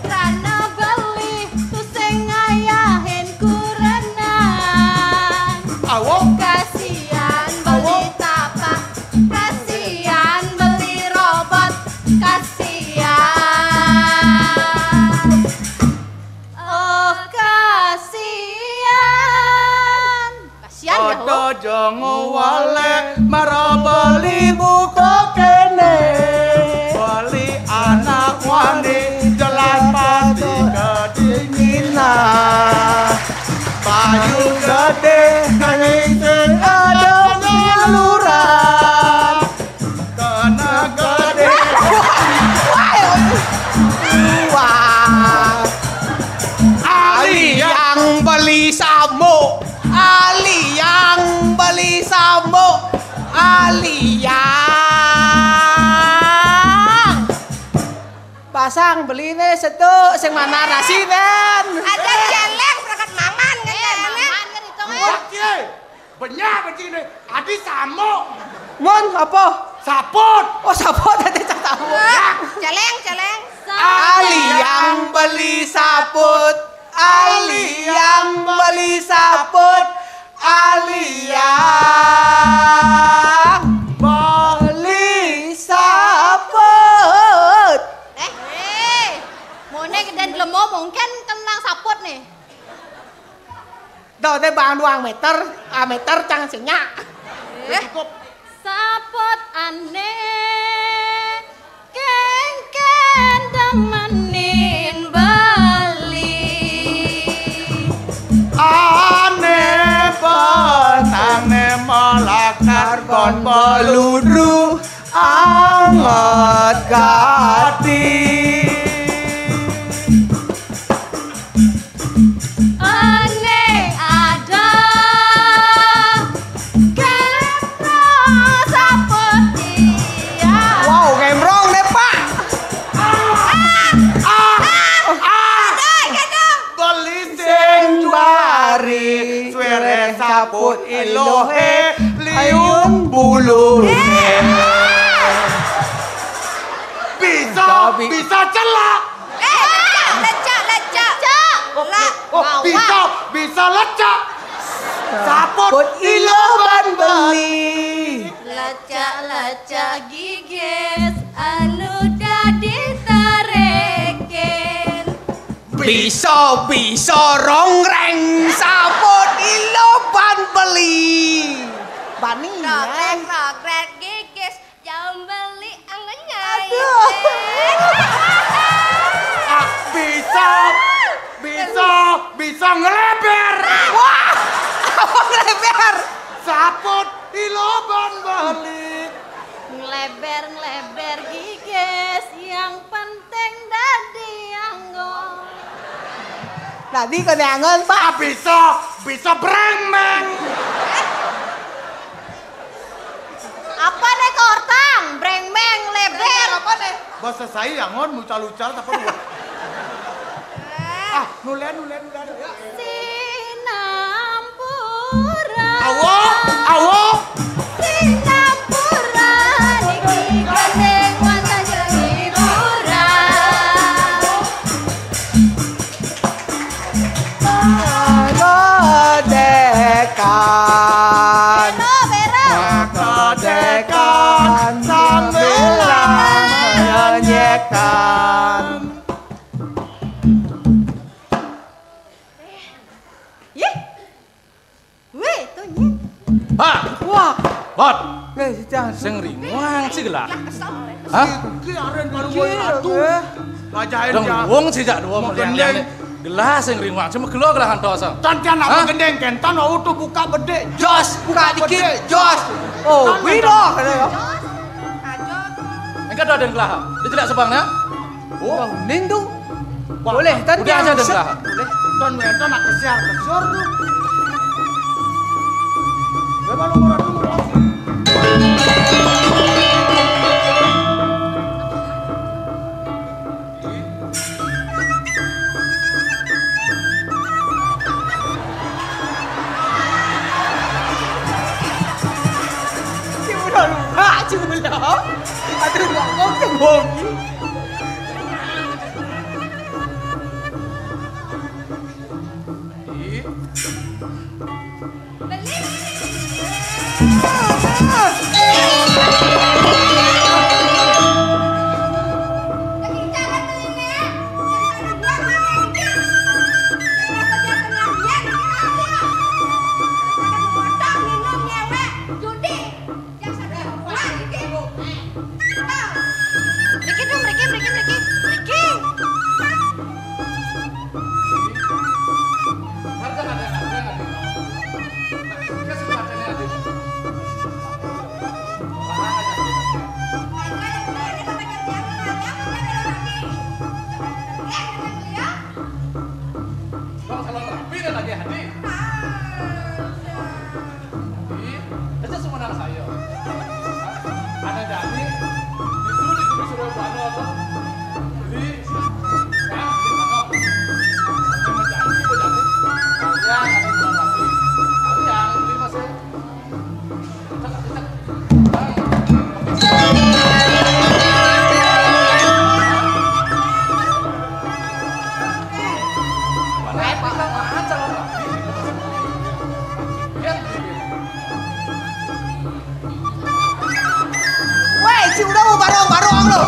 Rana beli tusing ngayahin kurenan. Awo. Kasihan beli tapak, kasihan beli robot, kasihan. Oh, kasihan. Kasihan ya, Ada jong wale mara beli buka kene. Beli anak wani jelas pasti kedinginan. Payu gede nanging sing ada nyeluran. Kena gede. Wah. Ali yang beli samuk. Ali yang beli samuk. Ali yang pasang beli nih setu sing mana nasi den. Ada celeng berangkat maman kan. Eh, maman kan itu. Wah, ye. Benyah begini. Adi samuk. Mon apa? Saput. Oh, saput tadi tak tahu. Celeng, celeng. Ali yang beli saput. Ali yang beli saput. Ali yang beli saput. Eh, eh. Mone dan lemo mungkin kenang saput nih. Dah, deh bang duang meter, ah meter cang sinyak. Eh, cukup. Saput ane kengken demenin beli. Ane petane malah karbon peluru anget gati. Ane ada kepro saput iya. Wow, ngemrong deh, Pak. Ah, ah, ah. Ada, ada. Beli sing bari, suere saput ilohe, liung buluhe. Bisa, bisa celak. Eh, lecak, lecak, lecak. Oh, bisa, bisa lecak. Saput iloban beli. Lecak, lecak gigis anu dadi tareken. Bisa, bisa rongreng saput iloban beli. Bani. Rogrek, rogrek gigis. Jambeli angenyai. Aduh. Ah, bisa, bisa, bisa ngeleber. Wah, apa ngeleber? Saput iloban beli. Ngeleber, ngeleber gigis, yang penting dadi anggo. Dadi kene angon, Pak. Ah, bisa, bisa brengmeng. Apa nih kortang? Brengmeng, leber. Apa nih? Bahasa saya angon mucal-ucal apa dua? Ah, nulen, nulen, nulen. Sinampura. Awo, awo. Sinampura niki gandeng wantah jeung hiburan. Kodekan. Bero, bero. Kodekan sambil menyekan. Yeh. Weh, tuh, Nyin. Hah? Wah. Bot. Nggih, Jang. Sing ringuang sih gelah. Hah? Iki aren paling wong atuh. Ngajahin. Dong wong sih jak dua meliang. Gelah sing ringuang cuma gelo gelah antos. Tan, tan, apa gendeng, Ken? Tan, oh, tuh buka bedik. Jos, buka dikit, jos. Oh, wih, doh, kata ya. Engko doden gelah. Dia tidak sebang ya. Oh, ning tu. Boleh, tan udah aja gelah. Boleh. Ton, ton nak kesiar, kesiar tu. Memang lu murah tu, murah. Cuma lupa, cuma lupa. Aduh, nggak ngomong, ngomong. Mriki dong, mriki, mriki, mriki, mriki. Bang, salon rapi dan lagi hati. Jadi, aja semua nang saya. Ada Dani, itu di Gunung Surabaya tuh. Jadi, ya, di sana. Sama Dani, Bu Dani. Ya, ada semua rapi. Tapi yang ini masih Weh, si udah mau barong-barong lu.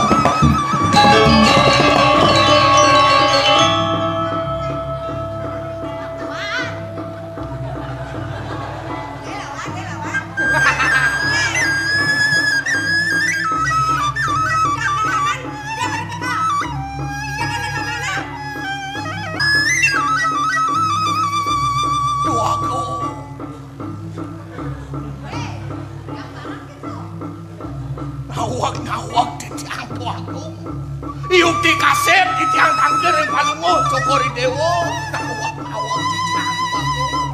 Nawag-nawag titiang Déwa Agung. Yukti kasép titiang tangkil ring Palungguh Cokor I Déwa. Nawag-nawag titiang Déwa Agung.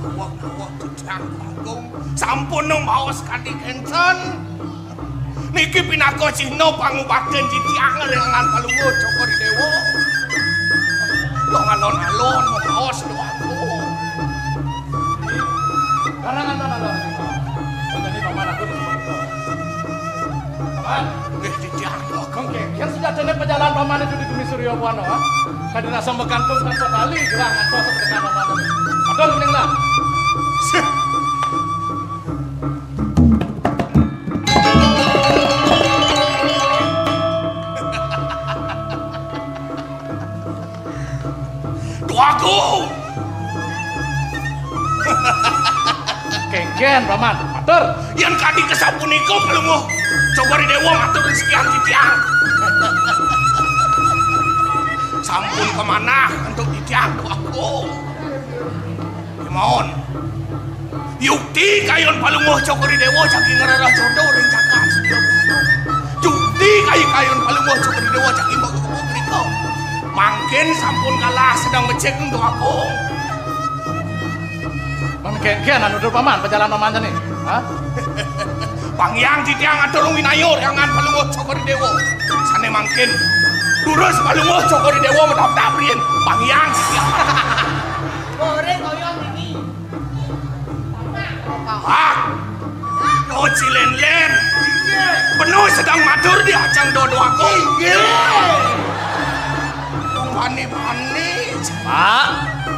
Nawag-nawag titiang Agung, sampun maos kadi kénten. Niki pinaka cihna pangubaktin titiang ring Palungguh Cokor I Déwa. Dong alon-alon maos Déwa Agung. Karang alon-alon. Paman. Nggih, titiang Déwa Agung. Mengké, yén sujatiné pajalan Paman itu di Gumi Surya Buana, ha? Kadi rasa magantung tanpa tali, gelah ngantos tekan Paman. Padahal mending lah. Sih. Déwa Agung. Kéngkén, Paman. Matur. Yén kadi kasapunika, Palungguh Cokor I Déwa matur sekian titiang. Sampun kamanah antuk titiang, Déwa Agung. Kémaon. Yukti kayun Palungguh Cokor I Déwa jagi ngrereh jodo ring jagat Setia Bumi. Yukti kayu-kayun Palungguh Cokor I Déwa jagi mbok-mbok mrika. Mangkin sampun kalah sedeng becik Déwa Agung. Mangkin kéngkén anu dur Paman, pajalan Paman jani. Hah? Pang hyang titiang atur winaya ring anggan Palungguh Cokor I Déwa. Sané mangkin durus Palungguh Cokor I Déwa madapdap riin. Pang hyang titiang. Goreng oyong ini. Ah, yo cilénlén. Bena sedeng matur di ajeng Déwa Agung. Inggih. Dong Bani-bani. Pak.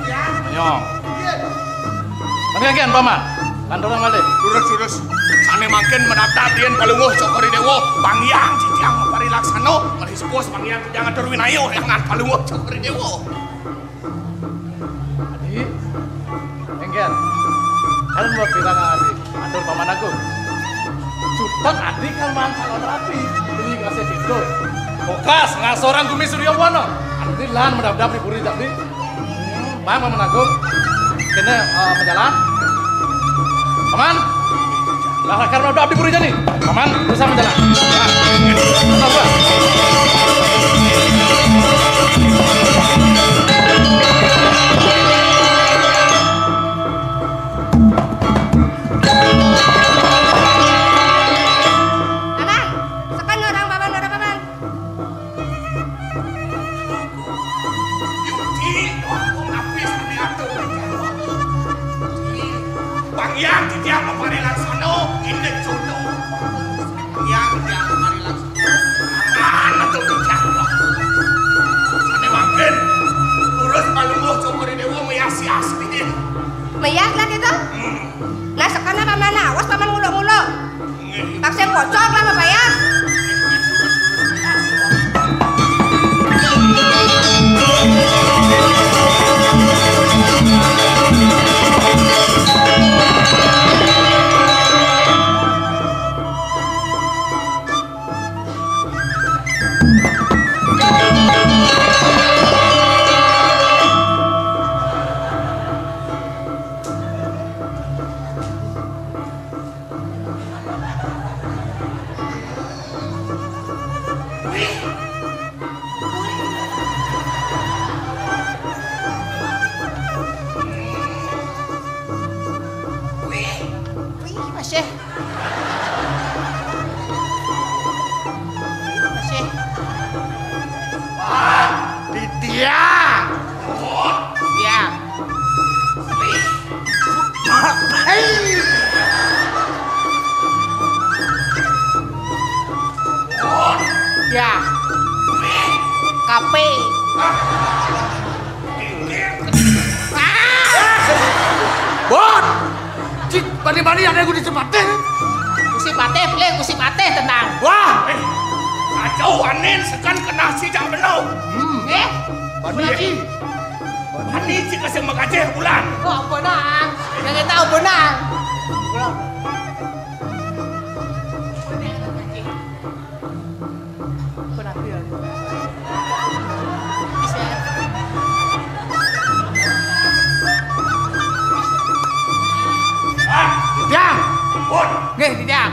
Ya. Ayo. Iya. Tapi agian, Paman. Kantor malih. Lurus, lurus. Sané mangkin menatap yén Palungguh Cokor Déwa, Bang Hyang titiang maparilaksana, malih sepuh Bang Hyang titiang atur winayu, nyangan Palungguh Cokor Déwa. Adi, éngkén. Kan mau bilang Adi, atur Paman Agung. Cutet Adi kan mantan rapi, beli kasih pintu. Bokas, ngasorang gumi surya wana. Adi lan medap-dap di puri tadi. Bang, Paman Agung. Kena, eh, menjalan. Paman. Lah, karena udah abdi puri jadi. Paman, bisa menjalan. Nah, apa? Aman, sekan orang Paman, orang Paman. Yudi, aku ngapis di atur. Bang Hyang titiang maparilaksana, indik jono. Bang Hyang titiang maparilaksana. Aman, atur titiang. Sané mangkin, lurus Palungguh Cokor Déwa mayas-yas. Mayas lah gitu. Hmm. Nah, sekarang Paman awas, Paman nguluk-nguluk. Taksih pocong lah, Bapak ya. Wih, masih. Wih, masih. Wah, di dia. Dia. Hei. Ya. Kape. Bot. Cik, bani-bani ada yang Gusti Patih. Gusti Patih, pilih Gusti Patih tenang. Wah. Eh, kacau anin sekan kena si jam belau. Hmm. Eh, bani lagi. Bani cik kasih makaceh bulan. Kok apa nang? Yang tahu benar. Pulang. Pulang dia. Bisa. Ah, Jang. Pun. Nggih, Jang.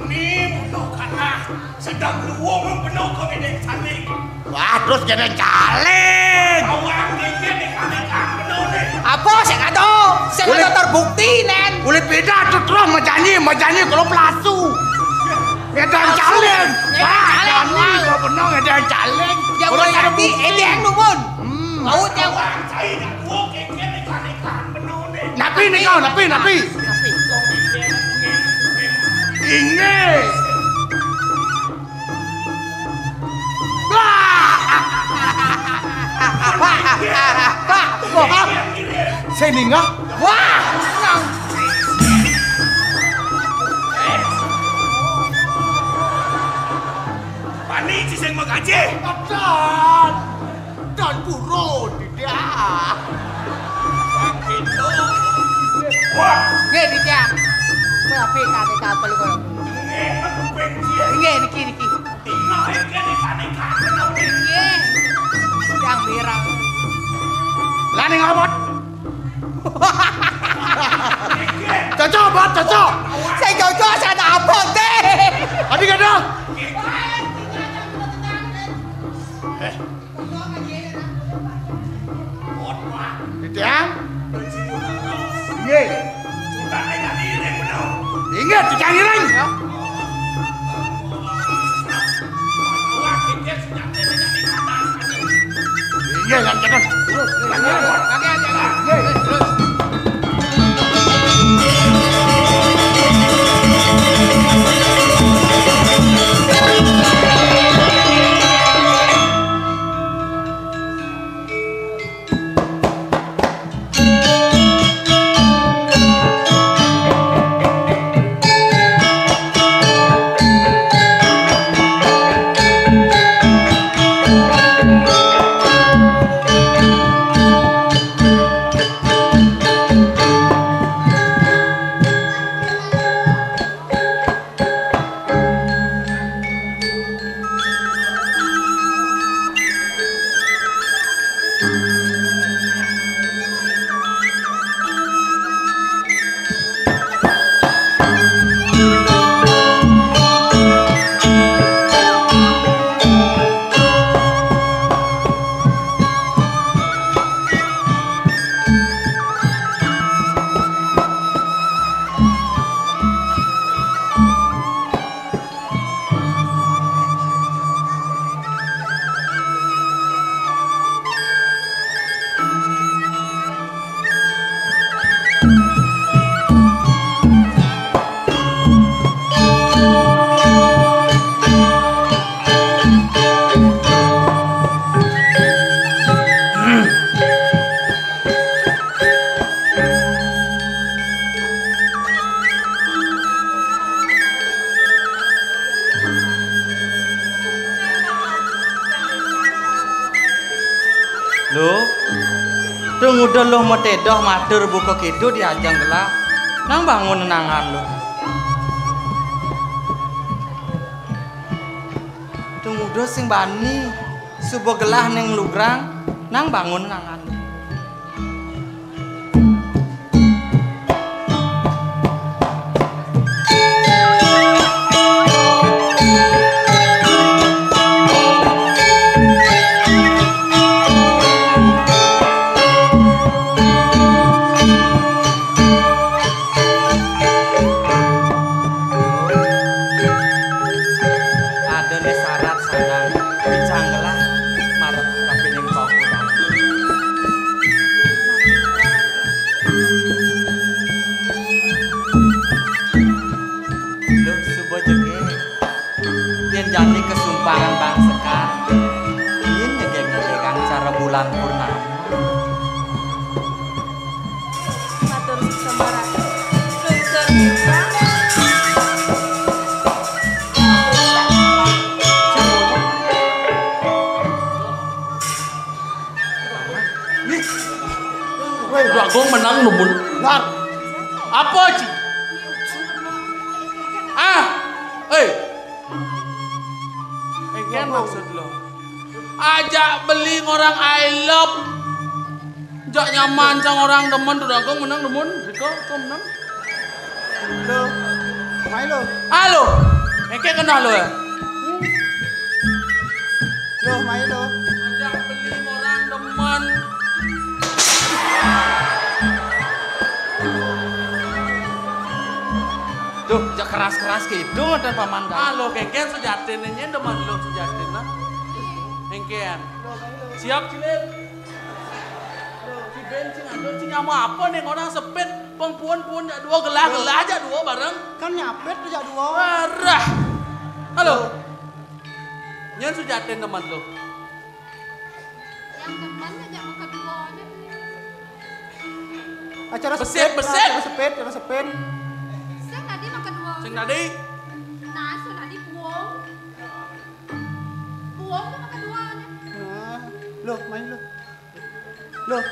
Ini butuh karena sedang luwung penuh kok ini sani. Wah, terus jadi caleg. Awak ini nih kami kan penuh nih. Apa sih kata? Sing ada terbukti, Nen. Boleh beda tuh terus majanji, majanji kalau pelasu. Ada yang caleg. Ada yang caleg. Wah, Dani, wah. Kau benar ada yang caleg. Ya, kalau boleh ada bukti, ada yang numun. Hmm. Mau yang saya nak buat kayak gini kan ikan penuh nih. Napi nih kau, napi, napi. Napi. Ini. Wah! Wah! Wah! Wah! Seninga? Wah! Nang. Pani sing mengkaji. Adan. Dan purun, Didia. Wah. Nggih, Didia. Kowe apik kate kapel kowe. Nggih, niki, niki. Nggih. Yang merah. Lah ning abot. Cocok, Bot, cocok. Saya cocok, saya tak abot deh. Tadi kata. Eh. Titiang? Inggih. Inggih, titiang ngiring. Inggih, lan keten. Terus, terus. Inggih. Luh, tung uda luh matédoh matur buka kéto di ajeng gelah. Nang bangun nenangan luh. Tung uda sing bani, suba gelah ning lugrang, nang bangun nenangan luh. Ada né sarat sanang, picanggelah marep kapining pakudan. Luh suba jegég, yén jani kasumpangan bang sekar, yén nyegég-nyegégang cara bulan purnama. Matur suksma Ratu. Lungsur timpal. Wéh, Agung menang numun. Lar. Apa, Ci? Ah, eh. Engkén maksud lo. Ajak beli ngorang I love. Jak nyaman sang orang demen, Agung menang demen. Rika, kau menang. Lo, mai lo. Halo. Engkén kenal lo ya? Lo, mai lo. Ajak beli orang demen. Duh, jak keras-keras gitu, mantan paman kan. Halo, engkén sejatiné, nyén demen lo sejatiné. Engkén. Siap, Cilin. Ci Ben, ci Ngandut, ci Nyama apa nih orang sepit? Pengpuan-puan jak dua, gelah-gelah jak dua bareng. Kan nyapit tuh jak dua. Arah. Halo. Nyén sujatin teman lu. Yang teman aja mah kedua aja. Acara besit, sepit, besit. Acara sepit, acara sepit. Sing tadi mah kedua. Sing tadi. Nah, sing tadi puang. Puang tuh mah kedua aja. Nah, lo main lo. Loh.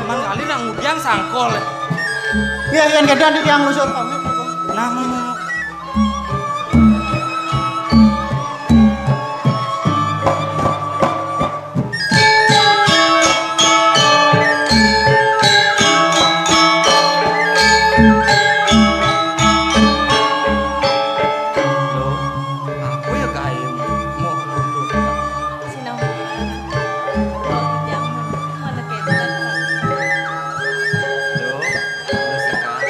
Mang kali nang ngudiang sangkol. Iya, iya, kedan di tiang lusur pamit. Nah, mau, mau. Apa ya, Kak Ayu? Mau duduk. Sinampuran. Wong titiang mana kénten, Ratu? Duh, duh, Sekar.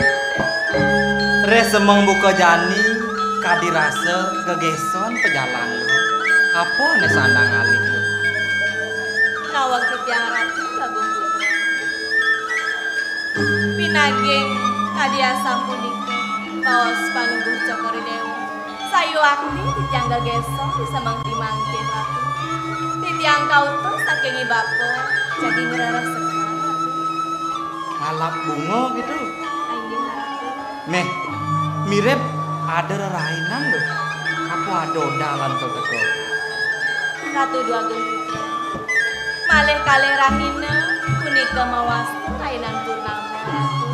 Reh semeng buka jani, kadi rasa gegéson pajalan lu. Apa né sandang alih lu? Nawang titiang Ratu Agung Putra. Pinaging kadi asapunika, baos Palungguh Cokor I Déwa. Sayuakti titiang gegéson di semeng di mangkin, Ratu. Titiang kautus saking I Bapa, jagi ngreresep, Ratu. Ngalap bunga gitu. Inggih, Ratu. Méh, mirip ada rerainan lho. Waduh, dalan to teko. Ratu Déwagung Putra. Malih kalih rahina punika mawasta rainan purnama, Ratu.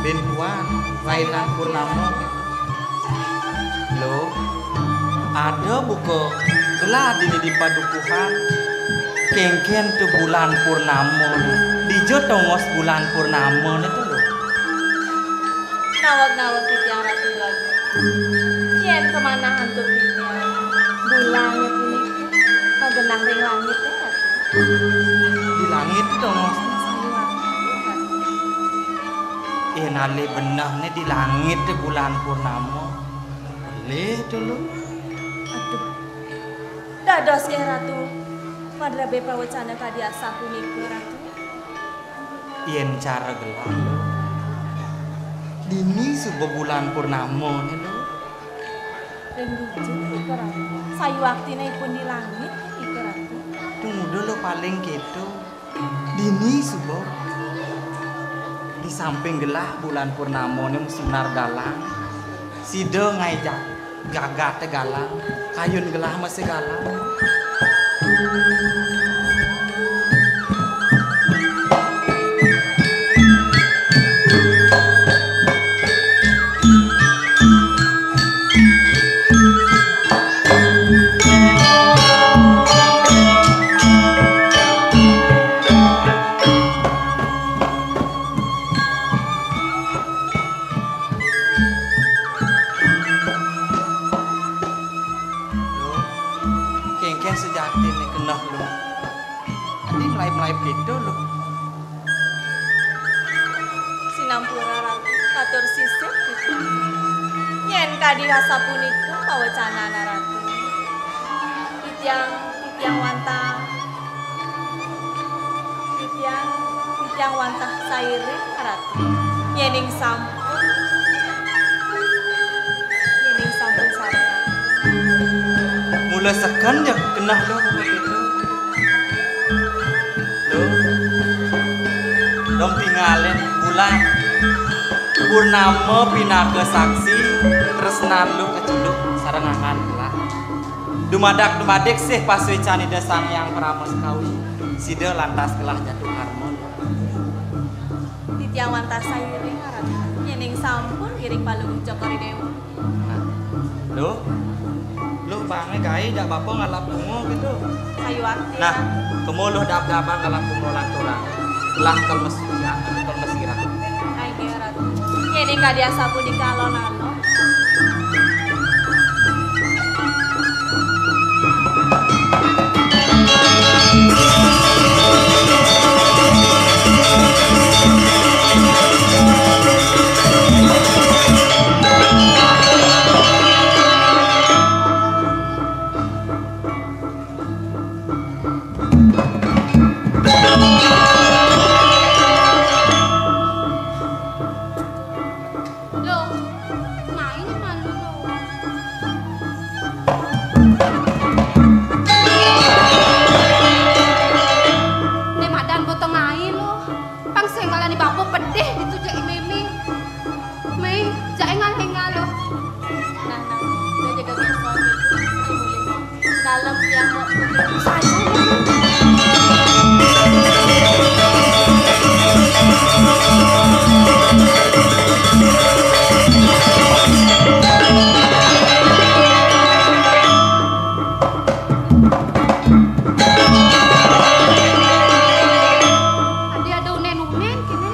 Bin puan, rainan purnama. Lo, ada buka gelar dini di padukuhan. Kéngkén to bulan purnama. Dija tongos bulan purnama né to, lo? Naweg-naweg titiang Ratu Déwagung. Yén kamanah antuk titiang, bulan punika magenah ring langit, ya, Ratu. Di langit to, Mas. Yén alih benehné di langit bulan purnama. Alih to, lo. Aduh. Dados nggih Ratu madrabé pawecana kadi asapunika, Ratu. Yén cara gelah, lo. Dini suba bulan purnama né, lo. Ring dija nika, Ratu? Sayuwaktina ipun di langit nika, Ratu. Tumuda, lo, paling kéto. Dini suba. Di samping gelah bulan purnama né masinar galang. Sida ngaé ja-, jagaté galang, kayun gelah masih galang. Lo, kéngkén sujatiné keneh, lo. Adi mlaib-mlaib kéto, lo. Sinampura, Ratu, matur sisip titiang. Yén kadi asapunika pawecanana, Ratu. Titiang, titiang wantah Titiang, titiang wantah sairing, Ratu. Yéning sampun, yéning sampun sareng. Mula seken ja keneh, lo, begitu. Lo, dong tingalin bulan purnama pinaka saksi tresnan lo kecunduk sareng angan gelah. Dumadak-dumadik sih pasuécan Ida Sang Hyang Parama Sekawi. Sida lantas gelah jatuh harmon. Titiang wantah sairing, Ratu. Yéning sampun ngiring Palungguh Cokor I Déwa. Nah, lo, lo bangé gaé jak bapa ngalap bunga kéto. Sayuwakti. Nah, kemo lo dab-daban ngalap bunga lanturang. Lah kal mesirah, kal mesirah. Ai, nggih, Ratu. Yéning kadi asapunika alon-alon. Loh, main malu, loh. Né madan potong ai, loh. Pang senggalan di bapa pedih ditu jek i Mémé. Mémé, jek engal-engal, loh. Nah, nah, udah jaga ngesot gitu. Ayo, boleh, Bang. Dalam yang mau. Adi ada unen-unen kini.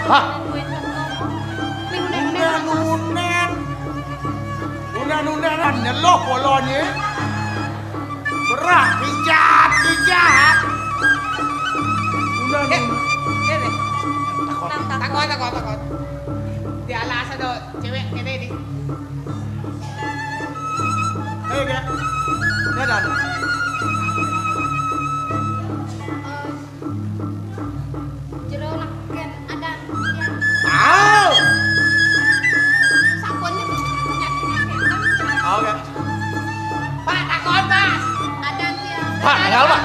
Hah? Ini unen-unen. Unen-unen. Unen-unenan nyeluh bolonye. Berat, pijat, pijat. Unen-unen. Eh, eh, eh. Takut, takut, takut, takut. Di alas ada cewek kene di. Hei, Kak. Dadan. Jero neken adan tiang. Au! Sampun nyakit-nyakitan. Oke. Pak, takon, Pak. Adan tiang. Pak, kenal, Pak?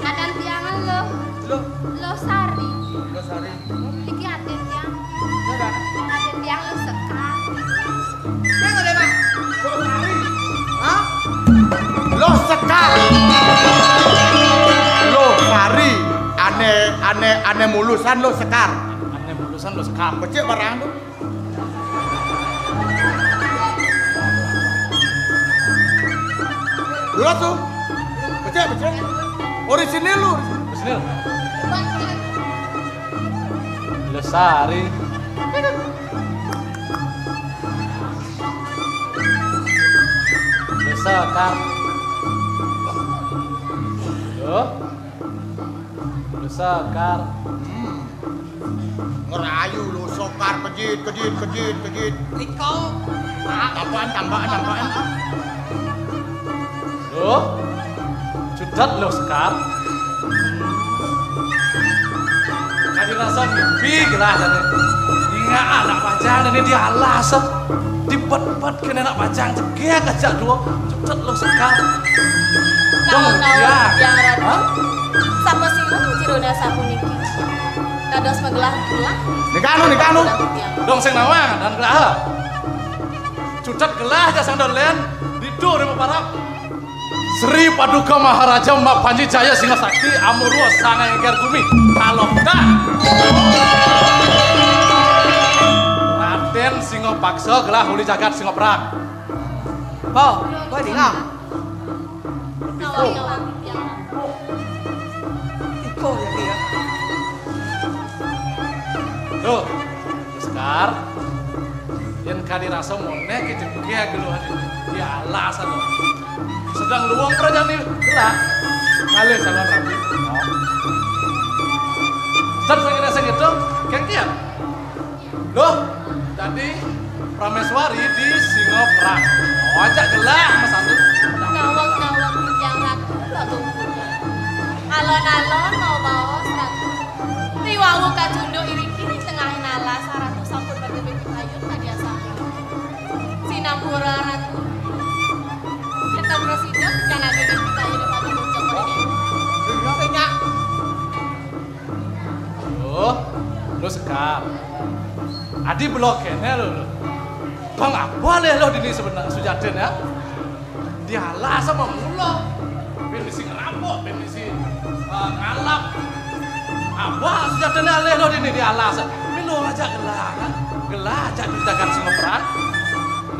Adan tiang lo. Lo. Lo Sari. Lo Sari. Iki aden tiang. Dadan. Aden tiang lo Sekar. Sing Ané, ané mulusan lo Sekar. Ané mulusan lo Sekar. Becik barang tu. Dulu tu. Becik, becik. Orisinil lo. Orisinil. Lestari. Sekar. Yo. Sekar. Hmm. Ngerayu lo Sekar, kejit, kejit, kejit, kejit. Liko. Tambahan, tambahan, tambahan. Loh, cutet lo Sekar. Kadi rasa mimpi gelah tadi. Ingat anak bajang tadi di alas. Dibet-bet kena anak bajang jegeg aja dua. Cutet lo Sekar. Dong, tahu-tahu ya. Yang Ratu. Hah? Sapa sira jerone sapuniki? Dados magelah-gelah. Nikanu, nikanu. Dong sing nawang dan gelah. Cutet gelah aja sang dolen. Ditu rima parap. Sri Paduka Maharaja Mak Panji Jaya Singa Sakti Amurwa Sanga Engger Gumi. Kalokta. Raden Singa Paksa gelah uli jagat Singa Perang. Po, po dingam. Iko ya dia. Tuh. Sekar, yen kadi rasa monek kecil ke geluhan ini. Ya Allah, satu. Sedang luang kerajaan ini gerak. Ngalih sama rapi. Sedang pengen rasa gitu, kayak dia. Loh, tadi Prameswari di Singoprang. Oh, ajak gelah, Mas Andi. Nawang-nawang yang ratu lalu punya. Alon-alon mau bawa seratu. Riwawu kacunduk iriki ning tengahing alas, Ratu sampun bertemu payun kadi asal. Sinampura Ratu. Kita presiden dan ada di kita ini pada muncul ini. Duh, lu Sekar. Adi belok kene lu. Bang, apa leh lo dini sebenarnya sujatine ya? Dialah sama mula. Ben misi ngerampok, ben misi, eh, ngalap. Apa sujatine alih lo dini dialah? Milo aja gelah, kan? Gelah aja dijagat Singoprang.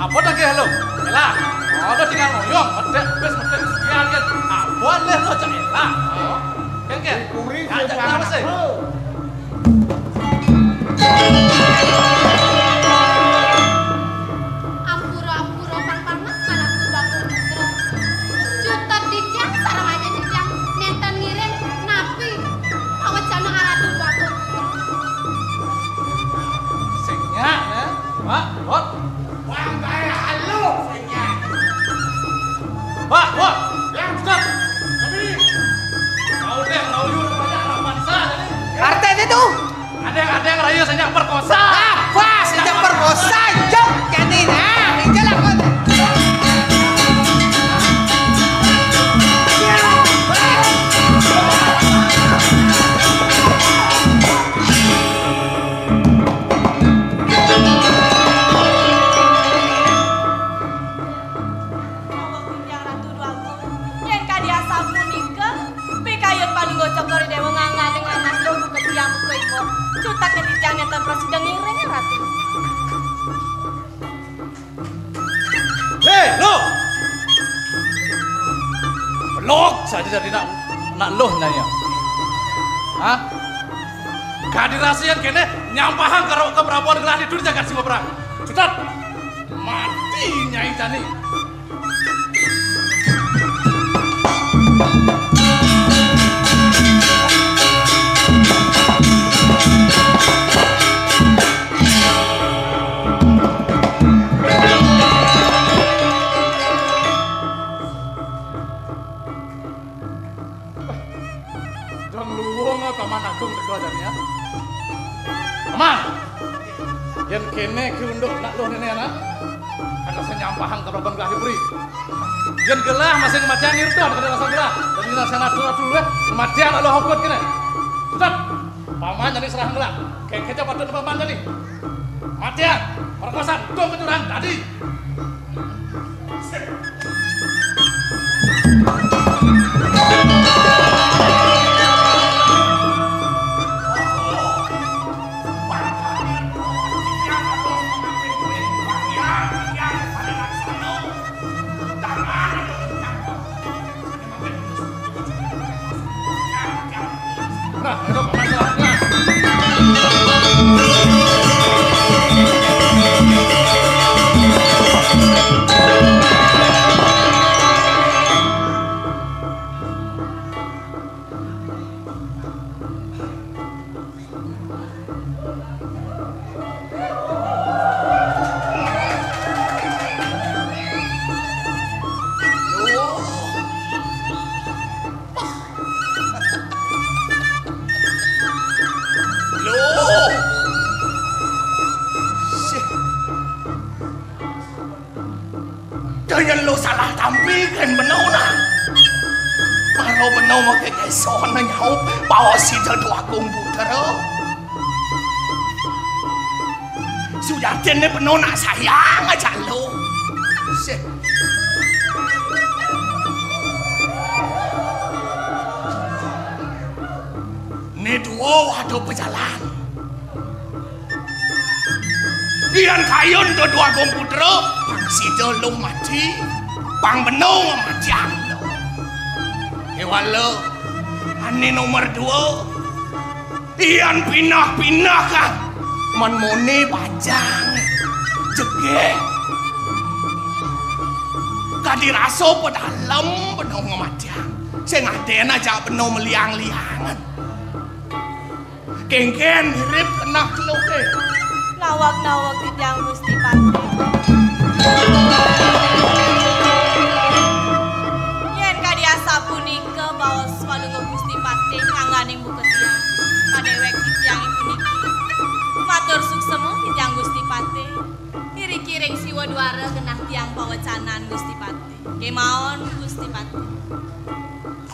Apa dah ke lo? Gelah. Ada tinggal ngoyong, medek, bes medek, sekian kan. Apa leh lo aja gelah? Oh. Kan, kan? Dikuri. Aja gelah sih. Ampura-ampura pang panak manah Bapak Putra. Cutet titiang sareng aja titiang nenten ngiring napi pawecana Aratu Bapak Putra. Sing nyak, ya. Pak, Bot. Wah, kayak halu, sing nyak. Pak, Bot. Ya, Ustaz. Kami. Kau deh, kau yur, banyak lawan saya, jadi. Artinya tuh. Ada yang, ada yang rayu sejak perkosa. Apa? Sejak perkosa, jok, jadi nah, meja lah, kon. Yang Ratu Dwagung, yen kadi asal punika, pikayun Palungguh Cokor Dewa ngangganing anak lho buka tiang buka ibu. Cutak netijan nenten prasida ngiring, Ratu. Hei, lo! Belok saja jadi nak, nak loh nanya. Hah? Kadi rasian kene nyampahang karo keprabuan gelah itu di jagat Singoprang. Cutat! Mati Nyai Jani. Dong luwung Paman Agung teka jane ya. Paman. Yen kene ki unduk nak luh nene anak. Ana sing nyampahang keprabuan gelah diberi. Yen gelah masing matian irda kada rasa gelah. Dadi rasa natur dulu ya. Matian Allah hukut kene. Tetep. Paman jadi serah gelah. Keke aja patut paman jadi. Matian. Perkosa. Tung kecurangan tadi. Yén lu salah tampi kén bena nah. Mara bena maké késo nyaup baos Ida Déwa Agung Putra. Sujatiné bena nak sayang ajak lu. Sih. Né dua ada pajalan. Yén kayun Ida Déwa Agung Putra, pang sida luh mati, pang bena ngamatiang luh. Kéwala, ané nomor dua, yén pinah-pinah kan, mén moné bajang, jegég. Kadi rasa pedalem bena ngamatiang. Sing adén ajak bena meliang-liangan. Kénkén mirip keneh luké. Naweg-naweg titiang Gusti Patih. Yén kadi asapunika baos Palungguh Gusti Patih ngangganing buka tiang, padéwék titiang puniki matur suksema titiang Gusti Patih. Iriki ring siwa duara genah tiang pawecanan Gusti Patih. Kémaon Gusti Patih.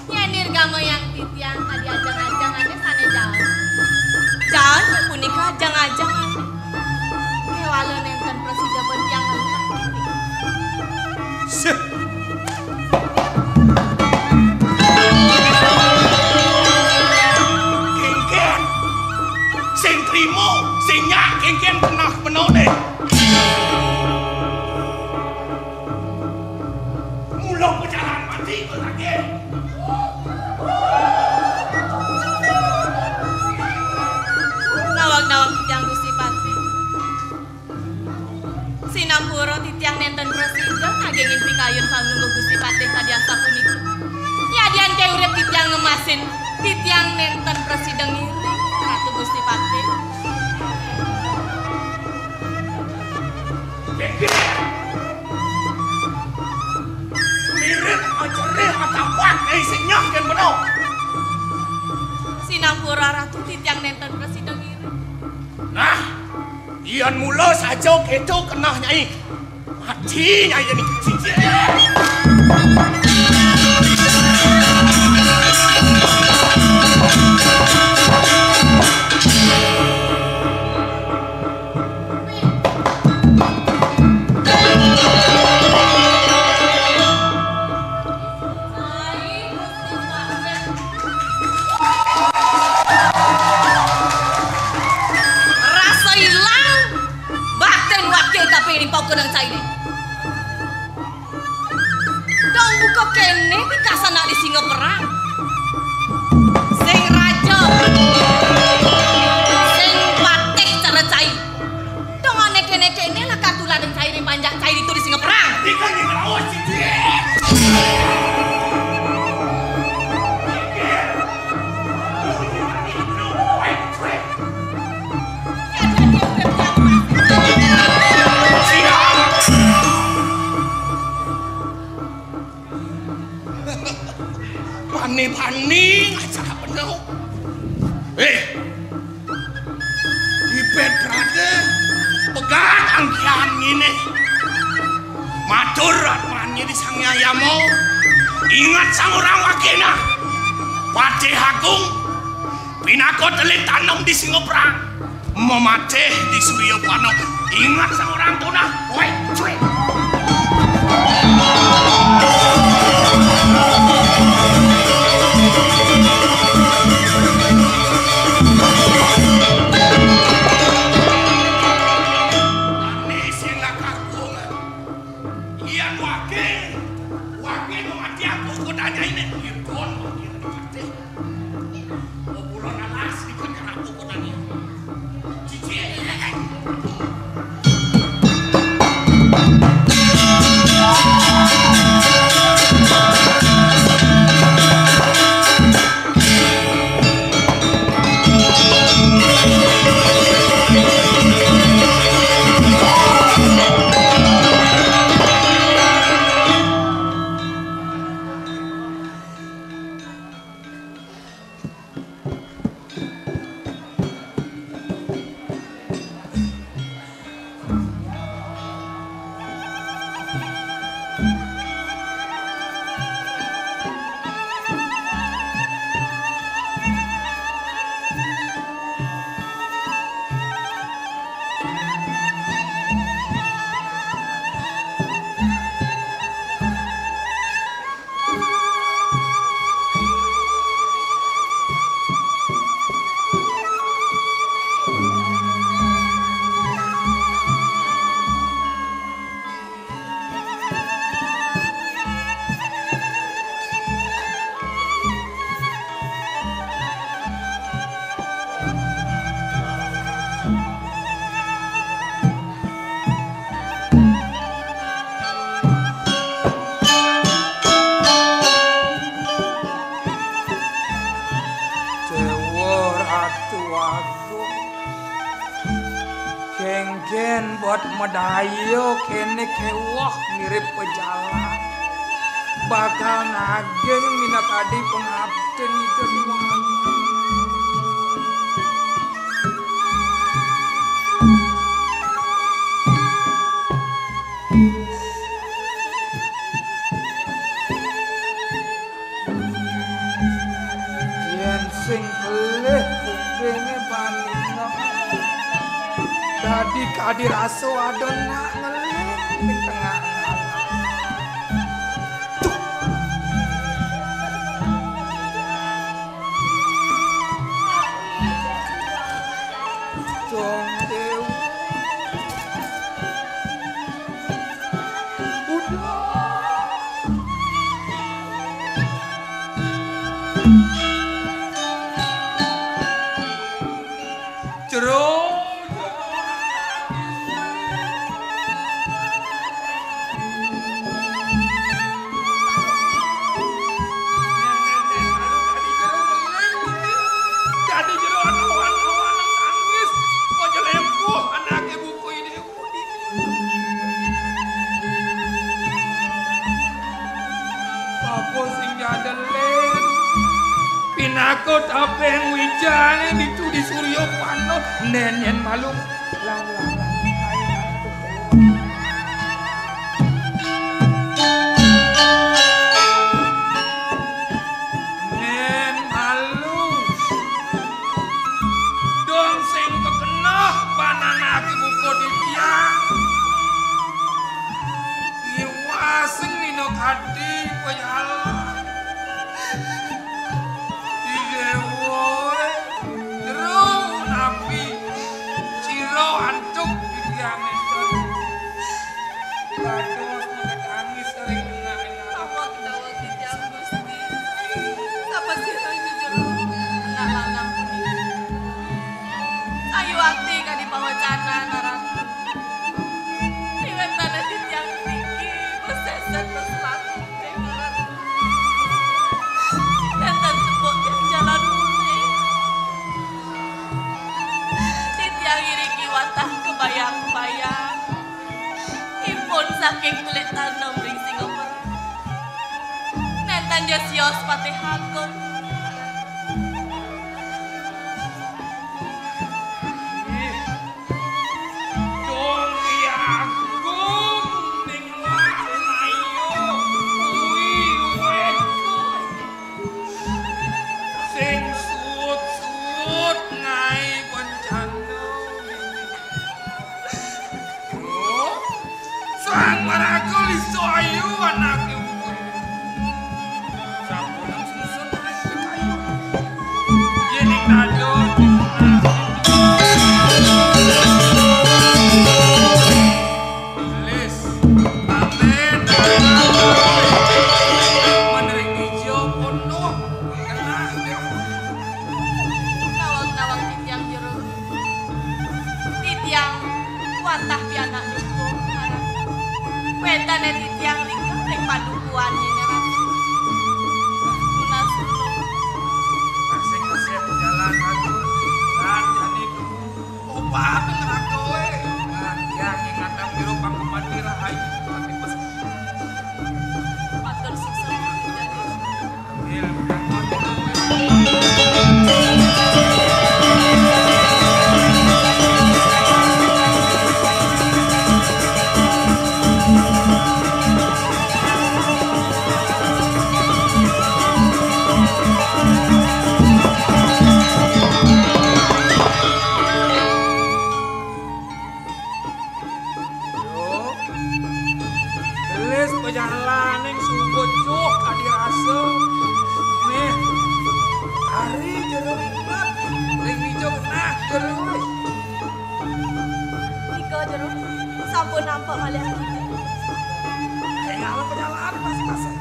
Yén nirgamayang titiang kadi ajeng-ajengané sané jaen. Jaen punika ajeng-ajengané. Kéwala nénten prasida bentiang ngelah. Sih. Kénkén. Sing trima, sing nyak, kénkén keneh benané. Mula pajalan mati kok lagi. Naweg-naweg titiang Gusti Patih. Sinampura titiang nénten prasida ngagengin pikayun Palungguh Gusti Patih kadi asapunika. Yadian ké urip titiang ngemasin, titiang nénten prasida ngiring Ratu Gusti Patih. Mirip ajerih atapak, eh, sing nyak kén bena. Sinampura Ratu, titiang nénten prasida ngiring. Nah, yén mula saja kéto keneh Nyai. Mati Nyai jani. Siji. Rasa ilang, batin wakil tapi ini pau kenang cai ini. Dong buka kéné pikasana di singa perang. Sing raja, sing patih cara cai. Dong ané kéné-kéné lakar tuladang cai ring panjak cai ditu di singa perang. Ikan di laut, cici. Pani-pani ngajak bener. Eh, ibet berada pegat angkian ngini. Matur atmanya di Sang Hyang Yama. Ingat sang orang wakina. Patih Agung pinaka telit tanem di singa perang. Mematih di Surya Pano. Ingat sang orang tunah. Woi, cuy. Ane sing lakar kuwungan. Iyan wakil, wakil mematih aku kudanya ini. Ipun wakil mematih. Populon alas ikut kerapu kudanya. Cici. Madaya kéné kéweh mirip pejalan. Bakal naging minakadi pangabdin Ida Déwa. Yén sing kelih kupingé bani, dadi kadi rasa ada nak ngeling ning tengah alam. Duh. Dong Déwa. Udah. Jero. Dadi jero awan-awan nangis, kok jelempuh anake buku ini. Bapa sing jadelin. Pinaka taping wijane ditu di Surya Panda. Nenen malu. Lang, lang, lang. Nén malu. Dong sing kekenah pananake buka titiang. Iwaseng nina kadi pejalan. Idewa, jero napi, cira antuk titiang enten. Dados mengetangis ring tengah-tengah. Apa kedaweg titiang, Gusti? Sapa sira jujur anak lanang puniki? Ayu ati kadi pawacanan, Ratu. Riwetana titiang niki beseset beselat ring Ratu. Nenten tepuk tiang jalan mulih. Titiang iriki wantah kebayang-bayang. Impun saking telik tanem ring Singapura. Nenten ja sios Patih Agung. Ih, Dong Hyang Agung ning wah ayu. Ui, weh, weh. Sing suut-suut ngaé bencana. Oh, Sang Maraga Lisa Ayu anake buku. Sampun susun kayu. Yéning dados. Lis, amén. Menerik ijo pondok. Nawang-nawang titiang jero. Titiang wantah pianak nyukup, Ratu. Wénten titiang ring, ring padukuhan nyerat. Tunas tulung. Kasih-kasih jalan, Ratu. Lan jani Obah neraka wé. Nah, yang ingatan biru pangkemati rahayu. Matur suksma. Ambil. Yo. Gelis pejalaning suba cuh kadi rasa. Méh. Ari jero ribet. Ring ijo genah jero. Ika jero. Sampun nampak malih. Kayak apa pejalan pas-pasan.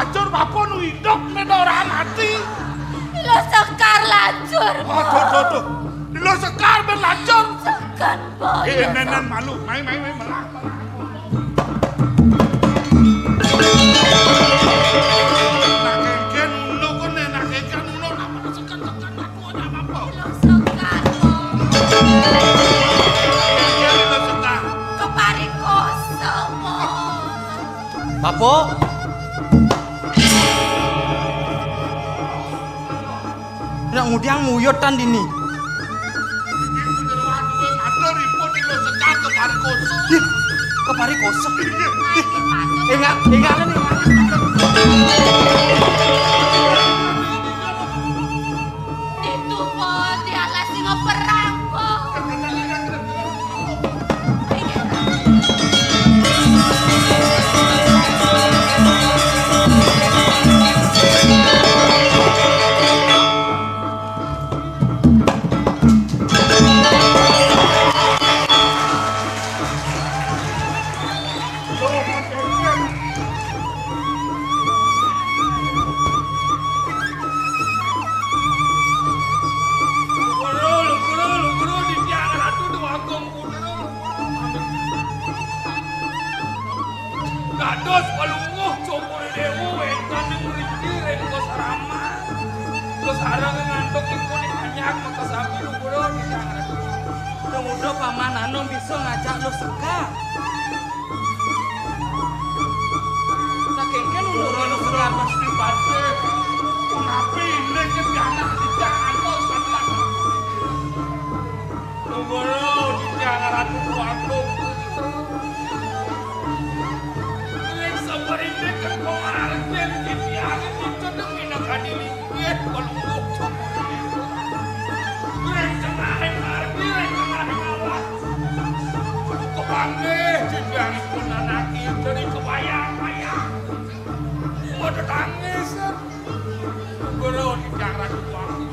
Lacur bapa nu idup né ora mati. Luh Sekar lacur, Mbok. Aduh, aduh, aduh. Luh Sekar ben lacur. Seken, Mbok. Eh, Luh Sekar. Nenen malu. Mai, mai, mai, melah, melah. Nak kéngkén ngono koné, nak kéngkén ngono, nak seken, seken, aku ora apa-apa. Luh Sekar, Mbok. Iya, Luh Sekar. Keparing kosong, Mbok. Bapa. Nak ngudiang nguyut tan dini. Iki kudu duwe matur ipun ing Luh Sekar keparing kosong. Ih, keparing kosong. Ih, enggak, enggak, enggak. Ditu, Mbok, di alas singa perang, Mbok. Guru, guru, guru, guru, di tiang ratu Déwa Agung Putra. Dados Palungguh Cokor I Déwa wénten ing mriki ring Kosarama. Kosarama ngantuk ipun ing banyak makasami luhur ing Sang Ratu. Pemuda Paman Anom bisa ngajak Luh Sekar. Nah, kéngkén undur Luh Sekar, Mas. Gusti Patih, punapi indik yen anak tidak ngantos sampeyan. Tunggala titiang Ratu Agung Putra. Ring sabarine kengkong arep yen titiang dicedhek minangka diri. Nggih, Palungguh Cokor I Déwa. Ring tengahing arep, ring tengahing alas. Kepanggih titiangipun anak istri kebayang-bayang. Mboten tangis. Guru titiang Ratu Agung.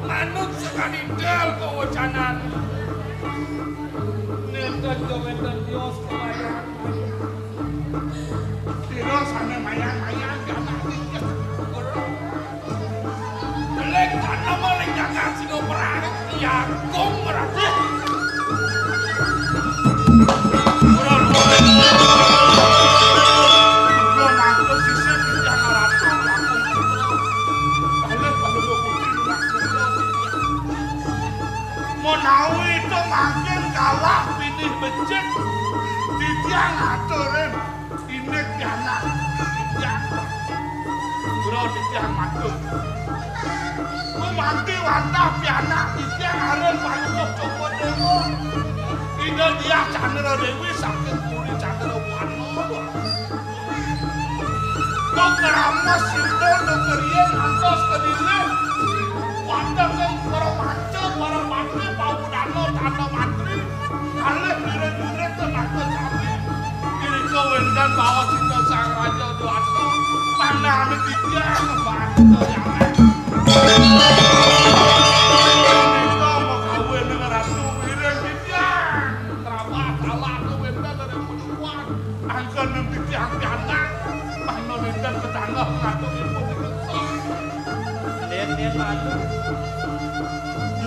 Manut sakadi dal kawacanan. Nenten wénten tios kebayang. Sira sané mayang-mayang ganak iki. Guru. Belik tanah maling jagat sing perang. Jagung merah. Menawi to mangkin kalah pinih becik, titiang aturin. Indik pianak titiang. Kula titiang matur. Gumanti wantah pianak titiang aran Palungguh Cokor I Déwa. Ida Diah Candra Déwi saking Puri Candra Wana. Duk ngramas sinten duk riyen ngantos kedilih. Wonten ing para panca, para patih, pawudana, tanda mantri. Kalih murid-murid tenaga sami. Irika wénten baos Ida Sang Raja Dwata. Panami titiang bantu yaman. Irika makawin dengan Ratu Wiring titiang. Terabah kalah wénten dari pucukan. Angken titiang pianak. Mano wénten ketangga ngatur ipun. Ndén, ndén, Ratu.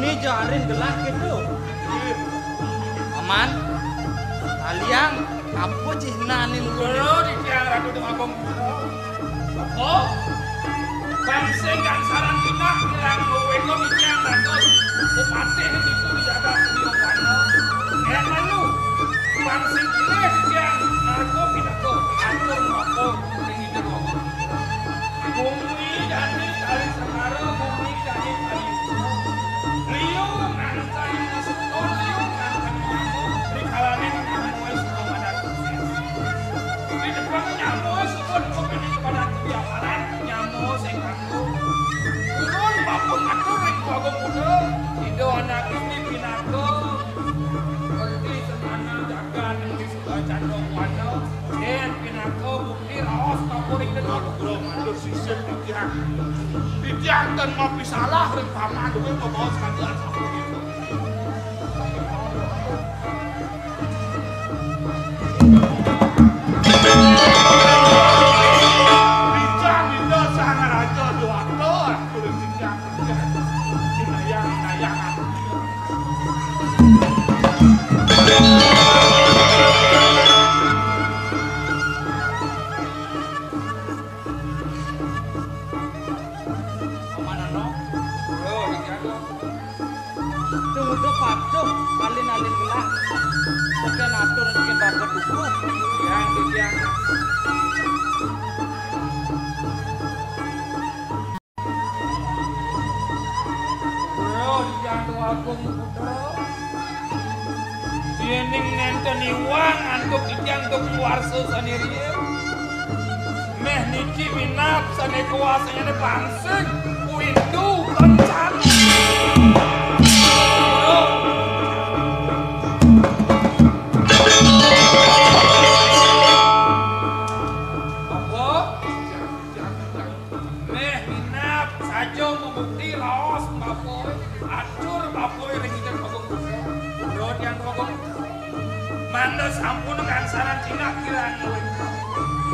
Né jarin gelah kéto. Paman, kalian apa cihnané? Kula titiang Ratu Déwa Agung Putra. Apa? Bangsa Gangsaran Kinah kirang wéka titiang dados upatih niku di jagat Triyowana. Yen melu, bangsa Kinah titiang narka pinaka atur napa ring Ida Déwa Agung. Bumi jani kali Sekara, bumi jani kali Sukma. Liu nganten seton, liu nganten nyama, rikalaning nyama wis suka madan sukses. Di depan nyama wis suka dipakani kepada kebiaparan, nyama sing kanggo. Turun bapa matur ring Déwa Agung Buddha, Ida anak istri pinaka, berarti semana jagat ning di Candra Wana, yén pinaka Iraos kapuri kula matur sisip titiang. Titiang ten mapisalah ring paman kuwi mabaos kanthi asapunika. Tumuda patuh, alin-alin gelah. Oké, natur niki Bapak Dukuh. Yang titiang. Bro, titiang Déwa Agung Putra. Yéning nénten iwang antuk titiang antuk warsa sané riin. Méh niki minab sané kuasanyané Bangsing Windu Kencana. Apa? Méh minab saja mabukti raos Bapa, atur Bapa ring Ida Déwa Agung Putra. Bro, titiang Déwa Agung. Mangda sampun kangsaran tindak kirang luwih.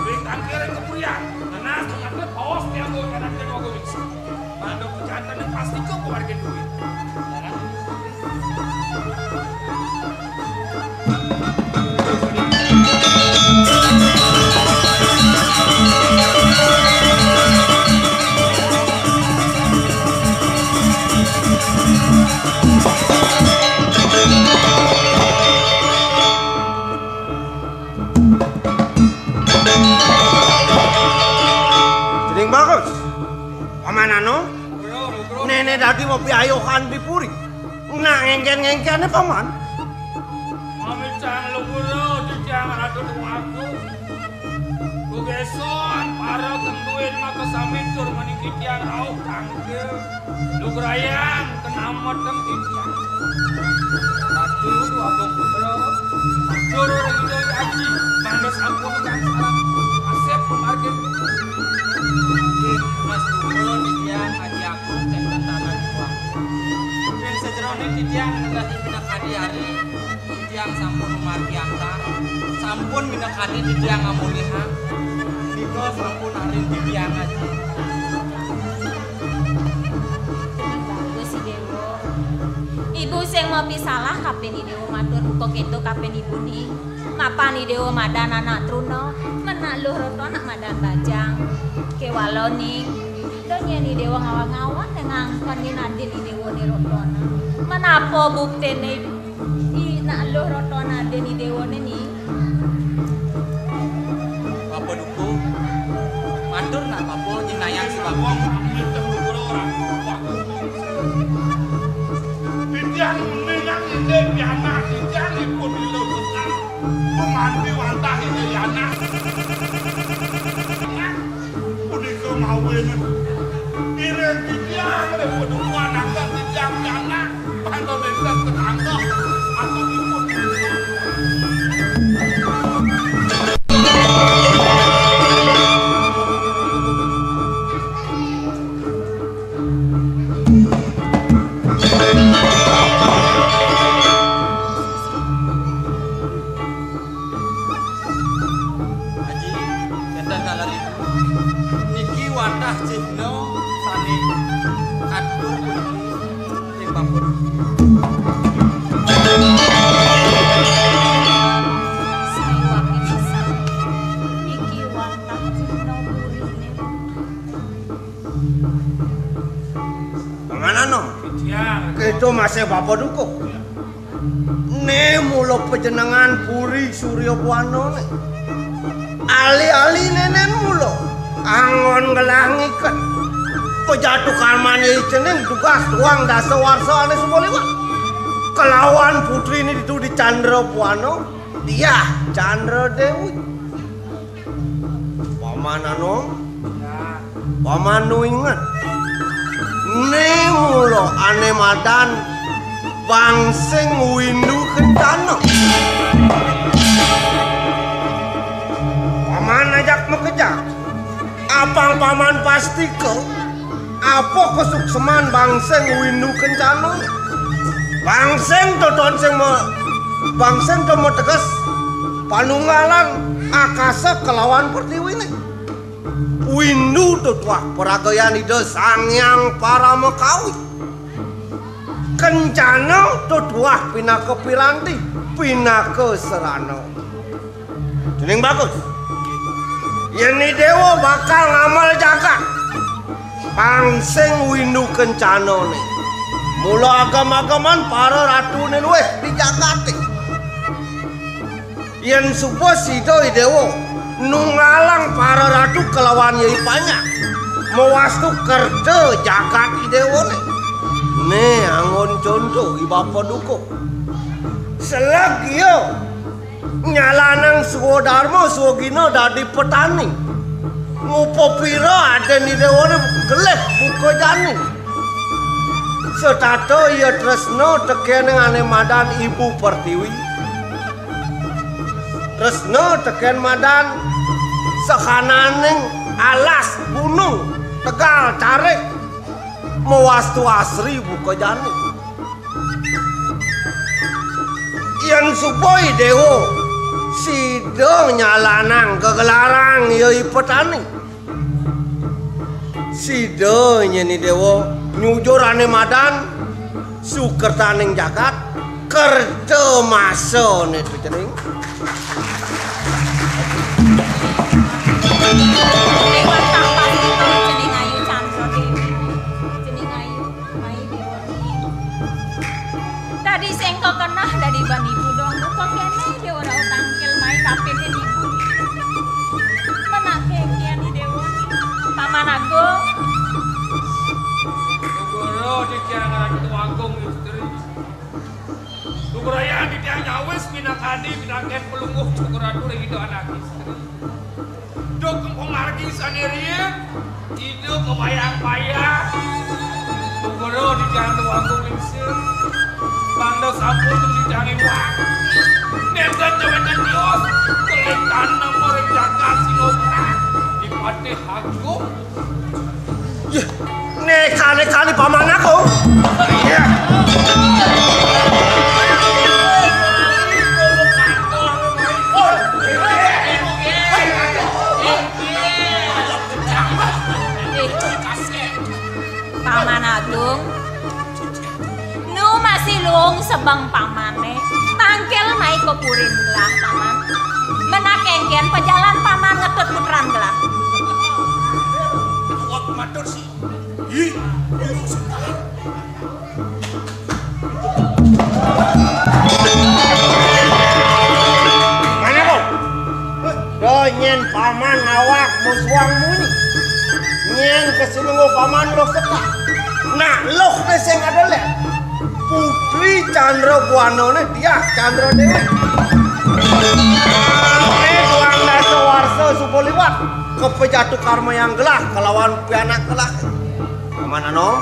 Ring tangkiring kapurian, nenas pangatur paos tiang bawa kanan kedua gawiksa. Mangda pajanten pastika pamargin duit. Dening bagus. Paman Anom, néné dadi mapiayuhan di puri. Nak ngéngkén-ngéngkéné, Paman? Mamicang luhura titiang Ratu Déwagung. Kugeson para kenduin makasami tur maniki tiang rauh tangkil. Lugrayang kenametan titiang. Ratu Déwagung Putra, matur ring Ida Aji, mangda sampun kangsaran asep pamargin. Inggih, Mas Guru titiang Aji Agung kénten taler kuah. Ring sajeroning titiang ngendahi pinakadi ari, titiang sampun margi angkar, sampun minakadi titiang ngamulihang, nika sampun arin titiang Aji. Bagus, I Déwa. Ibu sing mapisalah kapin I Déwa matur buka kéto kapin ibuné. Mapan I Déwa madan anak truna, menak luh rata nak madan bajang. Kéwala ning, da nyén I Déwa ngawag-ngawag ngangkenin adin I Déwané ratana. Menapa buktiné I nak luh ratana adin I Déwané ning? Bapa Dukuh, matur nak Bapa nyinayang si Bapa. Titiang meninang indik pianak titiang ipun lila sekal. Memanti wantah indik pianak. Punika mawinan iring titiang ring padukuhan angkat titiang pianak. Panto nénten tetangga atau ipun. Aji, kénten taler ibu. Niki wantah cihna sané katur puniki ring Bapa. Sané pisan. Niki wantah cihna puriné. Paman Anom. Titiang. Kéto masih Bapa Dukuh. Né mula pajenengan Puri Surya Buana né. Ali-ali nénén mula anggon ngelah ngiket. Pejatu karmane cening tugas tuang dasa warsa ane suba liwat. Kelawan putrine ditu di Candra Buana, Diah Candra Dewi. Paman Anom, Paman nu inget. Né mula ane madan Bangsing Windu Kencana. Paman ajak makejang. Apang Paman pastika apa kasukseman Bangsing Windu Kencana? Bangsing to tuah sing ma-, Bangsing to mateges panunggalan akasa kelawan pertiwine. Windu to tuah paragayan Ida Sang Hyang Paramakawi. Kencana to tuah pinaka piranti, pinaka sarana. Dening bagus. Yen I Dewa bakal ngamel jagat, Bangsing Windu Kencana ne. Mula agem-ageman para ratuné luih di jagaté. Yén suba sida I Déwa nunggalang para ratu kalawan Yai Panjak, mawastu kerta jagat I Déwané. Né anggon conto I Bapa Dukuh. Seleg ia nyalanang swadarma swagina dadi petani. Ngupapira adin I Déwané gelih buka jani. Setata ia tresna tekén ané madan Ibu Pertiwi. Tresna tekén madan sahananing alas gunung tegal tarik mawastu asri buka jani. Yén suba I Déwa sida nyalanang gegelarang ia I Petani. Sida nyén I Déwa nyujur ané madan sukertaning jagat kerta masa né tu cening. Lewat kapas itu cening ayu Candra Déwi. Cening ayu, mai Déwa. Dadi sing kekenah dadi ban ibu dong. Kok kéné Déwa rauh tangkil mai kapinin ibu. Menaké kian I Déwa. Paman Agung. Guru titiang Ratu Agung Istri. Lugrayang titiang nyawis minakadi minakén pelungguh Cokor Ratu ring Ida Anak Istri. Duh kempung margi sané riin, Ida kabayang-bayang. Lugra titiang Ratu Agung Lingsir. Mangda sampun titiang iwang. Nénten wénten tios, kelih tanem ring jagat Singapura. Dipatih Agung. Yéh, né kané-kané paman aku. Yéh. Paman Agung, nu masih luung sebeng pamané, tangkil mai ka purin gelah, Paman. Menakéngkén pajalan Paman ngetut putran gelah. Awak matur si. Ih, mana kau? Do nyén paman awak musuang munyi. Nyén kesinunggu paman luh sekak. Nak luh né sing ada lek. Putri Chandra Buana né dia Chandra Dewi. Né tuang dasa warsa suba liwat. Kepejatu karma yang gelah kelawan pianak gelah. Paman Anom.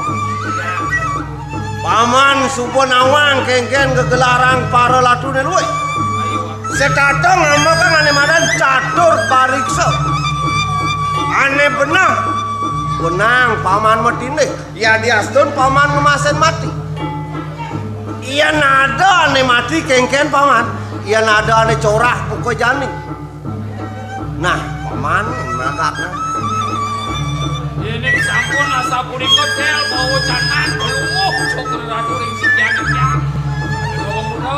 Paman suba nawang kéngkén gegelarang para latuné luih. Setata ngambegang ané madan catur pariksa. Ané beneh, benang paman matindih. Yadiastun paman ngemasin mati. Yén ada ané mati kéngkén paman. Yén ada ané corah buka jani. Nah, paman maragakna. Yéning sampun asapunika tel bawa canan pelungguh Cokor Ratu ring sikian tiang. Ada dua muda.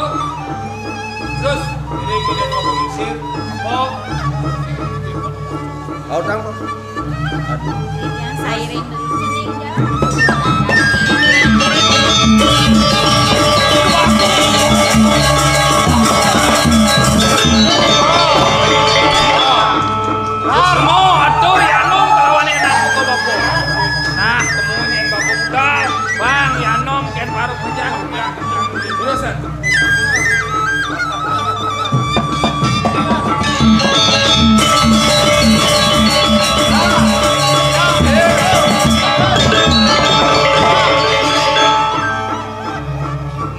Terus, ini kita dua pengisir. Apa? Audang, Pak. Aduh. Yang sairing. Semua atur Yanom kelawan enak buka bapa. Nah, temuin yang bapa muda, Bang Yanom ken baru kerja, kerja, kerja. Urusan.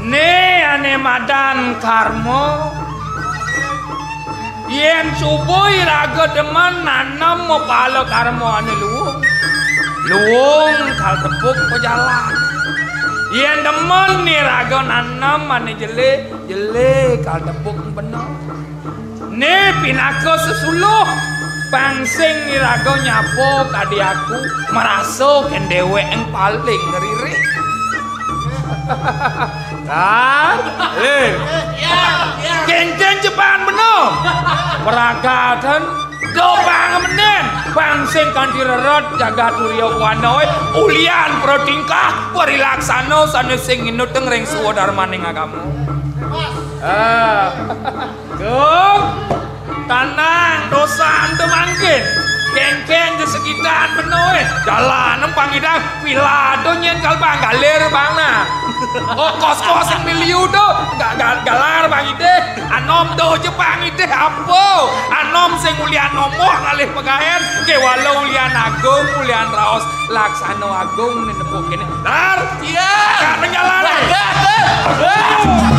Né ané madan karma. Yén suba iraga demen nanem mapala karma ané luung, luung kal tepuk pajalan. Yén demen iraga nanem ané jelé, jelé kal tepuk beneh. Né pinaka sesuluh, pang sing iraga nyapa kadi aku, marasa kén déwék paling ririh. Kan? Eh. Ya, ya. Kéngkén cepan beneh. Pragaten do pang menen. Pang sing kanthi rered jagat Surya Buana, ulian pratingkah parilaksana sané sing nginutang ring swadarmaning agama. Ah. Gung, tanang dosan to mangkin. Kéngkén sesekitan benoé. Jalan empang idang, pila to nyén kalbang galir bang nah. Oh, kos-kos sing miliu to, ga-, ga-, galar bang idih. Anom to ja bang idih apa? Anom sing ulian nombok ngalih pagaén, kéwala ulian agung, ulian raos. Laksana agung né nepuk kéné. Dar. Iya. Angkat penjalané. Angkat, angkat.